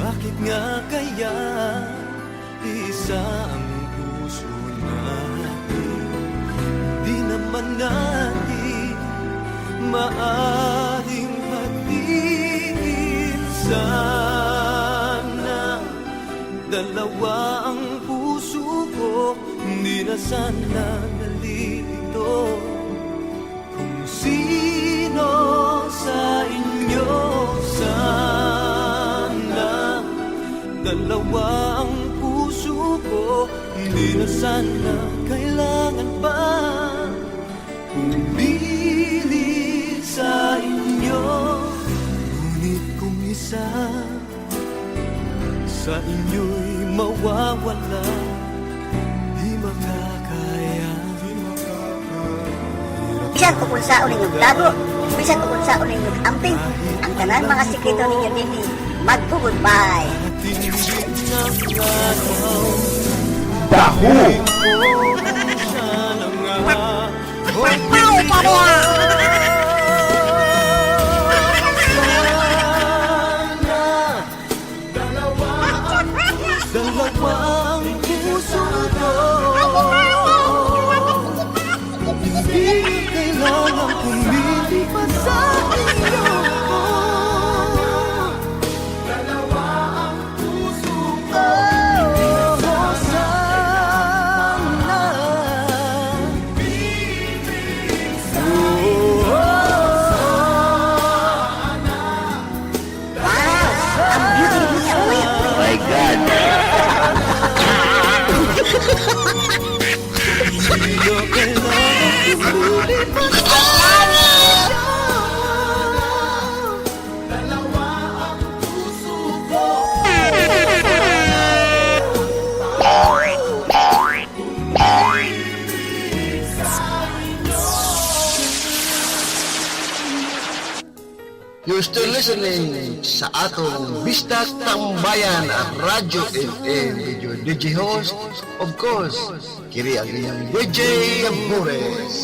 bakit nga kaya isa ang puso natin? Di naman natin maaring hatiin sana. Dalawa ang puso ko, hindi na sana nalilito. Kung sino sa inyo sana, dalawa ang puso ko, hindi na sana kailangan pa pumili sa inyo. Ngunit kung isa sa inyo'y mawawala, di makakaya. Bisan kung unsaon ninyong tago, bisan kung unsaon ninyong amping, ang tanan mga sikreto ninyo dinhi, magpo-goodbye. Tindi ng araw. Daho! Siya na nga. Patay ka niya! Sana dalawa ang puso ko. Hindi kailangan pumili pa sa inyo. Dalawa ang puso ko. Sana Wow! Ang beauty niya, uy! My God! Sa listening sa atong Bisdak Tambayan Radyo FM with your DJ host, of course, kiri ang inyong DJ Boris.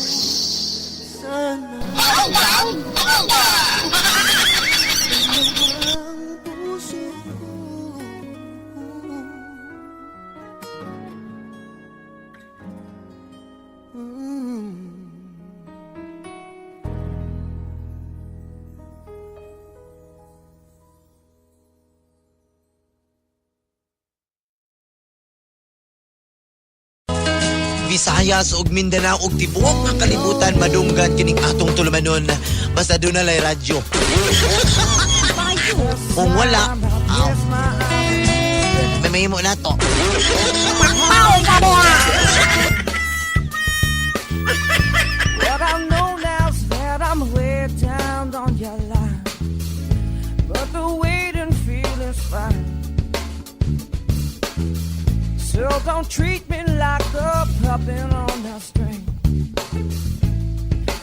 Visayas ug Mindanao ug tibuok nga kalibutan madunggan kining atong tulumanon basta doon na lay radyo. Kung wala, aw. May mahimo na to. What I know now's that I'm way down on your line. But the waiting feeling's fine. So don't treat me like a puppet on a string.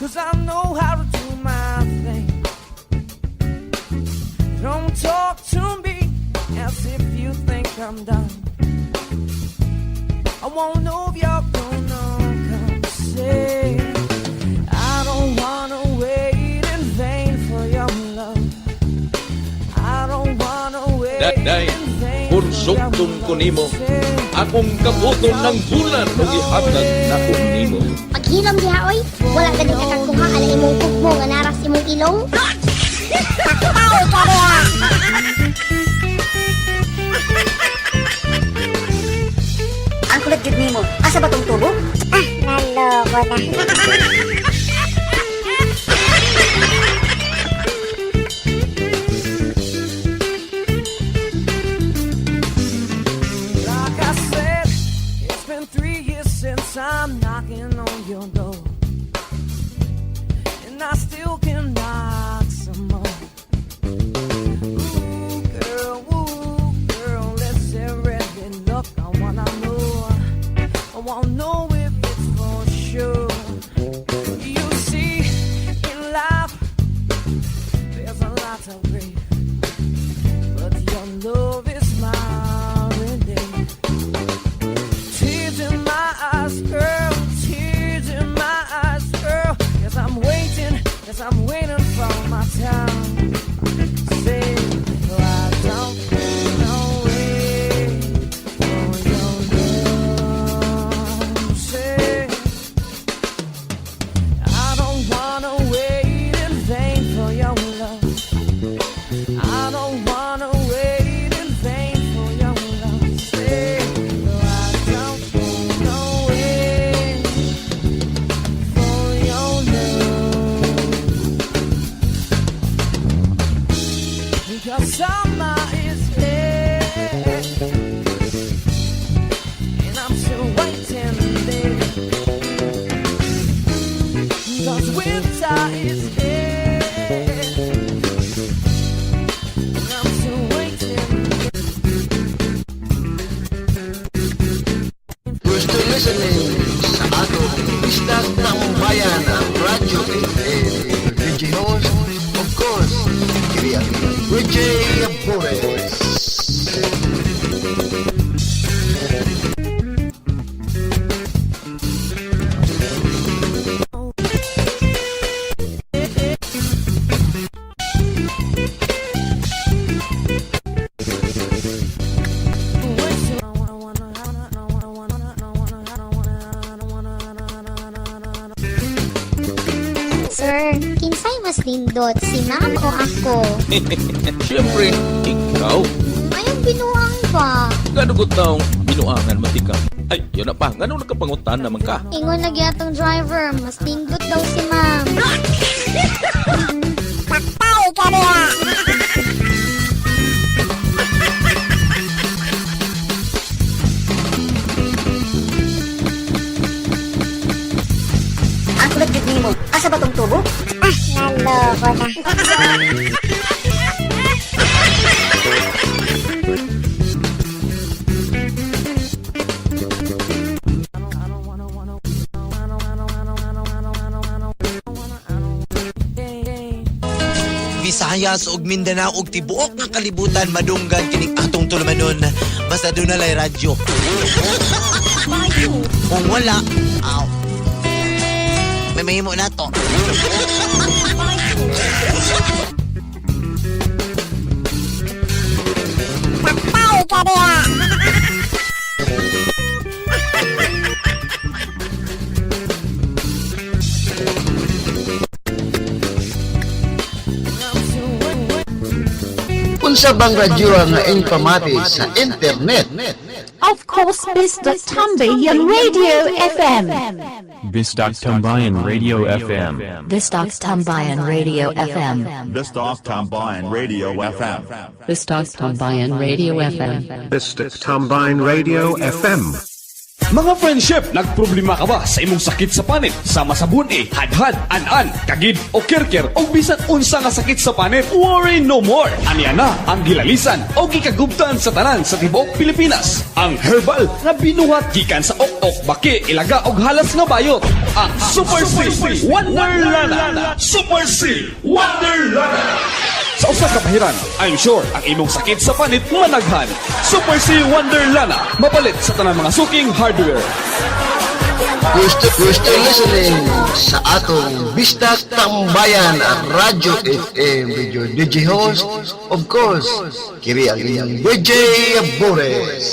'Cause I know how to do my thing. Don't talk to me as if you think I'm done. I won't know if you're gonna come say I don't wanna wait in vain for your love. I don't wanna wait Daday, in vain for your konsumtum ko nimo. Akong kabuton ng bulan ug ihatag nako nimo. Paghilom diha oy, wala gani ka kakuha ala imong kugmo nga naras imong ilong. Patay ka diha. Ang kulit jud nimo. Asa ba tong tubo? Ah, naloko na. Like I said, it's been 3 years since I'm knocking on your door. And I still can knock some more. Ooh, girl, listen, really look, I wanna know. I wanna know if it's for sure. You see, in life, there's a lot of grief. But your love is my relief. Tears in my eyes, girl. Tears in my eyes, girl. Yes, I'm waiting for my time. Say, I don't wanna wait for your love. Say, I don't wanna wait in vain for your love. I don't wanna wait in vain for your love. Say, I don't wanna wait for your love. Because summer is here, and I'm still waiting there. 'Cause winter is here, and I'm still waiting. You're still listening sa atong Bisdak Tambayan Radyo FM with your DJ host, of course, kiri ang inyong DJ Boris. Sir, kinsay mas nindot, si ma'am o ako? Siyempre, ikaw. Mayong binuang ba? Gano ko taong binuangan man ka. Ay, yun na pa. Ngano nakapangutan naman ka? Ingon lagi atong driver, mas nindot daw si ma'am. Patay ka diha. Ang kulit jud nimo. Asa ba tong tubo? Ah, naloko na. Visayas Visayas ug Mindanao ug tibuok nga kalibutan madunggan kining atong tulumanon. Basta doon na lay radyo. Kung wala, aw. May mahimo na to. Patay ka diha! Unsa bang radyo nga inpamati sa internet? Of course, Bisdak Tambayan Radio FM. Bisdak Tambayan Radio FM. Bisdak Tambayan Radio FM. Bisdak Tambayan Radio FM. Bisdak Tambayan Radio FM. Bisdak Tambayan Radio FM. Mga friendship, nagproblema ka ba sa imong sakit sa panit? Sama sa buni, hadhad, an-an, kagid o kirkir o bisan unsa nga sakit sa panit? Worry no more! Aniya na ang gilalisan o gikagubtan sa tanan sa tibuok Pilipinas. Ang herbal nga binuhat gikan sa ok-ok, baki, ilaga og halas nga bayot. Ang Super C Wonderlana! Super C Wonderlana! Sa usa ka pahiran, I'm sure ang imong sakit sa panit managhan. Super C Wonderlana, mapalit sa tanang mga suking hardware. You're still listening sa atong Bisdak Tambayan Radyo FM with your DJ host, of course, kiri ang inyong DJ Boris.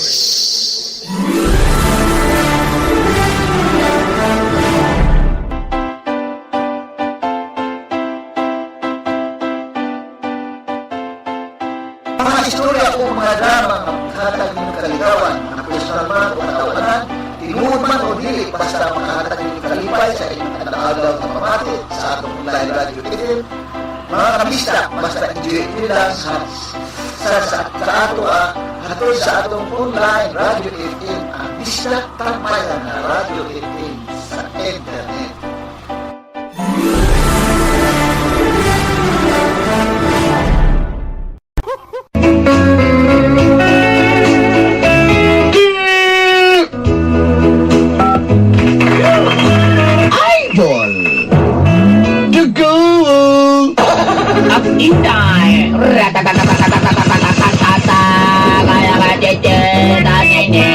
Mga istorya o mga drama nga makahatag ninyong kaligawan, mga personal man o katawanan, tinuod man o dili, basta makahatag ninyong kalipay sa inyong adlaw nga pamati sa atong online radio FM. Mga kabisdak, basta enjoy nila sa ato hatod sa atong online radio FM, ang Bisdak Tambayan na Radio FM sa internet. Idol! Dugo! Ang inday! Ratatatatatatatatatatata! Kaya ka jeje! Tanene!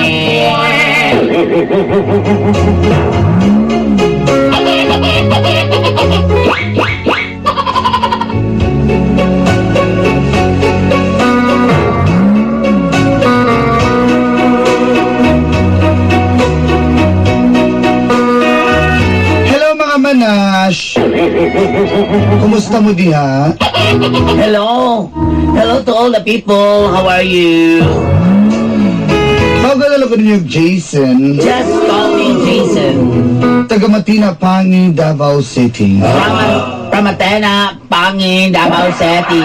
Hello mga manash! Kumusta mo diha? Hello! Hello to all the people! How are you? Tawag na ko ninyo Jason. Just call me Jason. Taga Matina, Pangi, Davao City. From Athena, Pangin, Davao City.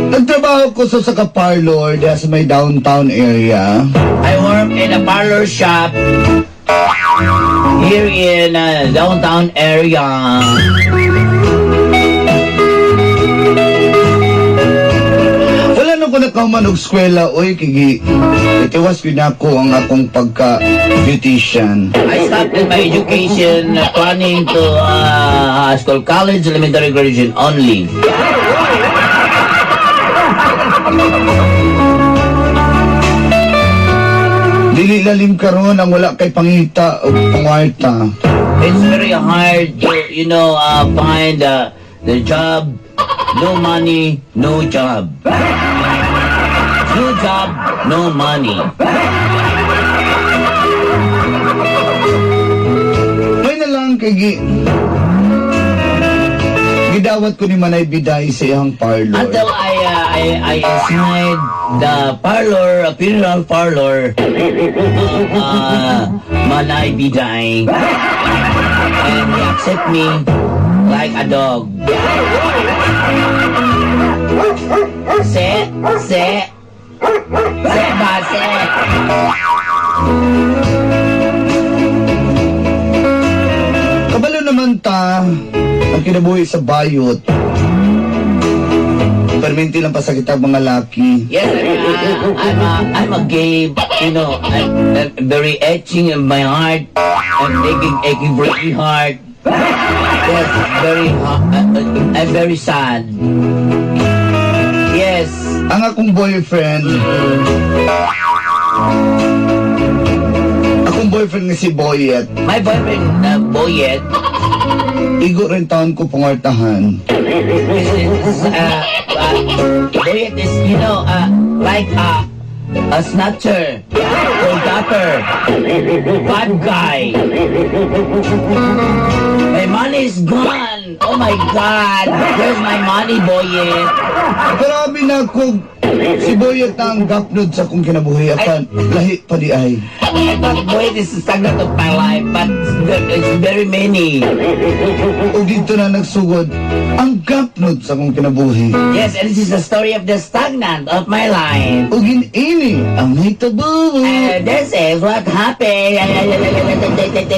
Nagtrabaho ko sa saka parlor diha sa may downtown area. I work in a parlor shop here in downtown area. Wala na ko nakauman og eskwela, oy, kigi. Itiwas ko na ako ang akong pagka beautician. I stopped in my education planning to high school, college, elementary graduation only. Dili lalim karon ang wala kay pangita o pangwarta. It's very hard to find the job. No money, no job. No job, no money. May na lang kay gi gidawat ko ni Manay Biday sa iyang parlor. Until I inside the parlor, a funeral parlor, Manay Biday, and he accept me like a dog. Se, se, se ba, se. Kabalo naman ta ang kinabuhi sa bayot. Perminti lang pa sa kita mga laki. Yes, I'm a gay I'm very etching in my heart. I'm aching, aching, breaking heart. Yes, very, I'm very sad. Yes. Ang akong boyfriend. Akong boyfriend nga si Boyet. My boyfriend, Boyet. Igo rin taon ko pangartahan. Is, Boyet is, like a snatcher, hold-upper, bad guy. My money is gone. Oh my God. Where's my money, Boyet? Grabe na ako. Si Boyet na ang gapnod sa akong kinabuhi. Apan, lahi pa di ay. I thought Boyet is the stagnant of my life, but it's very many. O dito na nagsugod ang gapnod sa akong kinabuhi. Yes, and this is the story of the stagnant of my life. O gin-ini ang nahitabo. And this is what happened. Ay,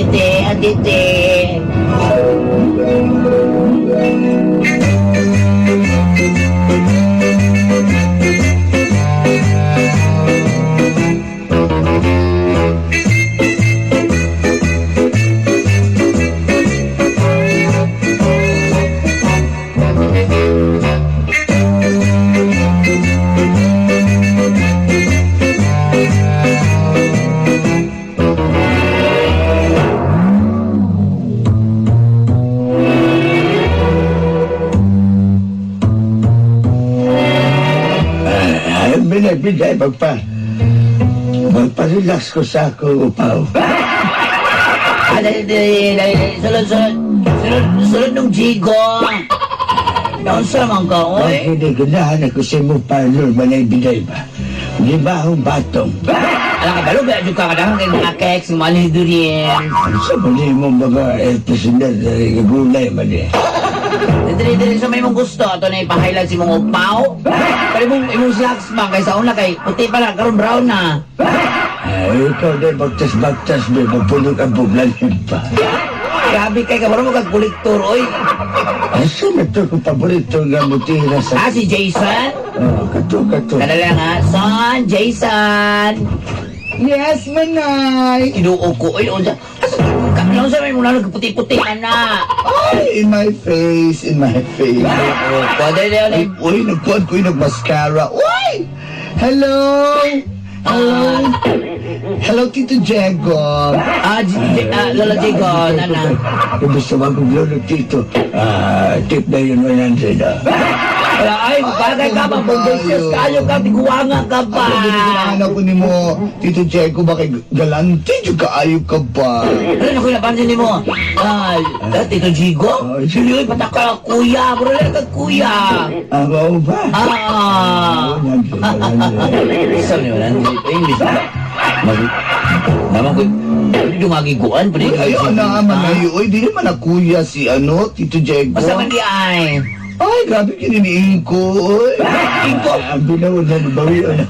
binay, magpa-relax ko sa akong upaw. Ah, dali, dali, dali, sulod, sulod, sulod, sulod nung jigo. Naunsa man ka, oy? Hindi ganahan ako sa imong parlor, manay binay ba? Di ba akong batong? Alam ka, balog, adyo ka kadahang kay mga cakes, mga ingredients. Sa mali mo mga air personal na gulay man eh. Dili, dili, sa may mong gusto, ato na ipa-highlight si mong upaw. Pero imong slacks man, kay sa una kay puti pa lang, karon brown na. Ay, ikaw din, bagtas-bagtas, may magpunog ang buglalim pa. Grabe kay kabaro mo kag kolektor, oy. Asa na to kung paborito nga mutira sa... Ah, si Jason? Oh, kato, kato. Kada lang ha, son, Jason. Yes, manay. Tinuo ko, oy, unsa. Asa ka, unsa may muna nagputi-puti ana. Ay, in my face, in my face. Oh, pwede na Ay, uy, nagkuhan ko yung nagmascara. Uy! Hello! Hello! Hello, Tito Diego. Ah, Lolo Diego, nana. Kung gusto mo akong lolo, tito, tip na yun 100, ah. Wala, ay, bagay ka ba? Bodacious kayo ka, tiguanga ka ba? Ako, ginahanap ko ni mo, Tito Diego, bakit galante, yung kaayo ka ba? Ano na ko napansin ni mo? Ah, Tito Jigo? Sige, pataka kuya. Bro, lang ka kuya. Ah, mao ba? Ah. Sabi ni 100, English ba? Mag... Naman ko, hindi dumagiguan. Uy, ayaw na, manay. Uy, di naman na kuya si, ano, Tito Diego. Basta man di ay. Ay, grabe kininiing ko, uy. Ingko! Ang binawon na, bawion na.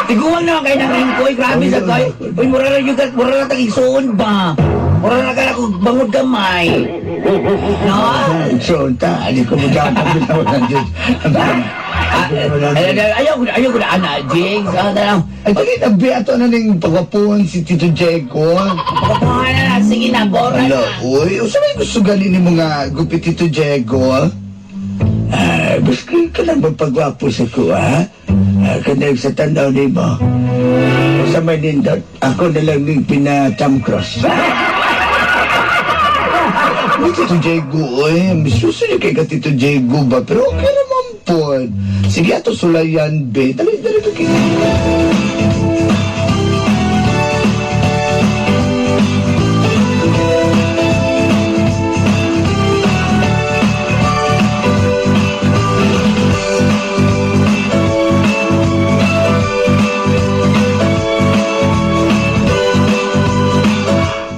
Tiguan naman kayo ng ingko. Uy, grabe sa kayo. Uy, mura na yung mura na tag-igsuon ba? Mura na ka kung bangod gamay. No? So, ta, hindi ko mo dapat binawon ng Diyos. Ayaw ko na, ana, Jigs. Ah, na lang. Ay, dali na, be, ato na ning pagwapuhan si Tito Diego. Pagkapuhan na lang. Sige na, bora Ala, na. uy, usa may gusto gali ni mga gupit Tito Diego? Ah, baski ka lang magpagwapo sa ko, ha? Ah, kanang sa tanaw ni mo. Sa may nindot, ako na lang ning pina-thumb cross. Uy, Tito Diego, uy, misusunod kay ka Tito Diego ba? Pero okay naman po. Sige, ato sulayan, be. Dali, dali, dali.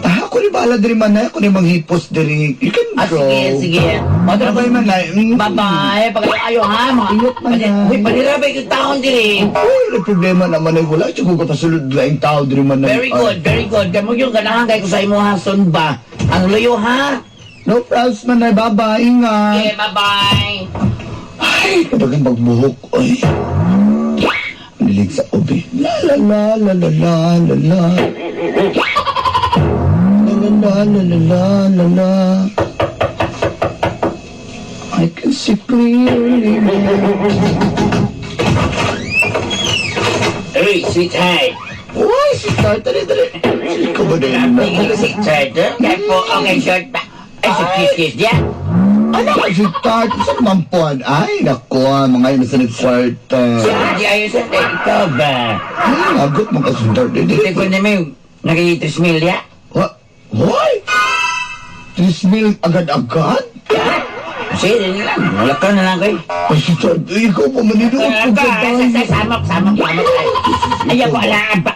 Ah, ako ni bahala diri man ako ni manghipos diri. You can Ah, go. sige, sige. Bye-bye, manay. Bye-bye. Pag-ayo, ha? Mga, Uy, panira ba yung taon diri? Uy, wala problema naman ay wala. Tsaka ko pasulod na yung tao diri man Very good, very good. Kamo yung ganahan kay ko sa imo ha, son ba? Ang luyo ha? No problems manay. Bye-bye. Ingat. Okay, bye-bye. Ay, kapag ang magbuhok, ay. hilig sa ubi. La la la la la la la la. La la la la la la la la. I can see clearly now. Uy, sweetheart. Uy, sweetheart, dali, dali. Ikaw ba na yun? Thank you, sweetheart. Kaya po, okay, short pa. Ay, sa kiss-kiss niya. Ano ka, sweetheart? Saan naman po? Ay, naku, ah, mga yun sa nagkwarta. Di ayos sa ikaw ba? Ay, nagot mo ka, sweetheart. Hindi ko na may nagiging 3 mil ya. Hoy! 3 mil agad-agad? Sige, yun lang. Wala ka na lang kayo. Ay, sweetheart, ikaw pa maninuot Ako, ko sa sa samok, samok, samok. Ay, ako, alaan pa.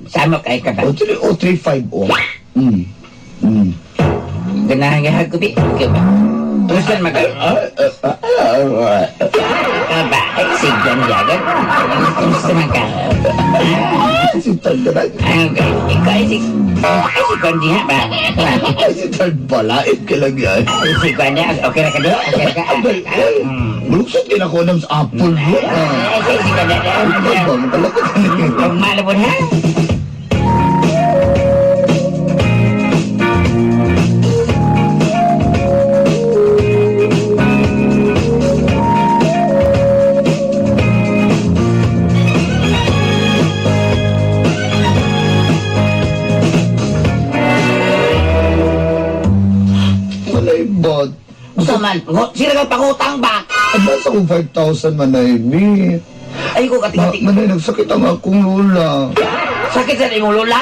Samok, ay ka ba? O, 3, o, 3, 5, o. Ganahan nga ko, bi. Okay ba? Teruskan makan. Ka ba? Ay, sigyan jagan. Terus naman ka. Si Tard na. Ay, ikaw ay si... Ay, si Kondi ha ba? Ay, si Tard balait ka lang yan. Si Kondi, okay na ka doon? Okay na ka? Buluksot ka na ko ng apple bro. Ay, si Kondi. Ikaw ba? Makalakot ka na. Huwag malabon ha? Malay bot. Gusto man, sila ka pangutang ba? Advance akong 5,000 manay, mi. Ay ko kating-kating. Manay, nagsakit ang akong lula. Sakit sa imong lula.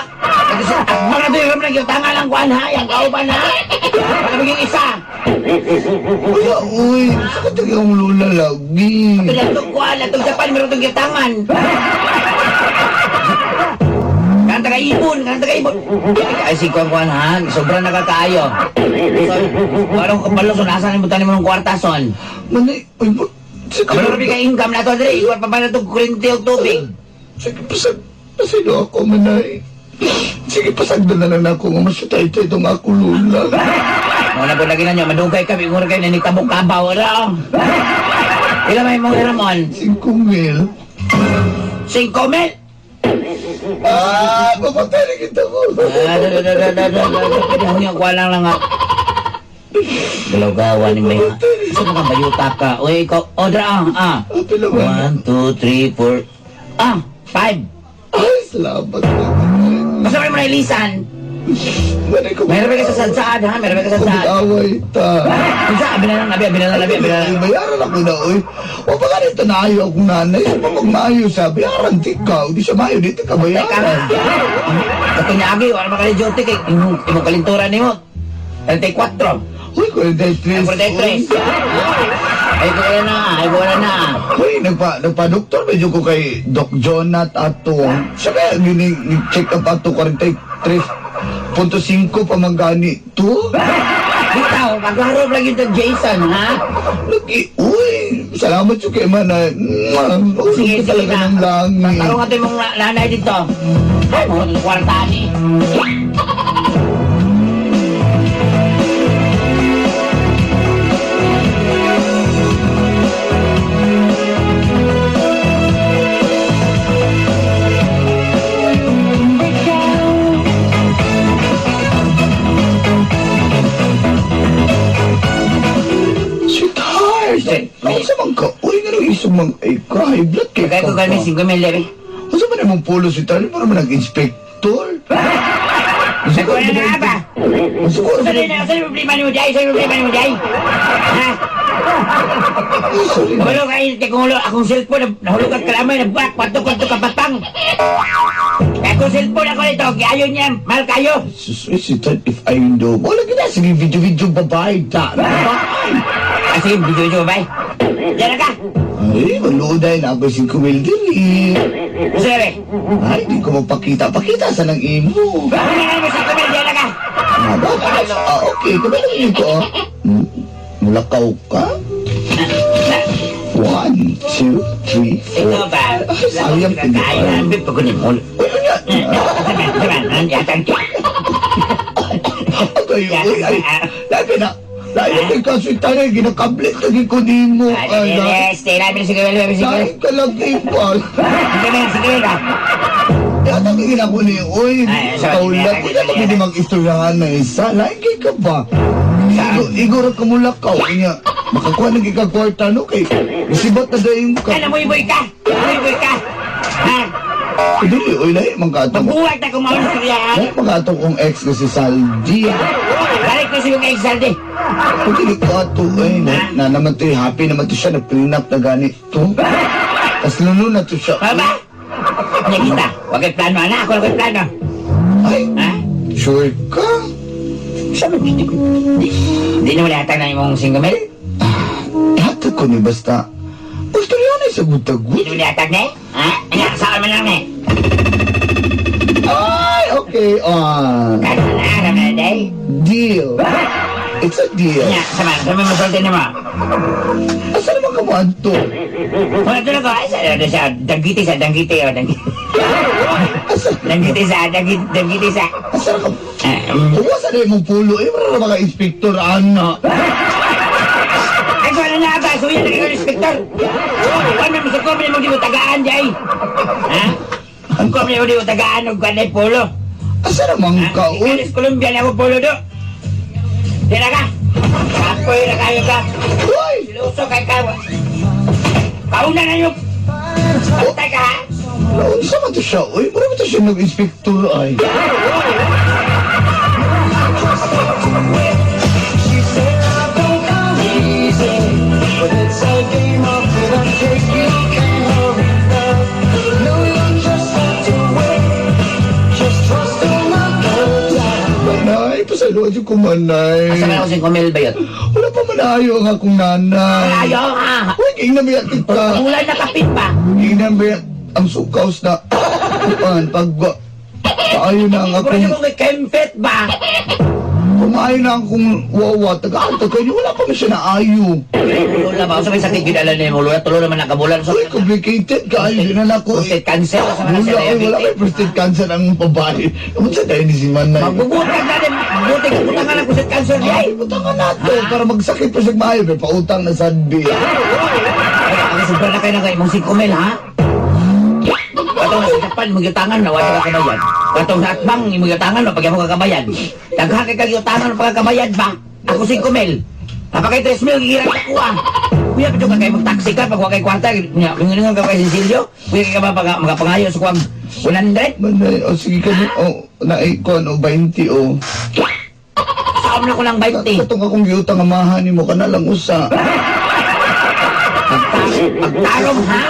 Mga doon yung nang tanga lang kuan ha, yang kauban ha. Para maging isa. Wala, uy. Sakit ang iyong lula lagi. Ito lang itong kuan, itong Japan, meron itong gitangan. Kanta ka ibon, kanta ka ibon. Ay, si kuan kuan ha, sobrang nakakaayo. So, parang kapalo, so nasa ni mo ng kwarta son. Manay, uy, Kabalo rin ka income na to, Dre. Iwan pa ba na itong kurente o tubig? Sige, pasag, pasag ako, manay. Sige, pasagdo na lang ako nga masyatay ito itong ako lula. Muna po lagi na nyo, madugay kami, mura kayo, nanitabok kabaw, wala. Ilan may mong Ramon? 5,000. 5,000? Ah, mamatay na kita ko. Ah, da, da, da, da, da, da, da. Hindi ko lang lang ah. Galaw-gawa ni May. Saan ka bayuta ka? Uy, ikaw, order ah, ah. 1, 2, 3, 4, ah, 5. Ay, salamat. Basta may mga ilisan. Meron ba ka sa sadsaan, ha? Meron ba ka sa sadsaan? Away ta. Unsa, abi na lang, abi, abi na lang, abi, abi na lang. Bayaran ako na, oy. O baka nito naayo akong nanay. Sa pag maayo siya, bayaran ti ka. Di siya maayo, di ti ka bayaran. Katong niya agi, wala makali duty kay imong imong kalinturan nimo. 34. Uy, 43. 43. Ay, ko wala na, ay ko wala na. Uy, nagpa-doktor medyo ko kay Doc Jonat ato. Siya kaya yun check up ato 43.5 pa manggani to. Bitaw, paglaro lagi ito Jason, ha? Lagi, uy, salamat yung kay Manay. Sige, Sige, sige talaga na. ng langit. Tarong ato imong nanay dito. Ay, mga kwarta ni. Sweetheart! Ako sa man ka, uy, nga nung isang mang, ay ka, high blood kay Kaya ko kami 5,000 eh. Unsa man imong pulo, sweetheart? Di mo naman nag-inspector. Nagkuha na ba? Saan na, saan yung problema ni mo, Jay? Saan yung problema ni mo, Jay? Ha? Wala kayo, kung ulo, akong cellphone, nahulog ang kalamay, nagbuwak, kwanto-kwanto kapatang. Kaya akong cellphone ako nito, ayaw niya, mahal kayo. Sus, eh, sweetheart, if I know, wala gina, sige, video-video babae, ta. Ah, sige, video-video babae. Diyan na ka. Ay, maluday na ako 5,000 diri. Sige. Ay, di ko mapakita. Pakita sa nang imo. Wala na mo 5,000, diyan na ka. Ah, bakit? Ah, okay. Kabalo ko. Mulakaw ka? 1, 2, 3, 4. Ikaw ba? Ay, sayang Ay, ambil pa ko ni mo. Ay, uy, ay. Labi na. Lain kay kaso tanay ginakablit lagi ko nimo. Ay, yes, Lain ka lagi pa. Sige, Yata kay ginako ni oy. Ay, Sa sorry, kaulat ko na pwede mag-istoryahan na isa. Lain kay ka ba? Igor ka mulakaw niya. Makakuha na kay ka kwarta no kay. Sibat na dayon ka. Ano mo iboy ka? Ano ka? Ha? Dili oy lahi man ka atong. Magbuwag ta kung mauna istoryahan. Lahi man ka atong kong ex na si Saldi. Balik ko siguro kay Saldi. Kung dili ko ato eh, na naman to happy naman to siya, nag-prenup na ganito. Tas luno na to siya. Baba! Hindi kita. Huwag kay plano, anak. Ako kay plano. Ay, Ha? sure ka? Sabi, hindi hindi naman yata na imong single mil. Hatag ko ni basta. Gusto niya na sa gutag-gut. Hindi naman yata na eh. Ha? Ano, saan man lang eh. Ay, okay. Ah, Kaya na, alam na day. deal. It's a deal. Nya, sama, sama masulti na mo. Asa naman ka mo adto? Wala tulog ko, ay, sa, ano, sa, danggiti sa, danggiti, oh, danggiti. Asa? Danggiti sa, danggiti, danggiti sa. Asa na ka? Huwag na imong pulo. Eh, wala na mga inspektor, ana. Ay, kung ano na ba? Suya na kayo, inspector. Kung ano, masuko, may mong di mo tagaan, jay. Ha? Kung may di mo tagaan, og kanay polo. Asa naman ka, Ikaw, Colombia na ako polo do. Tira ka. Kapoy na kayo ka. Uy! Siluso kay ka. Kauna na yung... Patay ka, ha? Naunsa man to siya, uy. Mura man to siya nag-inspektor, ay. She said I don't come easy, but it's a game of give and take. You can't hurry love. No, you just have to wait. Just trust another time. Manay, pasayloan siya ko, manay. Asa man ako si Kumel ba yun? Wala pa manayo ang akong nanay. Malayo, ha? Uy, kingnan ba yan kita? Wala nakapit pa. Kingnan ba yan? Ang sukaws na, kuan, pag, paayo na ang Puro akong, niyo kung kay Kempet ba? pumaayo na ang akong wawa, taga-anta kayo, wala pa man siya naayo. Wala ba? Sa may sakit yun, alam niyo mo, Lola, tulo naman nakabulan. So, Uy, complicated ka, ayo yun na ako. Prostate cancer, sa mga Wala, uy, wala may prostate cancer ang babae. Ano sa dahil ni si Manay? Magbubutag na din. Magbutag ka butangan ng prostate cancer niya. Ay, butangan nato para magsakit pa siya maayo. May pautang na sadbi. Ang sobra na kayo na kayo, mong si Kumel, ha? Katong sa Japan, magyutangan na, wala ka kabayan. Katong sa Atbang, magyutangan na, pag ako kakabayan. Daghan kay kagyutangan na pagkakabayad ba? Ako si Kumel. Napakay 3 mil, gigiran ka kuha. Kuya, pwede ka kayo mag-taxi ka, pag wa kay kwarta, nga ka kay Cecilio, kuya ka ba magapangayo sa kuwang 100? Manay, o sige kami, o, naikon, o 20, o. Saan na ko lang 20? Katong akong giutang amahan nimo ka na lang usa. Magtarong, ha?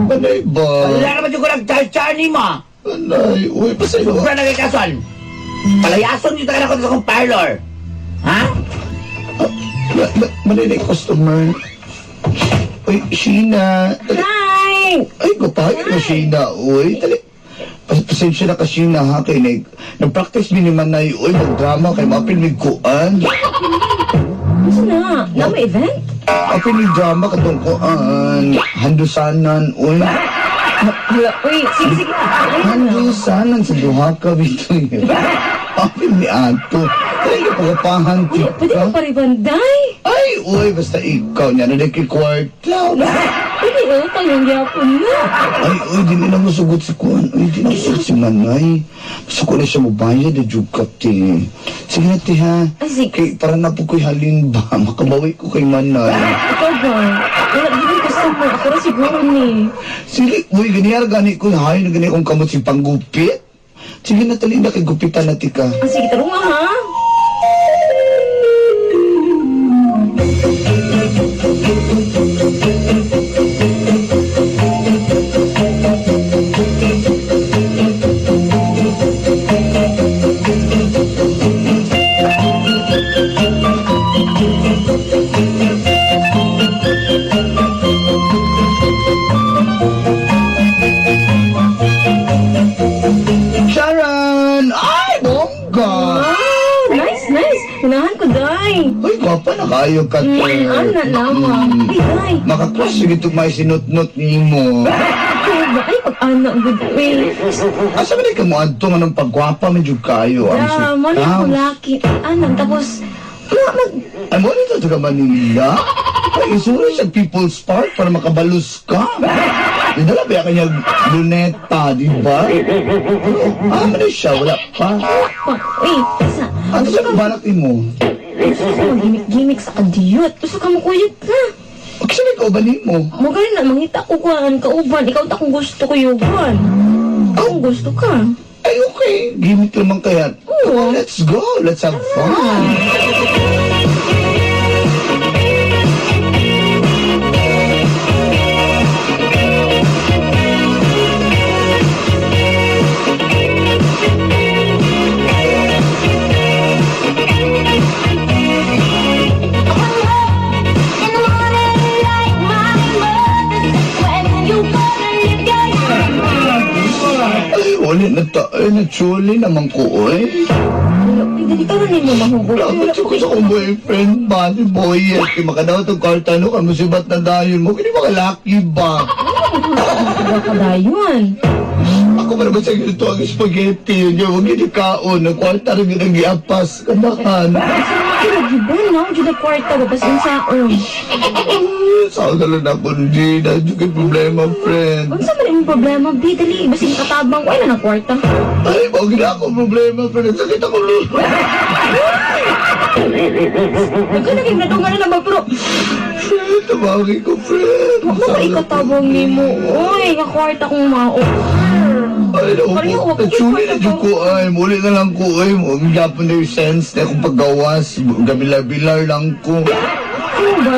Manay ba? Wala naman yung ko nag-charge ni mo. Manay, uy, pasaylo. Sobra na kay kason. Palayason yung taga ko sa akong parlor. Ha? Manay na yung customer. Uy, Sheena. Dali. Hi! Ay, gupay na Sheena, uy. Dali. Pasensya na ka, Sheena, ha? Kay nag-practice din ni Manay, uy, mag-drama kay maapil mig kuan. Ano na? Na may event? Apil mig drama katong kuan. Handusanan, uy. Hala, uy, sige, sige. Handusanan sa duha ka, bito. Apil ni Ato. Ay, pagapahan Uy, pwede ka paribanday. Ay, uy, basta ikaw niya na kay kwarta. Pwede, utang yung yapon na. Ay, uy, di na musugot si Kuan. Uy, di na musugot si Manay. Basta ko na siya mubayad, eh, jug ka, te. Sige na, te, ha? Ay, sige. Kay, para na po ko'y halin ba? Makabawi ko kay Manay. Ikaw ba? Wala, di ba customer? Ako rin siguro ni. Sige, uy, ganyan gani ko. Hay, na gani akong kamot si panggupit. Sige na, tali na kay gupitan na, tika. Ah, sige, tarong nga, ha? Sharon! Ay, bongga! Wow, nice, nice. Unahan ko, day. Uy, gwapa na kayo ka, te. Ana lamang. Uy, day. Makakrush yung itong may sinutnot nimo. Ikaw ba? Ay, pag-ana, good way. Asa man ka mo adto nga ng pagwapa medyo kayo ang Ah, mali sitaw. ako laki. Ana, tapos, Ay, mo dito taga Manila? Ay, isura siya People's Park para makabalos ka. Dinala ba kanya luneta, di ba? Ah, man siya, wala pa. Pa, uy, sa. Ano siya balak mo? Gusto ka mag-gimmick-gimmick sa kadiyot. Gusto ka makuyot ka. Kasi may kauban mo. Mo gani na, mangita ko kuhaan kauban. Ikaw ta kung gusto ko yuban. Kung gusto ka. Ay, okay. Gimmick naman kaya. Oo. Let's go. Let's have fun. Ay, wala na ta. Ay, natsuli naman ko, eh. Uy, dali ka rin mo mahubog. Wala ko sa akong boyfriend ba? Si Boyet. Kaya makadaw itong karta, no? Kamusibat na dayon mo. Kini makalaki ba? Wala ka dayon. Ako pa naman sa gusto ang spaghetti. Yun yung huwag yun ikaon. Ang kwarta rin yun ang giapas. Kanahan. Pero giba na, dyan na kwarta ba? Basta saon. Saan na lang ako, hindi. Dahil yung problema, friend. Unsa man imong problema, bi dali basin katabang ko ay na ng kwarta. Ay, huwag na ako problema, friend. Sakit ako, lulo. Nagka naging nadungan na naman pero Friend, tumawagin ko, friend. Wa mo ba ikatabang nimo? Uy, nga kwarta kong mao. Ay, naku, natsuli na dyan ko, ay. Muli na lang ko, ay. Huwag yapon na yung sense na akong paggawas. Gabilar-bilar lang ko. Ano ba?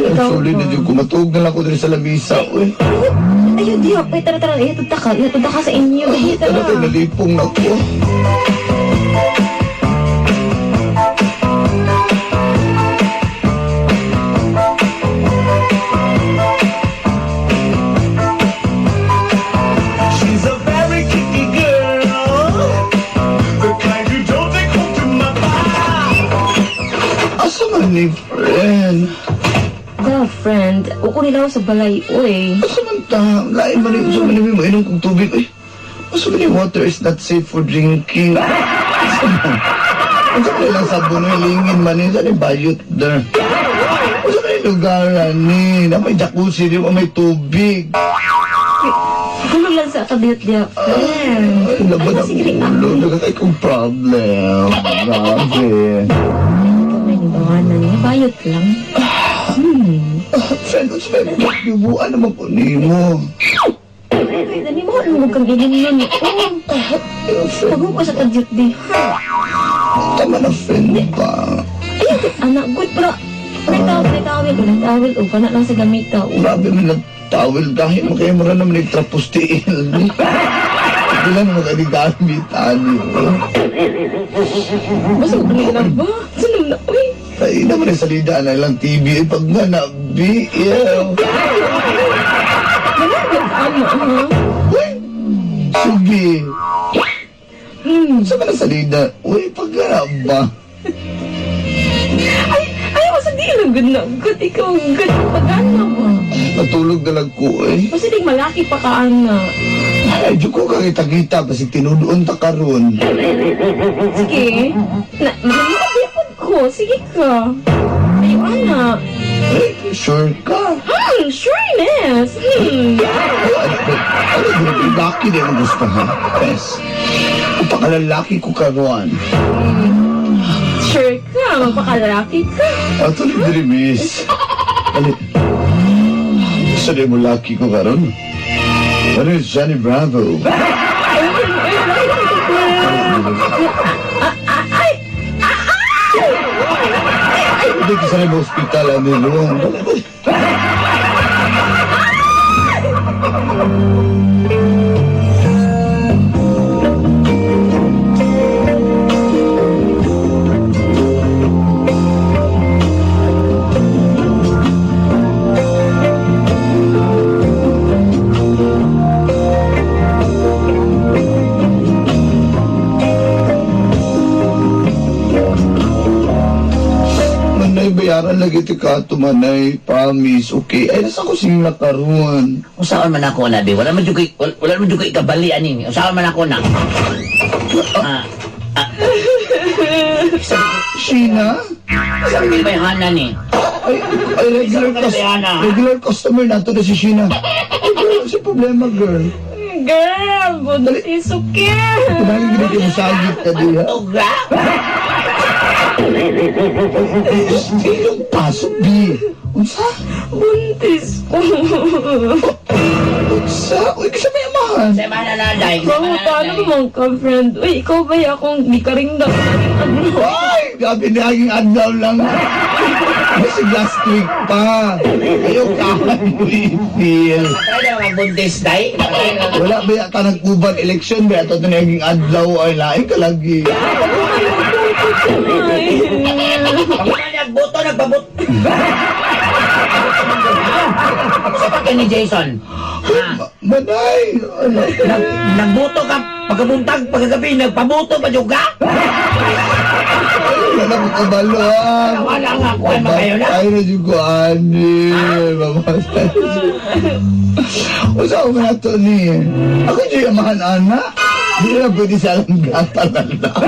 Natsuli na dyan ko. Matuog na lang ko dun sa lamisa, uy. Ayun, di ako. Tara, tara. Ihatod ta ka. Ihatod ta ka sa inyo. Dali, Tara, tara. tayo, nalipong na ko. She's a very kinky girl, the kind you don't take home to my Asa man ni friend? The friend, uko nila ako sa balay, uy. Asa man ta? Lain man ni, asa man ni mo inom kong tubig, uy. Asa man ni water is not safe for drinking. Asa man? Asa man lang sabon, uy, lingin man ni, saan ni bayot there? Asa man ni lugar, ani? Na may jacuzzi, di ba may tubig? Gulo lang sa kadiyot diya, friend. Ay, laban ang ulo. Nagkakay kong problem. Grabe. May nibawanan niya. Bayot lang. Friend, unsa may yubuan naman ko nimo. Ay, dali mo, ano kang ilin nun. Oh, pagod ko sa kadiyot di. Tama na, friend ba? Ay, anak, good, pero may tawel, may tawel, may tawel, o kana lang sa gamita. o. Grabe man nagtawel dahil mo kayo mura naman nagtrapos tiil. Hindi lang naman kayo gamit, ani. Basta ko kanila ba? Sunod na, uy. Ay, naman yung salida na lang TV. Eh, pag nga na, BL. Malapit, ano, ha? Uy! Sige. Saan ka na salida? Uy, pag nga na ba? Ay, ay, ako sa di lang, good na, good, ikaw, good, pag-ano ba? Natulog na lang ko, eh. Basta di malaki pa ka, ana. Ay, di ko kakita-kita. Basta tinudoon ta karon. Sige. Na, makabipod ko. Sige ka. Ayo, ana. Eh, sure ka? Sureness. Ano, ano, laki din ang gusto, ha? Pes. Kung pakalalaki ko karon. Sure ka. Magpakalaki ka. Actually, diri, miss. Ano? Gusto din mo laki ko karon? Ano is Johnny Bravo? Hindi ko sa hospital, ano yun? Manay, bayaran Amahan lagi ti ka manay, promise, okay? Ay, nasa ko sing nakaruan. Usaon man ako na, be. Wala man jud kay wala man jud kay kabali ani. Usaon man ako na. Ah, ah. Sheena? Sabi ni may hana ni. Ay, ay regular, regular customer nato na si Sheena. Ay, girl, si problema, girl. Girl, buntis okay. Kunangin gini mo sagit ka diha. Ilong paso, B. Unsa? Buntis ko. Unsa? Uy, kasi may amahan. Sa mana na day. Bang, paano mo mang ka-friend? Uy, ikaw ba yung akong di ka rin daw? Ay, grabe na aging adlaw lang. Kasi last week pa. Ayaw ka mo i-feel. Try na magbuntis day. Wala ba yata nag-uban election ba ito na naging adlaw ay lain ka lagi. Pag nagboto nagpabot. Sa pa ni Jason? Manay! Nag, nagboto ka pagkabuntag pagkagabi nagpaboto pa jud ka? Wala na kong kabalo ah. Wala nga kuan man kayo na. Ay na jud ko ani. Mamatay. Usa ko na to ni. Ako jud amahan ana. Di na pwede sa langgatan na lang.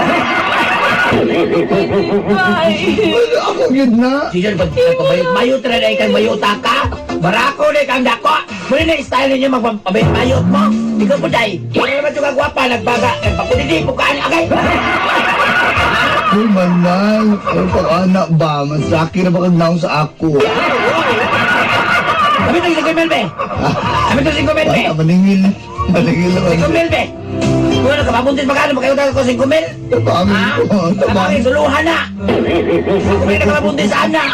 Wala ako yun na. Jason pag nagpabayot-bayot na dahil kang bayota ka. Barako na kang dako. Muli na style ninyo magpabayot-bayot mo. Ikaw po day. Wala naman yung kagwapa nagbaga. Nagpakunidi po kaan agay. Uy, manay. Ay, pag anak ba? Masaki na ba kag naong sa ako? Kami ito 5 mil be. Kami ito 5 mil be. Wala, maningil. Maningil naman. 5 mil be. Kung ano ka, mabuntis magkano, magkano ko 5 mil? Tabangin ko. Tabangin, suluhan na. Kung hindi ka mabuntis, saan na?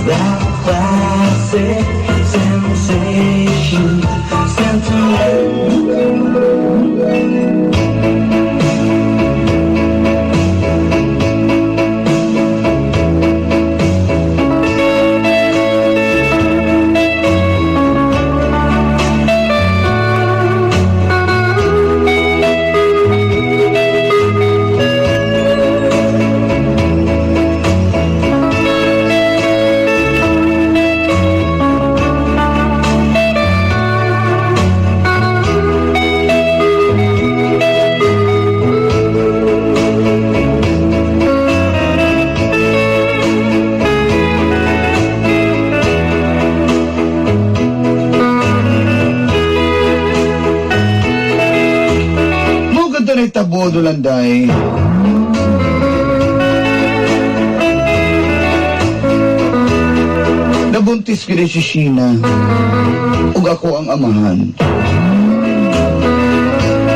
That classic sensation, Mo ganito na itabo landay. Nabuntis ko si Sheena. Ug ako ang amahan.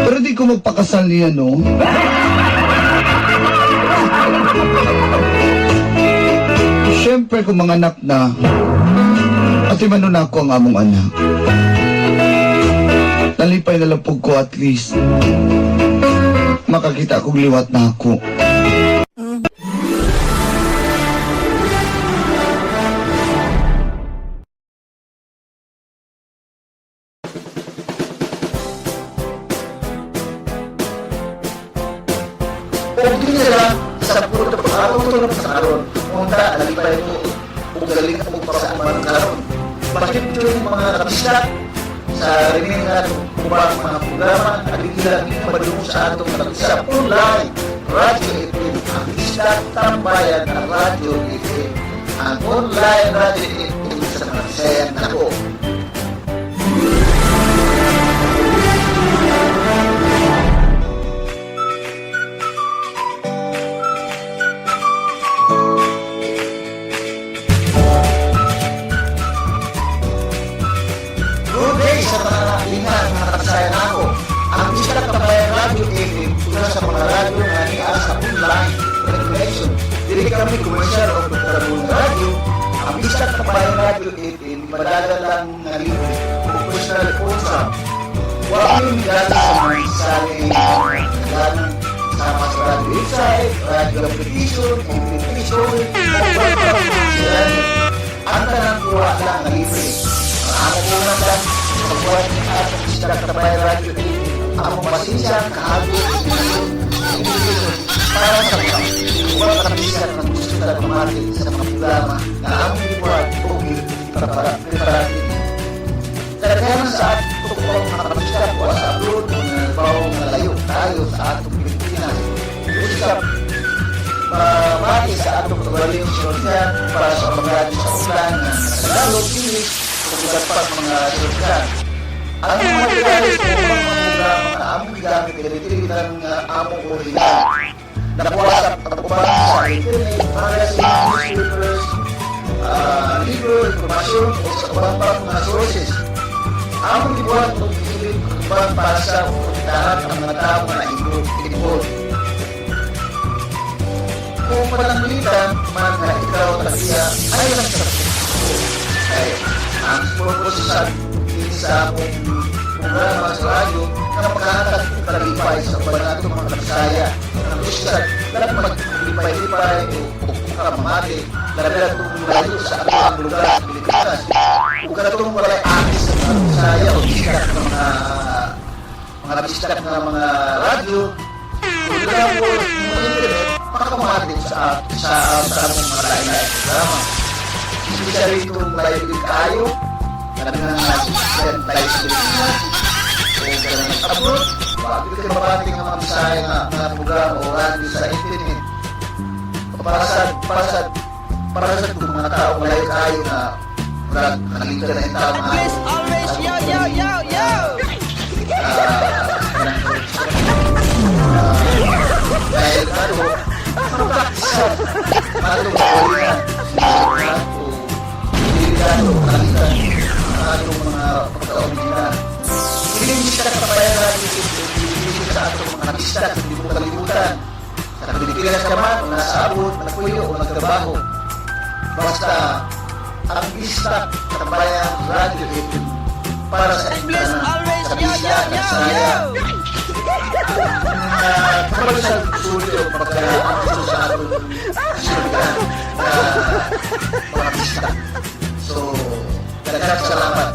Pero di ko magpakasal niya, no? Siyempre, kung mga anak na, at imano na ako ang among anak. Nalipay na lang po ko at least. Makakita akong liwat na ako. Ug dili lang sa puro pag-araw to na sa karon. Unta nalipay mo ug galing mo pa sa man karon. Bakit yung mga kabislat sa remaining atong ubang mga programa at lang madungog sa atong nag-usap online Radyo FM ang Bisdak Tambayan ang Radyo FM ang online Radyo FM sa mga Bisayan nako. Good day sa mga lingan, mga kabisayan ako. Ang Bisdak Tambayan Radyo FM una sa mga radyo nga niya sa online connection. Dili kami komersyal o programong radyo. Ang Bisdak Tambayan Radyo FM madagal lang nga libre o personal sponsor. Wa mi migali sa mga sali ganang sama sa radyo website, radyo application, implementation, o ang tanang kuha lang nga libre. Ang amo po lang pagbuhat ni atong Bisdak Tambayan Radyo FM, among pasensya, kahago, inspiration, Para sa mga ubang kabisdak na gusto na pamati sa mga programa na among gibuhat o preparati. Kadaghanan sa atong ubang mga kabisdak o sa abroad o nagbaw nga layo tayo sa atong Pilipinas. Usap mamati sa atong kagaling sinultian para sa mga radyo sa ulan nga Tagalog, English, o iba pa mga sinultian. Ang mga materials o mga programa na among gigamit ay dili nga among original. Nakuha sa uban sa internet, magazine, newspapers, libro, impormasyon o sa uban pa mga sources. Among gibuhat og gisilip ang uban para sa protektahan ang mga tao nga involved. Kung pananglitan man nga ikaw tag-iya ay lang sa kay ang purpose sa sa akong programa sa radyo na pagkahatag og kalipay sa uban nato mga Kabisaya nga gusto lang maglipay-lipay o kamamati, labi na itong layo sa atong lugar sa Pilipinas ug katong walay akis sa mga Bisaya o bisdak ng mga bisdak ng mga radyo ug mo internet makakamati sa among mga lain-lain programa, especially itong layo gid kaayo, labi na nga layo sa Pilipinas o kanang abroad, wa gyud kay mabati nga mga Bisaya nga mga programa o radyo sa internet para sa itong mga tao malayo kaayo nga murag nalingkad na yung tao nga Please always yo yo yo yo. Dahil ano sa matong kaulingan o delikado o kalitan ang atong mga pagka-original. Hindi bisdak kabayan natin sa atong mga bisdak, hindi mo kalimutan. Sa Pilipinas ka man, o nasa abroad, nagpuyo o nagtrabaho. Basta ang Bisdak Kabayan Radio FM para sa Please always sa yo yo Bisdak at yo Saya. Yo. Kapag sa suli o pagka sa atong sultian na mga bisdak. So, daghang salamat.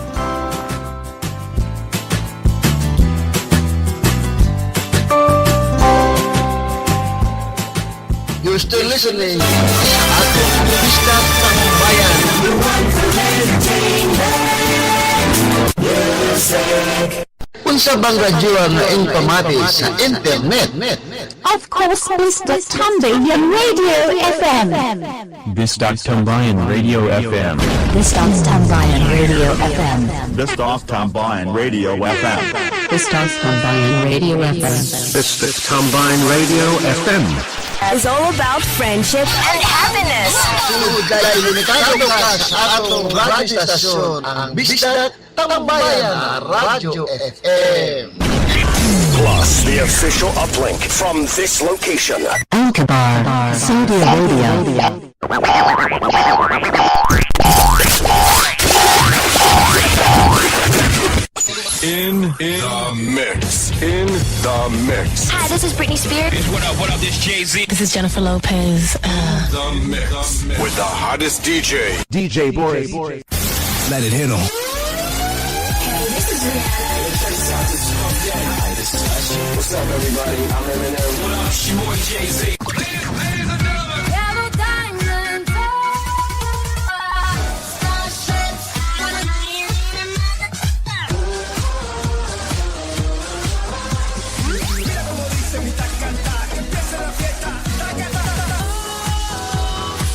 You're still listening sa atong Bisdak Tambayan. Unsa bang radyo nga pamati sa internet? Of course, Bisdak Tambayan Radio FM. Bisdak Tambayan Radio FM. Bisdak Tambayan Radio FM. Bisdak Tambayan Radio FM. Bisdak Tambayan Radio FM. Bisdak Tambayan Radio FM. Is all about friendship and happiness. Sugod kay limitado ka sa atong radyo stasyon, ang Bisdak Tambayan Radyo FM. Plus, the official uplink from this location. Al-Khobar, Saudi Arabia. In the mix. In the mix. Hi, this is Britney Spears. What up, this Jay-Z. This is Jennifer Lopez. The mix. With the hottest DJ. DJ Boris. Let it hit 'em. This is What's up, everybody? I'm Eminem. What up, it's your boy Jay-Z.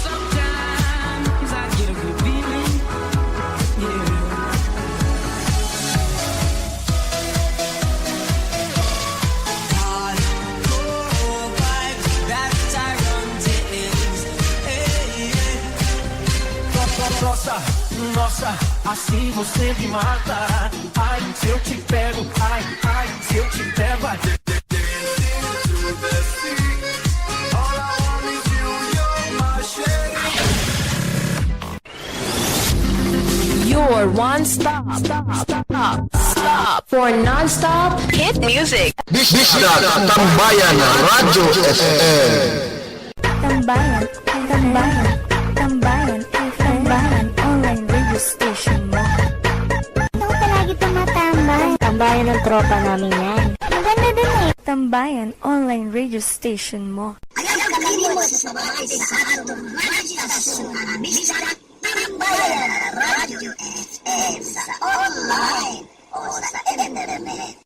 Sometimes I get a good feeling, yeah. Hardcore vibes, that's Tyrone. Hey, yeah. Nossa, nossa, assim você me mata. Ai, se eu te pego, ai, ai, se eu te pego, ai. Dancing to the sea. All I want is you, you're my shade. Your one stop, stop, stop, stop for non-stop hit music. Bisdak Tambayan Radyo FM. Tambayan, Tambayan, Tambayan, Tambayan, online radio station mo. Ako palagi tumatambay. Tambayan ng tropa namin yan. Ang ganda dun eh. Tambayan online radio station mo. Nimo sa sabay sa atong radyo stasyon ang Bisdak Tambayan Radyo FM sa online o sa internet.